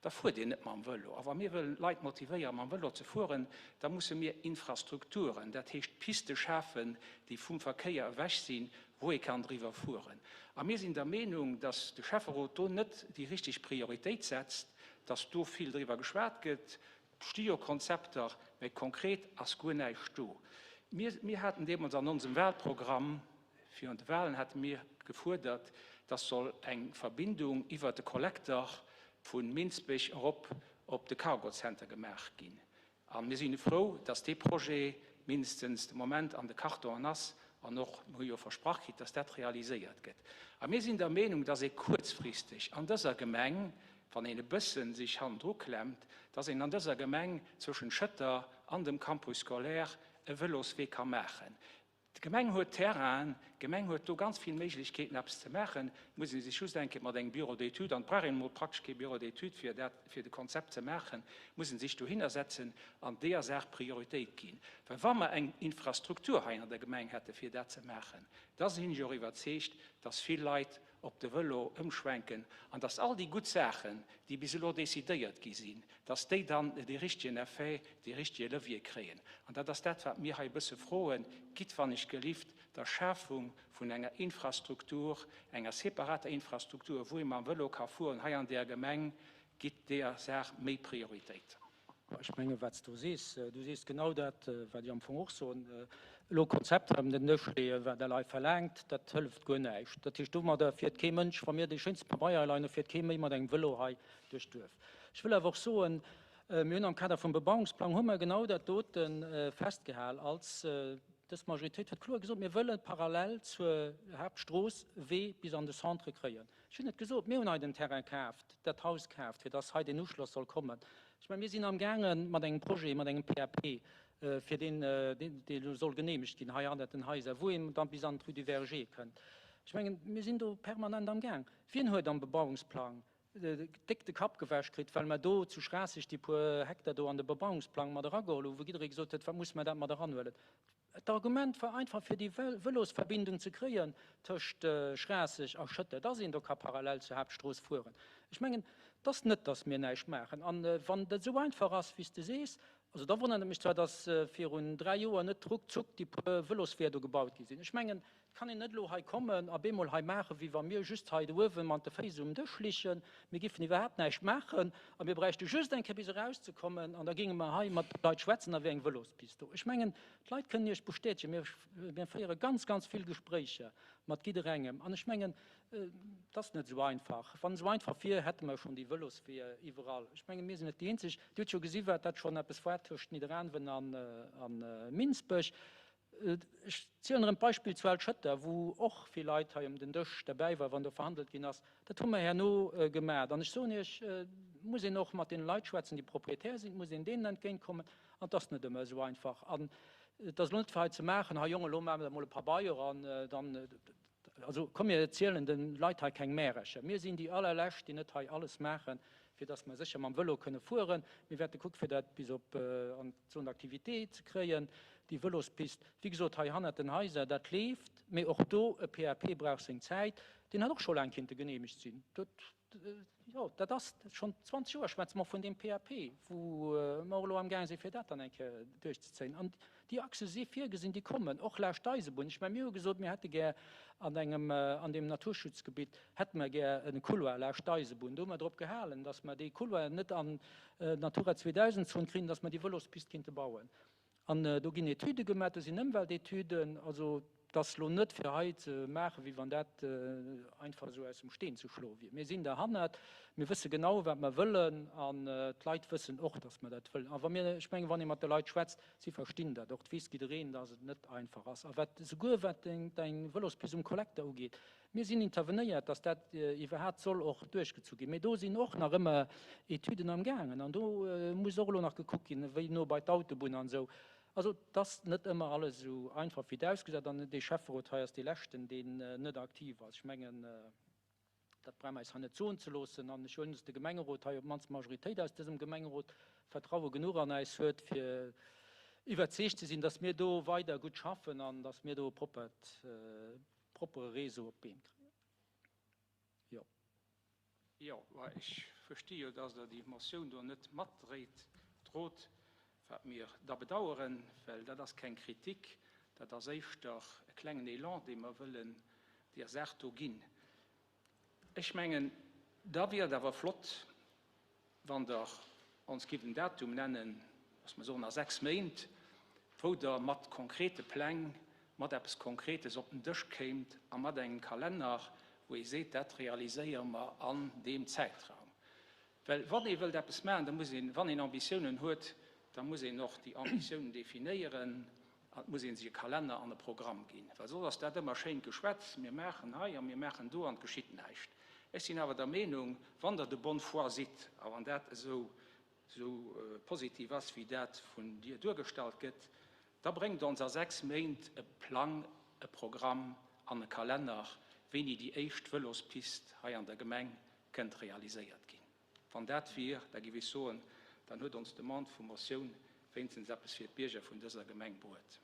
da fuert Dir net mam Vëlo. A wa mir wëllen d'Leit motivéieren, mam Vëlo ze fueren, da musse mir Infrastrukturen, dat heescht Piste schafen, déi vum Verkéier ewech sinn, wou ee kann driwwer fueren. A mir sinn der Meenung, dass de Schäfferot do net déi richteg Prioritéit setzt, dass do vill driwwer geschwat gëtt, Et sti jo Konzepter, mä konkret ass guer näischt do. Mir, mir haten deemools an onsem Wahlprogramm, virun de Wahlen hate mir gefuerdert, dass soll eng Verbindung iwwert de Kollekter vu Minsbech erop op de Cargocenter gemaach ginn. A mir si frou, dass dee Projet mindestens de Moment an de Kartonen ass an och, mir hu jo versprach kritt, dass dat realiséiert gëtt. A mir sinn der Meenung, dass ee kuerzfristeg an dëser Gemeng wann een e bëssen sech hannendru klemmt, dass een an dëser Gemeng zwëschen Schëtter an dem Campus scolaire e Vëloswee ka maachen. D'Gemeng huet Terrainen, d'Gemeng huet do ganz vill Méiglechkeeten eppes ze maachen. Et muss ee sech just eng Kéier mat engem Bureau d'études, an et brauch een emol praktesch kee Bureau d'études fir dat, fir de Konzept ze maachen, muss ee sech dohinner setzen an deeër Saach Prioritéit ginn. Well wa mer eng Infrastruktur hei an der Gemeng hätte fir dat ze maachen, da sinn ech och iwwerzeegt, dass vill Leit op de Vëlo ëmschwenken an dass all déi gutt Saachen, déi bis elo decidéiert gi sinn, dass déi dann dee richtegen Effet, dee richtege Levier kréien. An dat ass dat, wat mir hei e bësse froen, Gitt wann ech gelift der Schafung vun enger Infrastruktur, enger separater Infrastruktur, wou ee mam Vëlo ka fueren hei an där Gemeng, gitt deeër Saach méi Prioritéit. Ech mengen, wat s du sees, du sees genau dat, wat ech am Fong och soen. Elo Konzepter ëm den Dësch leeën, wat der lei verlaangt, dat hëlleft guer näischt. Dat heescht, domadder fiert kee Mënsch, wa mir déi schéinste Pabeier hei leien hu, fiert kee méi mat engem Vëlo hei duerch d'Duerf. Ech wëll awer och soen. Mir hunn am Kader vum Bebauungsplang hu mer genau dat dote festgehal als dës Majoritéit huet kloer gesot, mir wëlle parallel zur Haaptstrooss e Wee bis an de Centre kréien. Ech hunn et gesot, mir hunn hei den Terrain kaaft, dat Haus kaaft, fir dass hei deen Uschloss soll kommen. Ech mengen, mir sinn amgaange mat engem Projet, mat engem PAP, fir deen, dee elo soll genehmegt ginn hei hannert den Haiser, wou een da bis an d'Rue du Verger kënnt. Ech mengen, mir sinn do permanent amgaang. Wien huet am Bebauungsplang déck de Kapp gewäsch kritt, well mer do zu Schraasseg déi puer Hektar do an de Bebauungsplang mat erageholl hunn, wou jidderee gesot huet, wat musse mer dat mat eranhuelen? D'Argument war einfach, fir déi Vëlosverbindung ze kréien tëscht Schraasseg a Schëtter, dass een do ka parallel zur Haaptstrooss fueren. Ech mengen, et ass net, dass mir näischt maachen. An wann dat esou einfach ass, wéi s de sees, also da wonnert et mech zwar, dass virun 3 Joer net ruckzuck déi puer Vëlosweeër do gebaut gi sinn. Ech mengen, Et kann een net elo hei kommen a bemol hei maachen, wéi wa mir just hei do uewe mat de Féiss um Dësch ligen, mir giffen iwwerhaapt näischt maachen a mir bräichte just eng Kéier bis erauszekommen an da géinge mer hei mat de Leit schwätzen, da wier eng Vëlospist do. Ech mengen, d'Leit kënnen Iech bestätegen, mir, mir féiere ganz, ganz vill Gespréicher mat jidderengem an ech mengen, et ass net esou einfach. Wann et esou einfach wier, hätte mer schonn déi Vëlosweeër iwwerall. Ech mengen, mir sinn net déi eenzeg. Dir hutt jo gesi wat dat schonn eppes war tëscht Nidderaanwen a Minsbech. Ech zielen erëm d'Beispill zu Al-Schëtter, wou och vill Leit hei ëm den Dësch derbäi war, wann do verhandelt ginn ass. Dat hu mer herno gemaat. An ech soen Iech, et muss een och mat deene Leit schwätzen, déi Propriétaire sinn, et muss een deenen entgéintkommen. An et ass net ëmmer esou einfach. An et ass elo net fir hei ze maachen, hei Jong, elo maache mer emol e Pabeier an dann, Also komm mir erzielen de Leit hei keng Märercher. Mir sinn déi allerlescht, déi net hei alles maachen, fir dass mer sécher mam Vëlo kënne fueren. Mir wäerte kucke fir dat bis op an d'Zone d'activité ze kréien, déi Vëlospist. Wéi gesot, hei hannert den Haiser, dat leeft, mee och do, e PAP brauch seng Zäit. Deen hätt och scho laang kinnte geneemegt sinn. Dat, jo, dat ass schonn 20 Joer schwätze mer vun deem PAP, wou mer och elo amgaang sinn, fir dat dann eng Kéier duerchzezéien. An déi Achse si virgesinn, déi kommen, och laascht d'Eisebunn. Ech mengen, mir hu gesot, mir hätte gär an engem, an deem Naturschutzgebitt hätte mer gär e Couloir laascht d'Eisebunn. Do hu mer drop gehalen, datt mer dee Couloir net an d'Natura 2000 Zon kriegen, datt mer déi Vëlospist kinnte bauen. An do ginn Etüde gemaach, do sinn Ëmweltetüden. Also et ass elo net fir hei ze maachen, wéi wann dat einfach esou aus dem Steen ze schloe wier. Mir sinn derhannert, mir wësse genau, wat mer wëllen an d'Leit wëssen och, datt mer dat wëllen. A wa mir, ech mengen, wann ee mat de Leit schwätzt, si verstinn dat och. Et weess jiddereen, datt et net einfach ass. A wat souguer wat deng Vëlospist um Kollekter ugeet, Mir sinn intervenéiert, dass dat iwwerhaapt soll och duerchgezu ginn. Mee do sinn och nach ëmmer Etüden amgaangen an do muss och elo nach gekuckt ginn, wéi no bei d'Autobunn an esou. Also et ass net ëmmer alles esou einfach, wéi et ausgesäit. An dee Schäfferot hei ass dee leschten, deen net aktiv ass. Ech mengen, dat brauche mer eis hei net soen ze loossen. An ech huelen, dass de Gemengerot hei op d'mannst d'Majoritéit aus dësem Gemengerot Vertraue genuch an eis huet, fir iwwerzeegt ze sinn, dass mir do weider gutt schaffen an dass mir do e proppert, Proppere Réseau op d'Been kréien. Jo. Jo, ma ech versti jo, dass Der déi Motioun do net matdréit, drot, wat mir da bedauern, well dat ass keng Kritik, dat ass éischter e klengen Élan, dee mer wëllen deer Saach do ginn. Ech mengen, da wier et awer flott, Wann Der ons gift en Datum nennen, dass mer soen a 6 Méint, wou Der mat konkrete Pläng, mat eppes Konkretes op den Dësch kéimt a mat engem Kalenner, wou ee seet, dat realiséiere mer an deem Zäitraum. Well wann ee wëllt eppes maachen, da muss een, wann een Ambitiounen huet, da muss een och déi Ambitiounen definéieren An et muss ee sech e Kalenner an e Programm ginn, well soss ass dat ëmmer schéint Geschwätz, mir maachen hei a mir maachen do an et geschitt näischt. Ech sinn awer der Meenung, wann Der de bonne foi sidd a wann dat esou esou positiv ass, wéi dat vun dir duergestallt gëtt, da bréngt ons a 6 Méint e Plang, e Programm an e Kalenner, wéini déi éischt Vëlospist hei an der Gemeng kënnt realiséiert ginn. Wann dat wier, da giff ech soen, dann huet ons Demande vu Motioun wéinstens eppes fir d'Bierger vun dëser Gemeng bruet.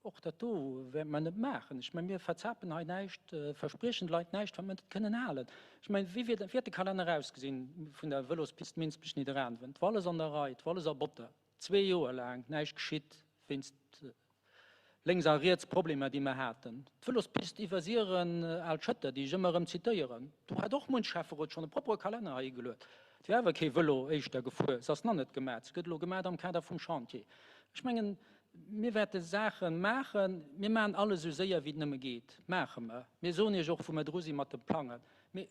Och dat do wäerte mer net maachen. Ech mengen, mir verzapen hei näischt, verspriechen de Leit näischt, wat mer net kënnen halen. Ech mengen, wéi wäert de Kalenner ausgesinn vun der Vëlospist Minsbech-Nidderaanwen? Et war alles an der Rei, et war alles a Botter. Zwee Joer laang näischt geschitt wéinst lénks a riets Problemer, déi mer haten. D'Vëlospist iwwer Siren, Al Schëtter, déi ech ëmmer erëm zitéieren, do hat och munch Schäfferot schonn e proppere Kalenner hei higeluet. Et wier awer kee Vëlo éischter gefuer. Se ass nach net gemat. Se gëtt elo gemat am Kader vum Chantier. Ech mengen, mir wäerte Saache maachen. Mir maachen alles esou séier wéi et nëmme geet, maache mer. Mir soen Iech och, wou mer dru si mat de Plangen. Mee.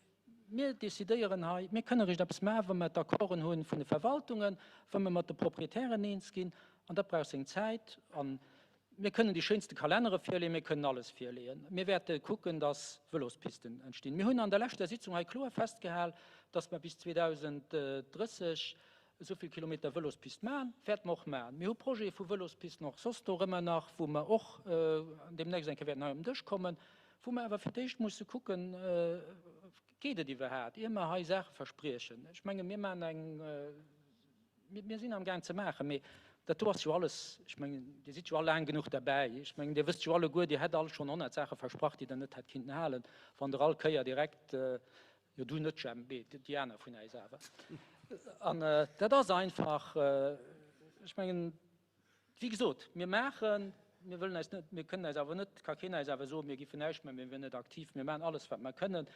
Mir decidéieren hei, mir kënne eréischt eppes maachen, wa mer d'Accorden hu vun de Verwaltungen, wa mer mat de Proprietären eens ginn. An dat brauch seng Zäit. A mir kënnen déi schéinste Kalennere virleeën, mir kënnen alles virleeën. Mir wäerte kucken, dass Vëlospisten entstinn. Mir hunn an der leschter Sitzung hei kloer festgehal, dass mer bis 2030 esou vill Kilometer Vëlospist maachen. Wäerte mer och maachen. Mir hu Projete vu Vëlospisten och soss dorëmmer nach, wou mer och deemnächst eng Kéier wäerten hei op den Dësch kommen. Wou mer awer fir d'éischt musse kucken, Geet et iwwerhaapt, ier mer hei Saache verspriechen? Ech menge mir maachen eng, mir sinn amgaang ze maachen, mee dat do ass jo alles, ech mengen, Dir sidd jo all laang genuch derbäi, ech mengen, Dir wësst jo alleguer, Dir hätt all schonn 100 Saache versprach, déi Der net hätt kinnten halen, wann Der all Kéier direkt, jo du net Jemp, mee déi aner vun äis awer. An dat ass einfach, ech mengen, Wéi gesot, mir maachen, mir wëllen eis net, mir kënnen eis awer net, ka keen eis awer soen, mir giffen näischt maachen, mir wieren net aktiv. Mir maachen alles, wat mer kënnen.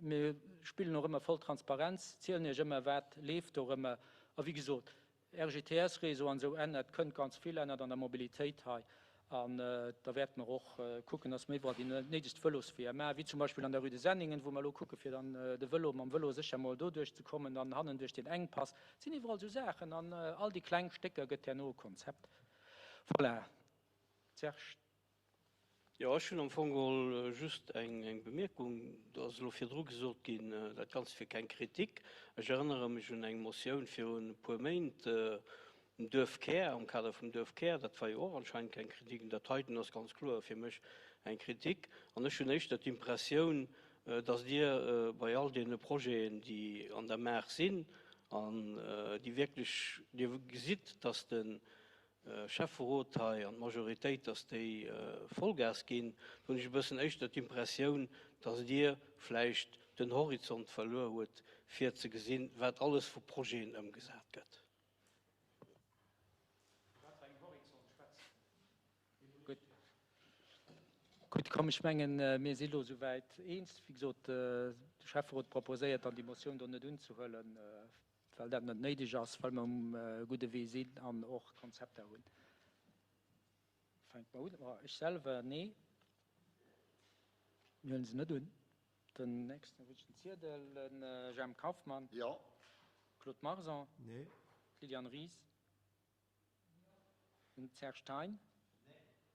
Mir spillen och ëmmer voll Transparenz, zielen Iech ëmmer, wat leeft dorëmmer. A wéi gesot, RGTS-Réseau an esou ännert, kënnt ganz vill ännert an der Mobilitéit hei. An da wäerte mer och kucken, dass mer iwwerall déi néidegst Vëlosweeër maachen, wéi zum Beispill an der Rue de Senningen, wou mer elo kucke fir dann de Vëlo, mam Vëlo sécher mol doduerch ze kommen, dann hannen duerch deen Enkpass. Et sinn iwwerall esou Saachen an all déi kleng Stécker gëtt herno e Konzept. Voilà. Serge. Jo, ech hunn am Fong geholl just eng Bemierkung. Do ass elo virdru gesot ginn, dat Ganzt wier keng Kritik. Ech erënnere mech un eng Motioun virun e puer Méint, Um Duerfkär, am Kader vum Duerfkär, dat war jo och anscheinend keng Kritik, an dat heiten ass ganz kloer fir mech eng Kritik. An ech hunn éischter d'Impressioun, dass Dir bei all deene Projeten, déi an der Maach sinn an déi wierklech, Dir gesitt, dass de Schäfferot hei an d'Majoritéit, dass déi Vollgas ginn, do hunn ech e bëssen éischter d'Impressioun, dass Dir vläicht den Horizont verluer hutt, fir ze gesinn, wat alles vu Projeten ëmgesat gëtt. Gutt, komm, ech mengen, mir si elo esouwäit eens. Wéi gesot, de Schäfferot proposéiert dann, déi Motioun do net unzehuelen, well dat net néideg ass, well mer um gudde Wee sinn an och Konzepter hunn. Fänke mer un. Ech selwer, nee, mir huele se net un. Den nächsten huet den Ziedel, den Jemp Kauffmann. Jo. Claude Marson. Nee. D'Liliane Ries. Den Serge Thein. Nee.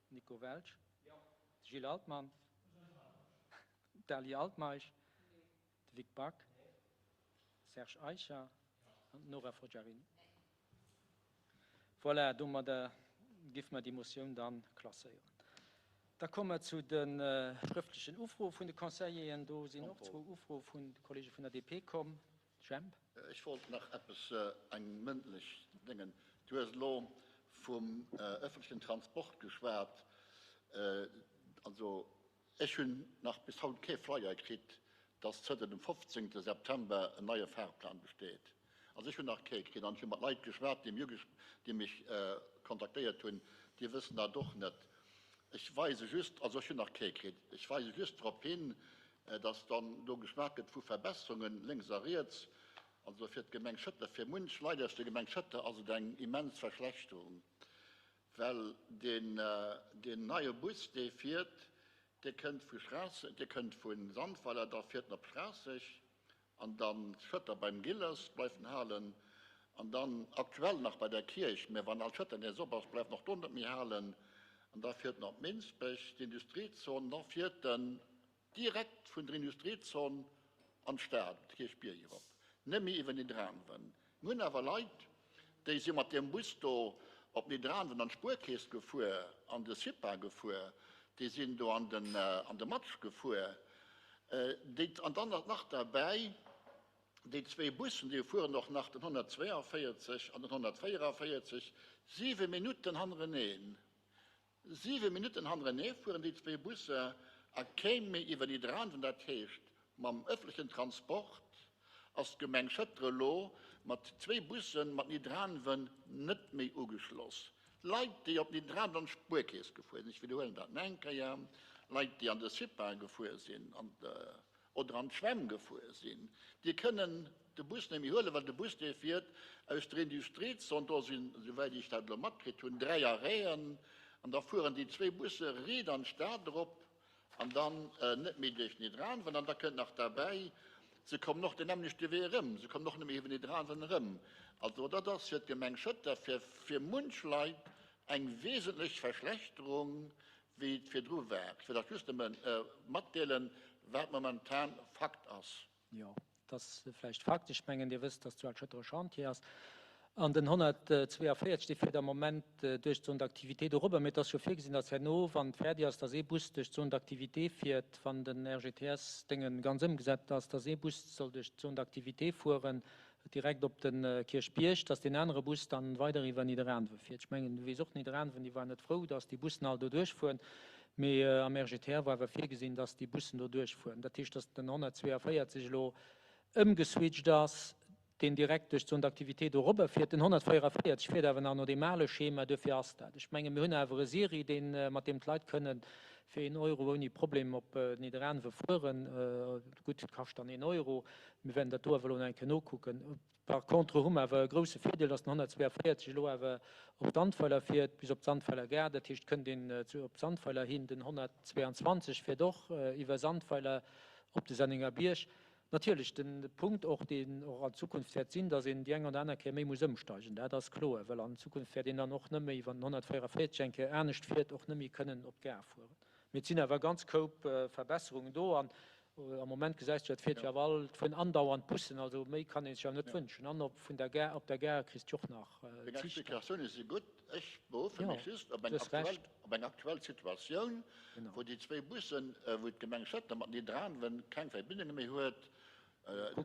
Nico Welsch. Jo. De Gilles Altmann. D'Ali Altmeisch. Nee. De Vic Back. Nee. Serge Eicher. Jo. An d'Nora Foggiarini. Nee. Voilà, domadder géife mer déi Motioun da klasséieren. Da komme mer zu de schrëftlechen Ufroe vun de Conseilleren. Do sinn och zwou Ufroe vun de Kollege vun der DP komm. Jemp. Ech wollt nach eppes, eng mëndlech Déngen. Du hues elo vum öffentlichen Transport geschwat. Also Ech hunn nach bis haut kee Flyer kritt, dass zënter dem 15 September en neie Fahrplan besteet. Also ech hunn nach kee kritt an ech hu mat Leit geschwat, déi mir, déi mech kontaktéiert hunn, déi wëssen dat och net. Ech weise just, also ech hunn nach kee kritt, ech weise just drop hin, dass dann do geschwat gëtt vu Verbesserungen lénks a riets. Also fir d'Gemeng Schëtter, fir munch Leit aus der Gemeng Schëtter ass et eng immens Verschlechterung. Well deen neie Bus, dee fiert, dee kënnt vu Schraasseg, dee kënnt vu Sandweiler, da fiert en op Schraasseg an da Schëtter beim Gilles bleift en halen an dann aktuell nach bei der Kierch, mä wann alt Schëtter nees op ass, bleift en och do net méi halen an da fiert en op Minsbech, d'Industriezon, da fiert en Direkt vun der Industriezon an d'Stad, op de Kierchbierg erop, net méi iwwer Nidderaanwen. Mir hunn awer Leit, déi si mat deem Bus do op Nidderaanwen an d'Spuerkeess gefuer, an de CIPA gefuer, déi sinn do an den an de Matsch gefuer, déi, an dann nach derbäi déi zwéi Bussen, déi fueren och nach, den 142 an den 144, siwe Minutten hannereneen. Siwe Minutten hannerenee fueren déi zwéi Busser a kéim méi iwwer Nidderaanwen. Dat heescht, mam ëffentlechen Transport ass d'Gemeng Schëtter elo mat zwéi Busse mat Nidderaanwen net méi ugeschloss. Leit, déi op Nidderaanwen an d'Spuerkeess gefuer sinn, ech widderhuelen dat nach eng Kéier, Leit, déi an de CIPA gefuer sinn, an oder an d'Schwämm gefuer sinn, déi kënnen de Bus net méi huelen, well de Bus, dee fiert aus der Industriezon, do sinn, esouwäit ech dat elo matkritt hunn, 3 Arrêten, an da fueren déi zwéi Busse riit an d'Stad erop an dann net méi duerch Nidderaanwen. An da kënnt nach derbäi, Se kommen och den nämmlechte Wee erëm. Se kommen och nëmme iwwer Nidderaanwen erëm. Also dat ass fir d'Gemeng Schëtter, fir, fir munch Leit eng wesentlech Verschlechterung, wéi et virdru war. Ech wëll dat just nëmme matdeelen, wat momentan Fakt ass. Jo, et ass vläicht Fakt. Ech mengen, Dir wësst, dass zu Al-Schëtter e Chantier ass. An den 142, dee fiert am Moment duerch d'Zone d'activité dorobber. Mee et ass jo virgesinn, dass herno, wann et fäerdeg ass, dass ee Bus duerch d'Zone d'activité fiert, wann den RGTS-Dénge ganz ëmgesat ass, dass ee Bus soll duerch d'Zone d'activité fueren, direkt op de Kierchbierg, dass deen anere Bus dann weider iwwer Nidderaanwe fiert. Ech mengen, du weess och, Nidderaanwen, déi waren net frou, dass déi Bussen all do duerchfueren. Mee am RGTR war awer virgesinn, dass déi Bussen do duerchfueren. Dat heescht, dass den 142 elo ëmgeswitcht ass, deen direkt duerch d'Zone d'activité do erobber fiert. Den 144 fiert awer nach no deem ale Schema. Duerfir ass dat. Ech menge mir hunn awer e SIRI, deen, mat deem d'Leit kënnen fir een Euro ouni Problem op Nidderaanwe fueren. Gutt, et kascht dann een Euro. Mir wäerten dat do awer elo nach eng Kéier nokucken. Par contre hu mer awer e grouse Virdeel, dass den 142 elo awer op Sandweiler fiert, bis op d'Sandweiler Gare. Dat heescht, et kënnt een op Sandweiler hin. Den 122 fiert och iwwer Sandweiler op de Sennengerbierg. Natierlech, de Punkt och, deen och an Zukunft wäert sinn, dass een déi eng oder aner Kéier méi muss ëmsteigen, dat ass kloer, well an Zukunft wäert een dann och net méi, wann den 144 eng Kéier anescht fiert, och net méi kënnen op d'Gare fueren. Mee et sinn awer e ganz Koup Verbesserungen do an am Moment gesäis du, et fiert jo awer all, et fueren andauernd Bussen, also méi kann ee sech awer net wënschen. An op vun der Gare, op der Gare kriss du och nach Deng Zich dann. Explikatioune si gutt. Ech beruffe mech just op eng aktuell, op eng aktuell Situatioun, wou déi zwéi Bussen, wou d'Gemeng Schëtter mat Nidderaanwen keng Verbindunge méi huet,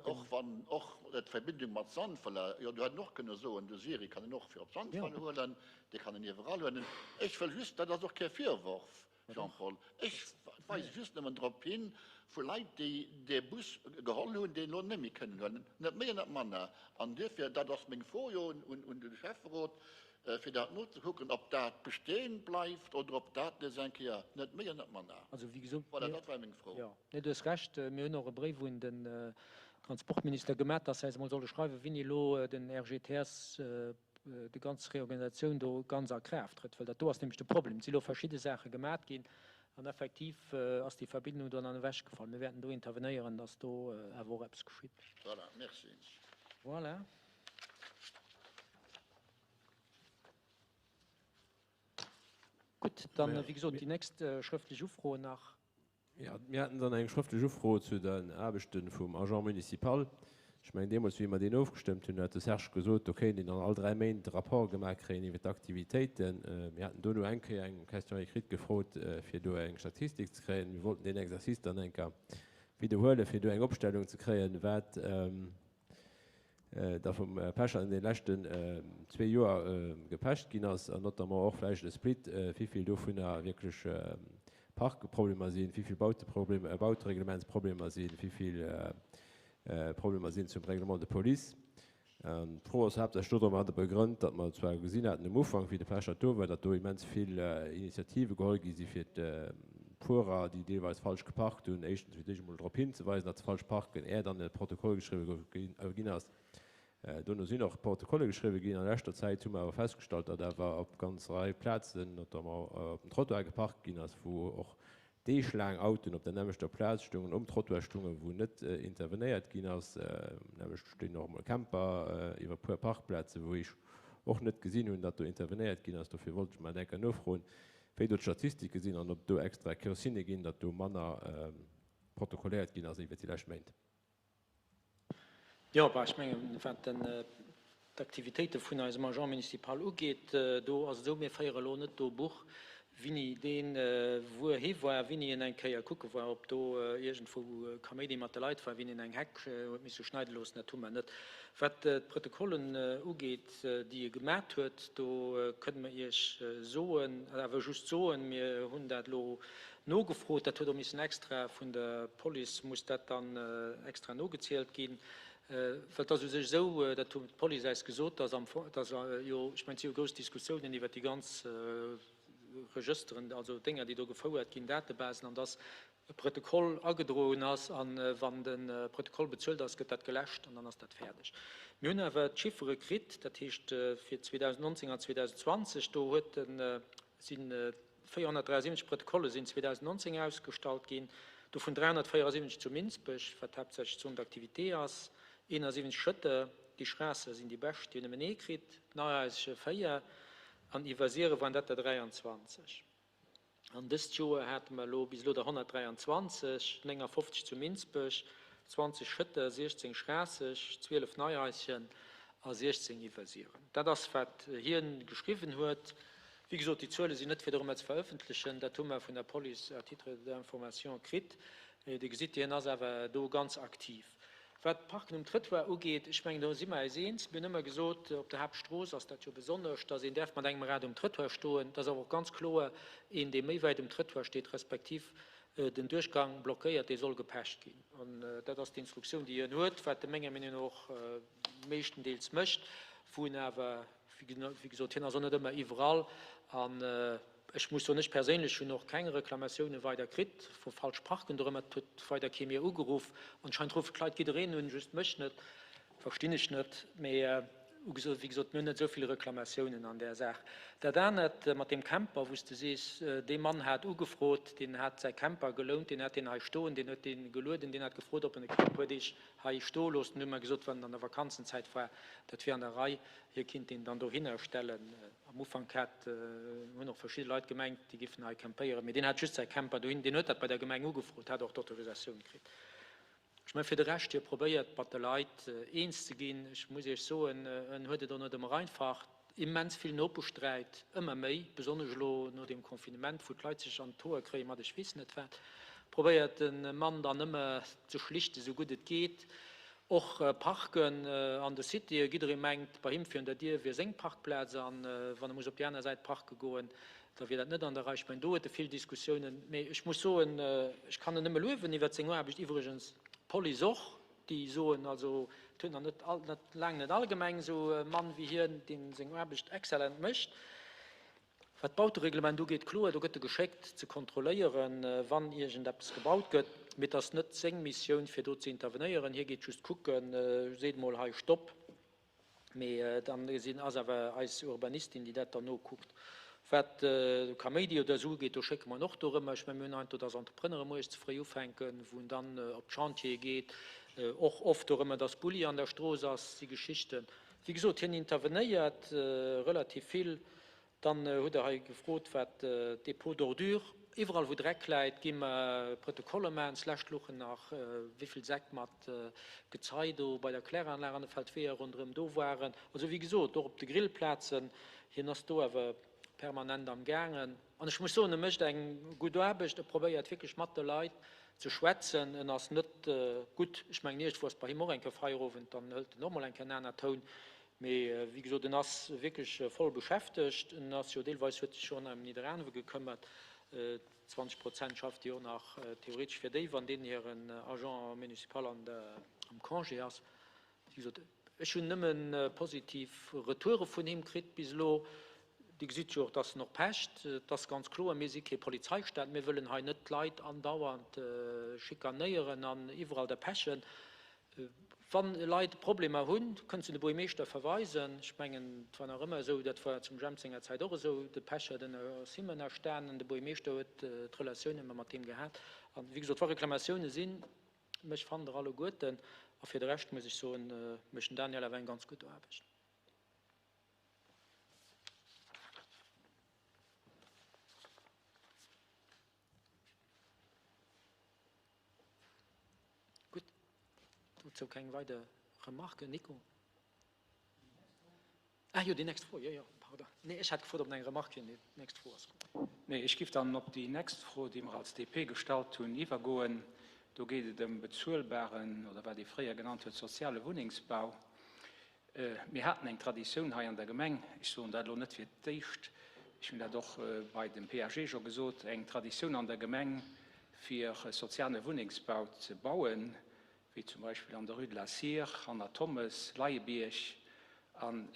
och wann och d'Verbindung mat Sandweiler, jo do hätt een och kënne soen, de Siri kann een och fir op Sandweiler huelen, dee kann een iwwerall huelen. Ech wëll just, dat ass och kee Virworf, Jean-Paul, ech weise just nëmmen drop hin, vu Leit, déi dee Bus geholl hunn, deen elo net méi kënnen huelen, net méi an net manner. An duerfir, dat ass meng Fro jo un de Schäfferot, fir dat nozekucken, ob dat besteen bleift oder ob dat nees eng Kéier net méi an net manner. Also, wéi gesot, Voilà, dat war meng Fro. Jo, nee, du hues Recht. Mir hunn och e Bréif un den Transportminister gemat, dass se eis emol solle schreiwen, wéini elo den RGTS déi ganz Reorganisatioun do ganz a Kraaft trëtt, well dat do ass nämlech de Problem. Et si lo verschidde Saache gemat ginn an effektiv ass déi Verbindung do dann ewechgefall. Mir wäerten do intervenéieren, dass do awer och eppes geschitt. Voilà, merci. Voilà. Gutt, dann, wéi gesot, déi nächst schrëftlech Ufro nach. Jo, mir haten dann eng schrëftlech Ufro zu den Aarbechte vum Agent municipal. Ech mengen, deemools, wéi mer deen ofgestëmmt hunn, huet de Serge gesot, do kéint een dann all 3 Méint e Rapport gemaach kréien iwwer d'Aktivitéiten. Mir haten dono eng Kéier eng Question écrite gefrot, fir do eng Statistik ze kréien. Mir wollten deen Exercice dann eng Kéier widderhuelen, fir do eng Opstellung ze kréien, wat da vum Pecher an de leschten zwee Joer gepecht ginn ass, an notamment och vläicht e Split, wéivill dovunner wierklech Parkproblemer sinn, wéivill Bauteproblemer, Bautereglementsproblemer sinn, wéivill Problemer sinn zum Règlement de police. An d'Fro ass haaptsächlech domadder begrënnt, datt mer zwar gesinn haten um Ufank, wéi de Pechert do war, datt do immens vill Initiative geholl gi si fir d'Fuerer, déi deelweis falsch geparkt hunn, éischtens fir d'éischt emol drop hinzeweisen, datt se falsch parken, är dann e Protokoll geschriwwe ginn ass. Dono sinn och Protokolle geschriwwe ginn. A leschter Zäit hu mer awer festgestallt, datt awer op ganz Rei Plazen, notamment op dem Trottoir geparkt ginn ass, wou och deeglaang Autoen op der nämmlechter Plaz stungen, um Trottoir stungen, wou net intervenéiert ginn ass. Nämlech stinn och emol Camper iwwer puer Parkplazen, wou ech och net gesinn hunn, datt do intervenéiert ginn ass. Dofir wollt ech mol eng Kéier nofroen, wéi do d'Statistike sinn an ob do extra Consignë ginn, datt do manner protokolléiert ginn ass iwwert déi lescht Méint. Jo, bah, ech mengen, wat d'Aktivitéite vun eisem Agent municipal ugeet, do ass et esou, mir féiere elo net do Buch, wini deen wuer hi war, wini en eng Kéier kucke war, ob do iergendwou Kaméidi mat de Leit war, wini en eng Heck huet misse schneide loossen, dat hu mer net. Wat d'Protokollen ugeet, déi e gemat huet, do kënne mer Iech soen, awer just soen, mir hunn dat elo Nogefrot, dat huet och missen extra vun der Police muss dat dann extra nogezielt ginn, well et ass u sech esou, dat huet d'Police eis gesot, dass am Fong, dass jo, ech mengen, et si jo grouss Diskussiounen iwwert déi ganz Regësteren, also Dénger, déi do gefouert ginn, Datebasen, an dass e Protokoll agedroen ass a wann de Protokoll bezuelt ass, gëtt dat geläscht an dann ass dat fäerdeg. Mir hunn awer d'Chiffere kritt, dat heescht fir 2019 an 2020, do huet de, sinn 473 Protokolle sinn 2019 ausgestallt ginn. Dovun 374 zu Minsbech, wat haaptsächlech Zone d'activité ass, 71 Schëtter, déi Schraasseg sinn déi bescht, déi hunn nëmmen ee kritt, Neihaischen 4 an Iwwersiere waren dat der 23. An dëst Joer hate mer elo bis elo der 123, 59 zu Minsbech, 20 Schëtter, 16 Schraasseg, 12 Neihaischen a 16 Iwwersiren. Dat ass, wat hien geschriwwen huet. Wéi gesot, déi Zuele sinn net fir dorëmmer ze verëffentlechen. Dat hu mer vun der Police à titre d'information kritt. Dir gesitt, hien ass awer do ganz aktiv. Wat d'Parken um Trëttoir ugeet, ech mengen, do si mer eis eens. Mir hunn ëmmer gesot, op der Haaptstrooss ass dat jo besonnesch, dass een däerf mat engem Rad um Trëttoir stoen. Et ass awer och ganz kloer, een, dee méi wäit um Trëttoir steet, respektiv den Duerchgang blockéiert, dee soll gepecht ginn. An dat ass d'Instruktioun, déi hien huet, wat e menger Meenung no och meeschtendeels mécht, wou en awer, wéi gesot, hien ass och net ëmmer iwwerall an Ech muss soen, ech perséinlech hunn och keng Reklamatioune weider kritt vu falsch Parken dorëmmer. Et huet weider kee mir ugeruff. Anscheinend ruffen d'Leit jiddereen un, just mech net. Verstinn ech net. Mee wéi gesot, mir hunn net esou vill Reklamatiounen an där Saach. Dat anert mat deem Camper, wou s de sees, dee Mann hat ugefrot, deen hat säi Camper gelount, deen hat deen hei stoen, deen huet dee gelueden, deen hat gefrot, ob en e puer Deeg hei stoe loossen. Hunn mer gesot, wann en an der Vakanzenzäit war, dat wier an der Rei, hie kinnt deen dann dohinner stellen. Am Ufank hat, hunn och verschidde Leit gemengt, déi giffen hei campéieren, mee deen hat just säi Camper dohin, deen huet dat bei der Gemeng ugefrot, hat och d'Autorisatioun kritt. Ech mengen, fir de Rescht, hie probéiert mat de Leit eens ze ginn. Ech muss Iech soen, en huet et och net ëmmer einfach. Immens vill Nopeschsträit, ëmmer méi, besonnesch elo no deem Confinement, wou d'Leit sech an d'Hoer kréie mat ech weess net wat. Probéiert de Mann dann ëmmer ze schlichten, esou gutt et geet. Och Parken an de Cityë, jidderee mengt, bei him virun der Dier wier seng Parkplaz an wann e muss op déi aner Säit parke goen, da wier dat net an der Rei. Ech mengen, do huet e vill Diskussiounen. Mee ech muss soen, ech kann en nëmme luewen iwwert seng Aarbecht. Iwwregens d'Police och, déi soen, also et huet nach net all, net laang net allgemeng esou e Mann wéi hien, dee seng Aarbecht exzellent mécht. Wat d'Bautereglement ugeet, kloer, do gëtt e geschéckt ze kontrolléieren, wann iergendeppes gebaut gëtt. Mee et ass net seng Missioun, fir do ze intervenéieren. Hie geet just kucken, seet emol hei Stopp. Mee dann sinn, ass awer eis Urbanistin, déi dat dann nokuckt. Wat de Kaméidi oder esou ugeet, do schécke mer en och dorëmmer. Ech mengen, mir hunn heiansdo, dass Entrepreneure mueres ze fréi ufänken, wou en dann op d'Chantiere geet. Och oft dorëmmer, dass Bulli an der Strooss ass, si Geschichten. Wéi gesot, hien intervenéiert relativ vill. Dann hutt Der hei gefrot, wat d'Dépôts d'ordures, iwwerall wou Dreck läit, gi mer Protokolle maachen. D'lescht luchen nach wéivill Säck mat Gezei do bei der Kläranlag an de Feldweeër ronderëm do waren. Also wéi gesot, och op de Grillplazen, hien ass do awer permanent am gaangen. An ech muss soen, e mécht eng gutt Aarbecht, e probéiert wierklech mat de Leit ze schwätzen. En ass net gutt, ech mengen iergendwou ass bei him och eng Kéier Feierowend, dann hëlt en och mol eng Kéier en aner Toun. Mee wéi gesot, en ass wierklech voll beschäftegt. En ass jo deelweis, huet sech jo och nach ëm Nidderaanwe gekëmmert. 20 Prozent schafft jo och nach theoretesch fir déi, wann deen hiren Agent municipal an der, am Congé ass. Wéi gesot, ech hunn nëmme positiv Retoure vun him kritt bis elo. Dir gesitt jo och, dass en och pecht. Et ass ganz kloer, mir si kee Polizeistaat. Mir wëllen hei net d'Leit andauernd schikanéieren an iwwerall der pechen. Wann Leit Problemer hunn, kënnt se de Buergmeeschter verweisen. Ech mengen, et war nach ëmmer esou, dat war zum Jemp senger Zäit och esou, de Pecher, den ass him ënnerstanen, de Buergmeeschter huet d'Relatioun ëmmer mat deem gehat. An, wéi gesot, wa Reklamatioune sinn, mech fannt Der alleguerten. A fir de Rescht muss ech soen, mécht den Daniel awer eng ganz gutt Aarbecht. Gutt, dozou keng weider Remarken. Nico? Ah jo, déi nächst Fro, jo, jo, pardon. Nee, ech hat gefrot, ob nach eng Remark wier. Nee, d'nächst Fro ass gutt. Nee, ech giff dann op déi nächst Fro, déi mer als DP gestallt hunn, iwwergoen. Do geet et ëm bezuelbaren, oder wat ee fréier genannt huet, soziale Wunnengsbau. Mir haten eng Traditioun hei an der Gemeng, ech soen dat elo net fir d'éischt, ech hunn dat och bei dem PAG scho gesot, eng Traditioun an der Gemeng, fir soziale Wunnengsbau ze bauen, wéi zum Beispill an der Rue de la Cire, hanner Thommes, Leiebierg. An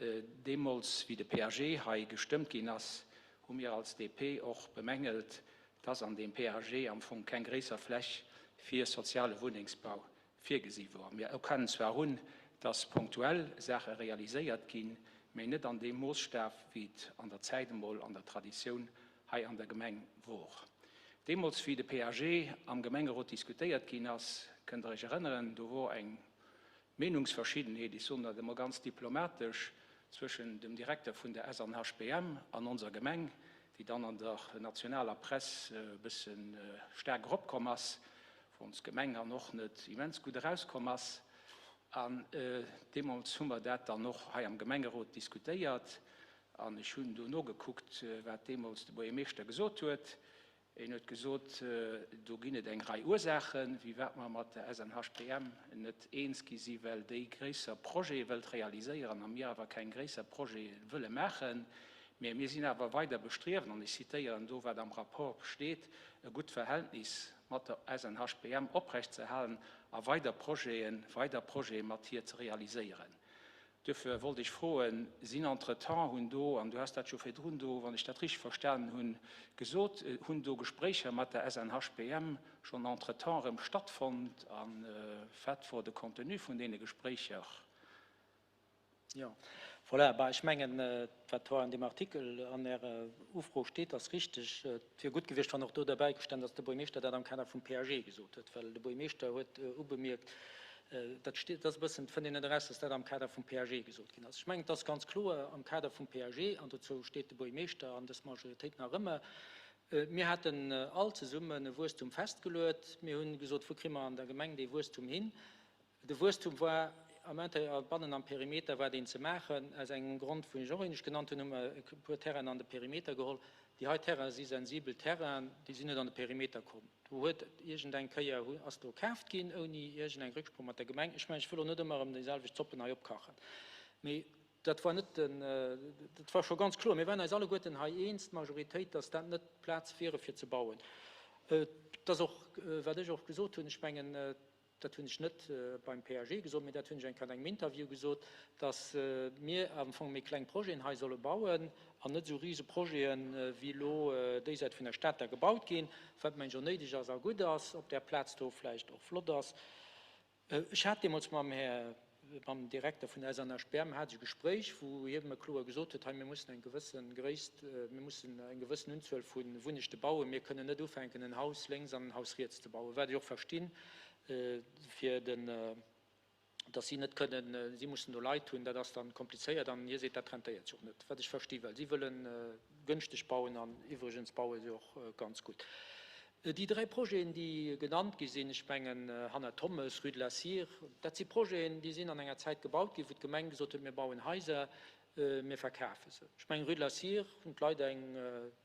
deemools, wéi de PAG hei gestëmmt ginn ass, hu mir als DP och bemängelt, dass an deem PAG am Fong keng gréisser Fläch fir soziale Wunnengsbau virgesi wor. Mir erkennen zwar un, dass punktuell Saache realiséiert ginn, mä net an deem Moosstaf, wéi et an der Zäit emol an der Traditioun hei an der Gemeng wor. Deemools, wéi de PAG am Gemengerot diskutéiert ginn ass, kënnt Der Iech erënneren, do wor eng Meenungsverschiddenheet, ech soen dat emol ganz diplomatesch, zwëschen dem Direkter vun der SNHBM an onser Gemeng, déi dann an der nationaler Press e bësse staark eropkomm ass, wou ons Gemeng dann och net immens gutt erauskomm ass. An deemools hu mer dat dann och hei am Gemengerot diskutéiert. An ech hunn do nogekuckt, wat deemools de Buergermeeschter gesot huet. En huet gesot, do ginn et eng Rei Ursaachen, firwat mer mat der SNHBM net eens gi si well déi gréisser Projete wëllt realiséieren a mir awer keng gréisser Projete wëlle maachen. Mä mir sinn awer weider bestriewen, an ech zitéieren do, wat am Rapport steet, e gutt Verhältnis mat der SNHBM oprechtzeerhalen a weider Projeten, weider Projete mat hir ze realiséieren. Duerfir wollt ech froen, Sinn entretemps, hunn do, an du has dat jo virdrun do, wann ech dat richtig verstanen hunn, gesot, hunn do Gespréicher mat der SNHBM schonn entretemps erëm stattfonnt a wat wor de Contenu vun deene Gespréicher? Jo, voilà. Bah, ech mengen, wat hei an deem Artikel an Ärer Ufro steet, ass richtig. Et wier gutt gewiescht, wann och do derbäi gestanden, dass de Buergermeeschter dat am Kader vum PAG gesot huet, well de Buergermeeschter huet ubemierkt, Dat steet, dat ass e bëssen, fënnt een net eraus, dass dat am Kader vum PAG gesot ginn ass. Ech mengen, et ass ganz kloer am Kader vum PAG, an dozou steet de Buergermeeschter an dës Majoritéit nach ëmmer, Mir haten all zesummen e Wuesstum festgeluet. Mir hunn gesot, Wou kri mer an der Gemeng dee Wuesstum hin? De Wuesstum war am Intérieur, bannen am Perimeter war deen ze maachen. Aus engem Grond, wou ech och éinescht genannt hunn, hu mer e puer Terrainen an de Perimeter geholl. Déi hei Terrainen si sensibel Terrainen, déi sinn net an de Perimeter komm. Do huet iergend eng Kéier, ass do kaaft ginn, ouni iergend eng Récksprooch mat der Gemeng. Ech mengen, ech wëll och net ëmmer erëm déiselwecht Zoppen hei opkachen, mee dat war net den, dat war scho ganz kloer. Mir waren eis alleguerten hei eens, d'Majoritéit, dass dat net d'Plaz wiere fir ze bauen. Et ass och, wat ech och gesot hunn, ech mengen, Dat hunn ech net beim PAG gesot, mee dat hunn ech eng Kéier an engem Interview gesot, datt mir am Fong méi kleng Projeten hei solle bauen an net esou rise Projeten, wéi elo déi Säit vun der Stad da gebaut ginn, wat mengen ech och néideg ass a gutt ass, op där Plaz do vläicht och flott ass. Ech hat deemools mam Här Mam Direkter vun der SNHBM hat ech e Gespréich, wou hie mer kloer gesot huet, hei mir mussen eng gewësse Gréisst, mir mussen eng gewëssen Unzuel vu Wunnechte bauen, mir kënnen net ufänken en Haus lénks an en Haus riets ze bauen, wat ech och verstinn, fir den, datt si net kënnen, si mussen do Leit hunn, dat ass dann komplizéiert an hie seet, dat rentéiert sech och net, wat ech versti, well si wëlle gënschteg bauen an iwwregens baue se och ganz gutt. Déi 3 Projeten, déi genannt gi sinn, ech mengen Hanna Thommes, Rue de la Cire, dat si Projeten, déi sinn an enger Zäit gebaut ginn, wou d'Gemeng gesot huet, mir bauen Haiser, mir verkafe se. Ech mengen, Rue de la Cire hunn d'Leit eng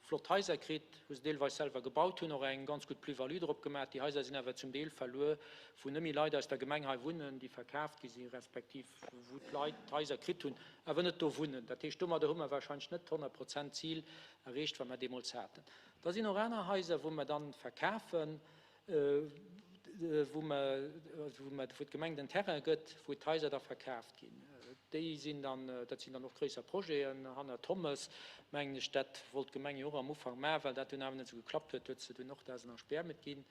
flott Haiser kritt, hu se deelweis selwer gebaut, hunn och eng ganz gutt Plus-value drop gemaach. Déi Haiser sinn awer zum Deel verluer, wou net méi Leit aus der Gemeng hei wunnen, déi verkaaft gi sinn, respektiv wou d'Leit d'Haiser kritt hunn, awer net do wunnen. Dat heescht, domadder hu mer wahrscheinlech net d'honnert Prozent Zil erreecht, wat mer deemools haten. Da sinn och aner Haiser, wou mer dann verkafen, wou mer, wou mer, wou d'Gemeng den Terrain gëtt, wou d'Haiser da verkaaft ginn. Déi sinn dann, dat sinn dann och gréisser Projeten. Hanner Thommes, mengen ech, dat wollt d'Gemeng jo och am Ufank maachen, well dat dunn awer net esou geklappt huet, huet se dunn och der SNHBM et ginn.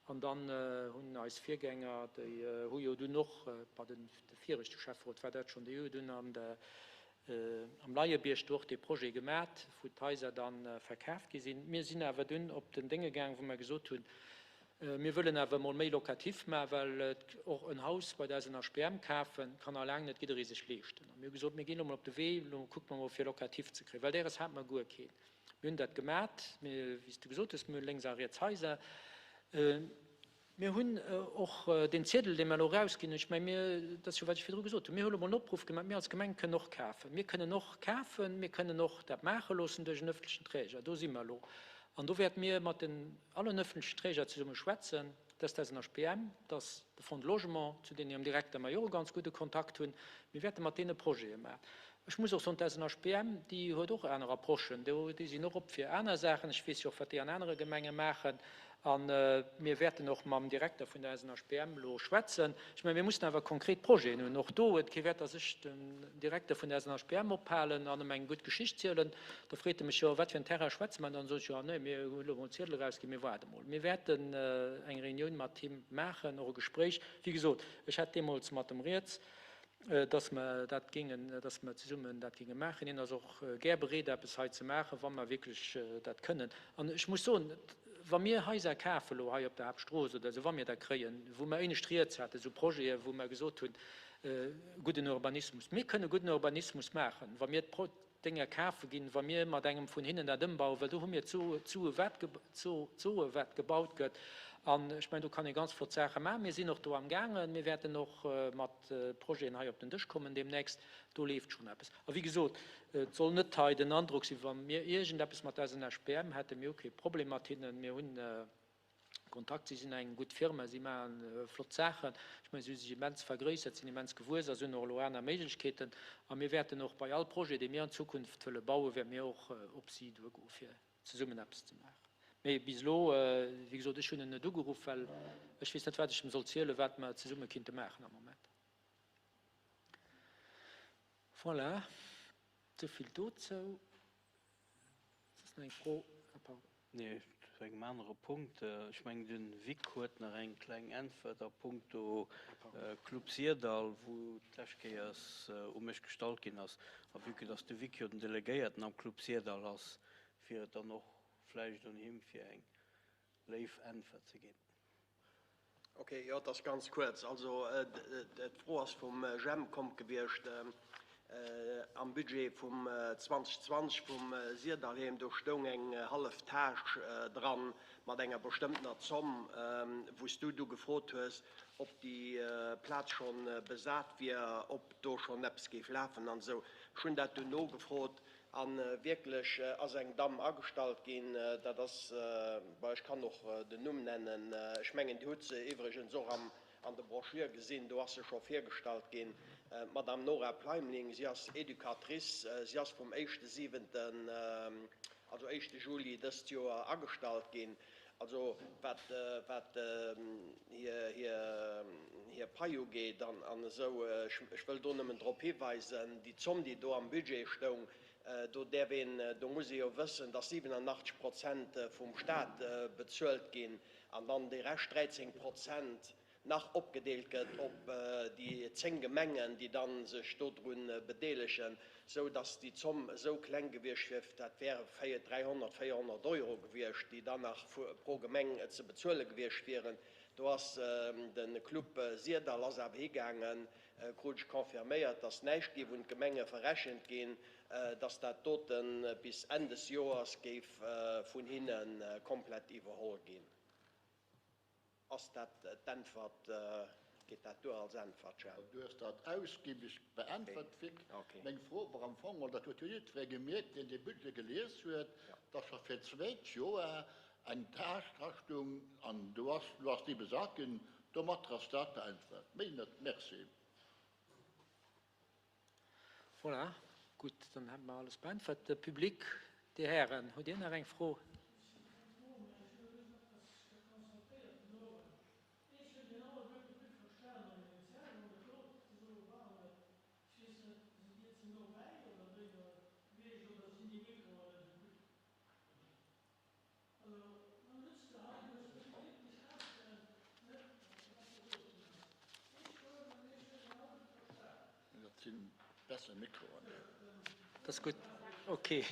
An dann hunn eis Virgänger, déi hu jo dunn och, bei den, de viregte Schäfferot war dat schonn, déi hu jo dunn an der, am Leiebierg do och dee Projet gemat, wou d'Haiser da verkaaft gi sinn. Mir sinn awer dunn op den Dénge gaang, wou mer gesot hunn, mir wëllen awer emol méi Locatif maachen, well och en Haus bei der SNHBM kafen, kann a laang net jidderee sech leeschten. A mir hu gesot, mir ginn elo mol op de Wee, elo kucke mer mol fir Locatif ze kréien, well däres hate mer guer keen. Mir hunn dat gemat, wéi s de gesot hues, mir hu lénks a riets Haiser. Mir hunn och deen Ziedel, dee mer elo erausginn, ech menge mir, dat ass jo wat ech virdru gesot hunn, mir hu elo mol en Opruff gemaach, mir als Gemeng kënnen och kafen. Mir kënnen och kafen, mir kënnen och dat maache loossen duerch en öffentlechen Träger. Do si mer elo. An do wäerte mir mat den allen öffentlechen Träger zesumme schwätzen, dat ass d'SNHBM, dat ass de Fonds de Logement, zu deenen hirem Direkter mer jo och e ganz gudde Kontakt hunn. Mir wäerte mat deene Projete maachen. Ech muss och soen, d'SNHBM, déi huet och aner Approchen. Déi sinn och op fir aner Saachen. Ech weess jo och, wat déi an anere Gemenge maachen. A mir wäerten och mam Direkter vun der SNHBM elo schwätzen. Ech mengen, mir mussen awer konkret Projeten hunn. Och do huet kee Wäert, datt ech den Direkter vun der SNHBM ophalen an em eng gutt Geschicht zielen. Da freet e mech, Jo, wat fir en Terrain schwätze mer? An dann soen ech, Jo, nee, mir hunn elo emol Ziedel erausginn, mir waarde mol. Mir wäerten eng Reunioun mat him maachen, och e Gespréich. Wéi gesot, ech hat deemools mat em rieds. dass mer dat géingen, dass mer zesummen dat géinge maachen. Hien ass och gär bereet, eppes hei ze maachen, wa mer wierklech dat kënnen. An ech muss soen, Wa mir Haiser kafen elo hei op der Haaptstrooss oder esou, wa mir der kréien, wou mer éinescht rieds haten, esou Projete wou mer gesot hunn, gudden Urbanismus, mir kënne gudden Urbanismus maachen, wa mir d'Dénger kafe ginn, wa mir mat engem vun hinnen dat ëmbauen, well do hu mir d'Sue wat d'Sue wat gebaut gëtt. An ech mengen, do kann ee ganz flott Saache maachen. Mir sinn och do amgaangen. Mir wäerten och mat Projeten hei op den Dësch kommen deemnächst. Do leeft schonn eppes. A wéi gesot, et soll net hei den Androck sinn, wa mir iergendeppes mat der SNHBM hätten, mir hu kee Problem mat hinnen, mir hunn Kontakt, si sinn eng gutt Firma, si maache flott Saachen. Ech mengen, si hu sech immens vergréissert, sinn immens gewuess a si hunn och elo aner Méiglechkeeten. A mir wäerten och bei all Projet, dee mir an Zukunft wëlle bauen, wäerte mir och op si duergoen, fir zesummen eppes ze maachen. Mee bis elo, wéi gesot, ech hunn en net ugeruff, well ech weess net, wat ech em soll zielen, wat mer zesumme kinnte maachen am Moment. Voilà, souvill dozou. Soss nach eng Fro? Ah, pardon. Nee, zu engem anere Punkt. Ech mengen, de Vic huet nach eng kleng Äntwert a puncto Club Syrdall, wou d'lescht Kéiers u mech gestallt ginn ass. A vue que dass de Vic jo den Delegéierten am Club Syrdall ass, wier et dann och vläicht un him, fir eng léif Äntwert ze ginn. Ok, jo, et ass ganz kuerz. Also d'Fro ass vum Jemp komm gewiescht. Am Budget vum 2020 vum Syrdallheem, do stoung eng hallef Tâche dran mat enger bestëmmtener Zomm, wou s du du gefrot hues, ob déi Plaz scho besat wier, ob do schonn eppes géif lafen an esou. Ech hunn dat dunn nogefrot. A wierklech ass eng Damm agestallt ginn, dat ass, bon, ech kann och den Numm nennen, ech mengen, Dir hutt se iwwregens och an de Broschür gesinn, do ass se scho virgestallt ginn, d'Madame Nora Pleimling. Si ass Educatrice, si ass vum éischte siwenten, also éischte Juli dëst Joer agestallt ginn. Also wat wat hir hir Pai ugeet an esou, ech wëll do nëmmen drop hiweisen, déi Zomm, déi do am Budget stoung, do däerf een, do muss ee jo wëssen, dass 87 Prozent vum Stat bezuelt ginn an dann déi Rescht 13 Prozent nach opgedeelt gëtt op déi 10 Gemengen, déi da sech dodru bedeelegen, esou datt déi Zomm esou kleng gewiescht wier, dat wäre 300, 400 Euro gewiescht, déi dann nach pro Gemeng ze bezuele gewiescht wieren. Do ass de Club Syrdall ass awer higaangen, krut ech confirméiert, datt näischt géif un d'Gemenge verrechent ginn, datt dat dote bis Enn des Joers géif vun hinne komplett iwwerholl ginn. Ass dat d'Äntwert? Geet dat duer als Äntwert, Jemp? Du hues dat ausgiebig beäntwert, Vic. Meng Fro war am Fong, an dat huet jo jiddweree gemierkt, deen dee Budget gelies huet, dass scho fir d'zweet Joer eng Tâche drastung an do ass, elo ass déi besat ginn. Domatter ass dat beäntwert. Méi net. Merci. Voilà, gutt, dann hätte mer alles beäntwert. De Public, Dir Hären, hutt Dir nach eng Fro? Dat sinn besser Mikroen. Dat ass gutt. Ok.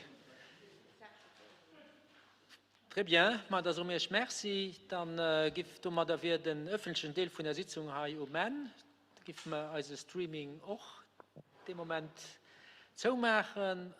Très bien. Ma da soe mir Iech Merci. Dann giff domadder wier den ëffentlechen Deel vun der Sitzung hei um Enn. Da giffe mer eise Streaming och dee Moment zoumaachen.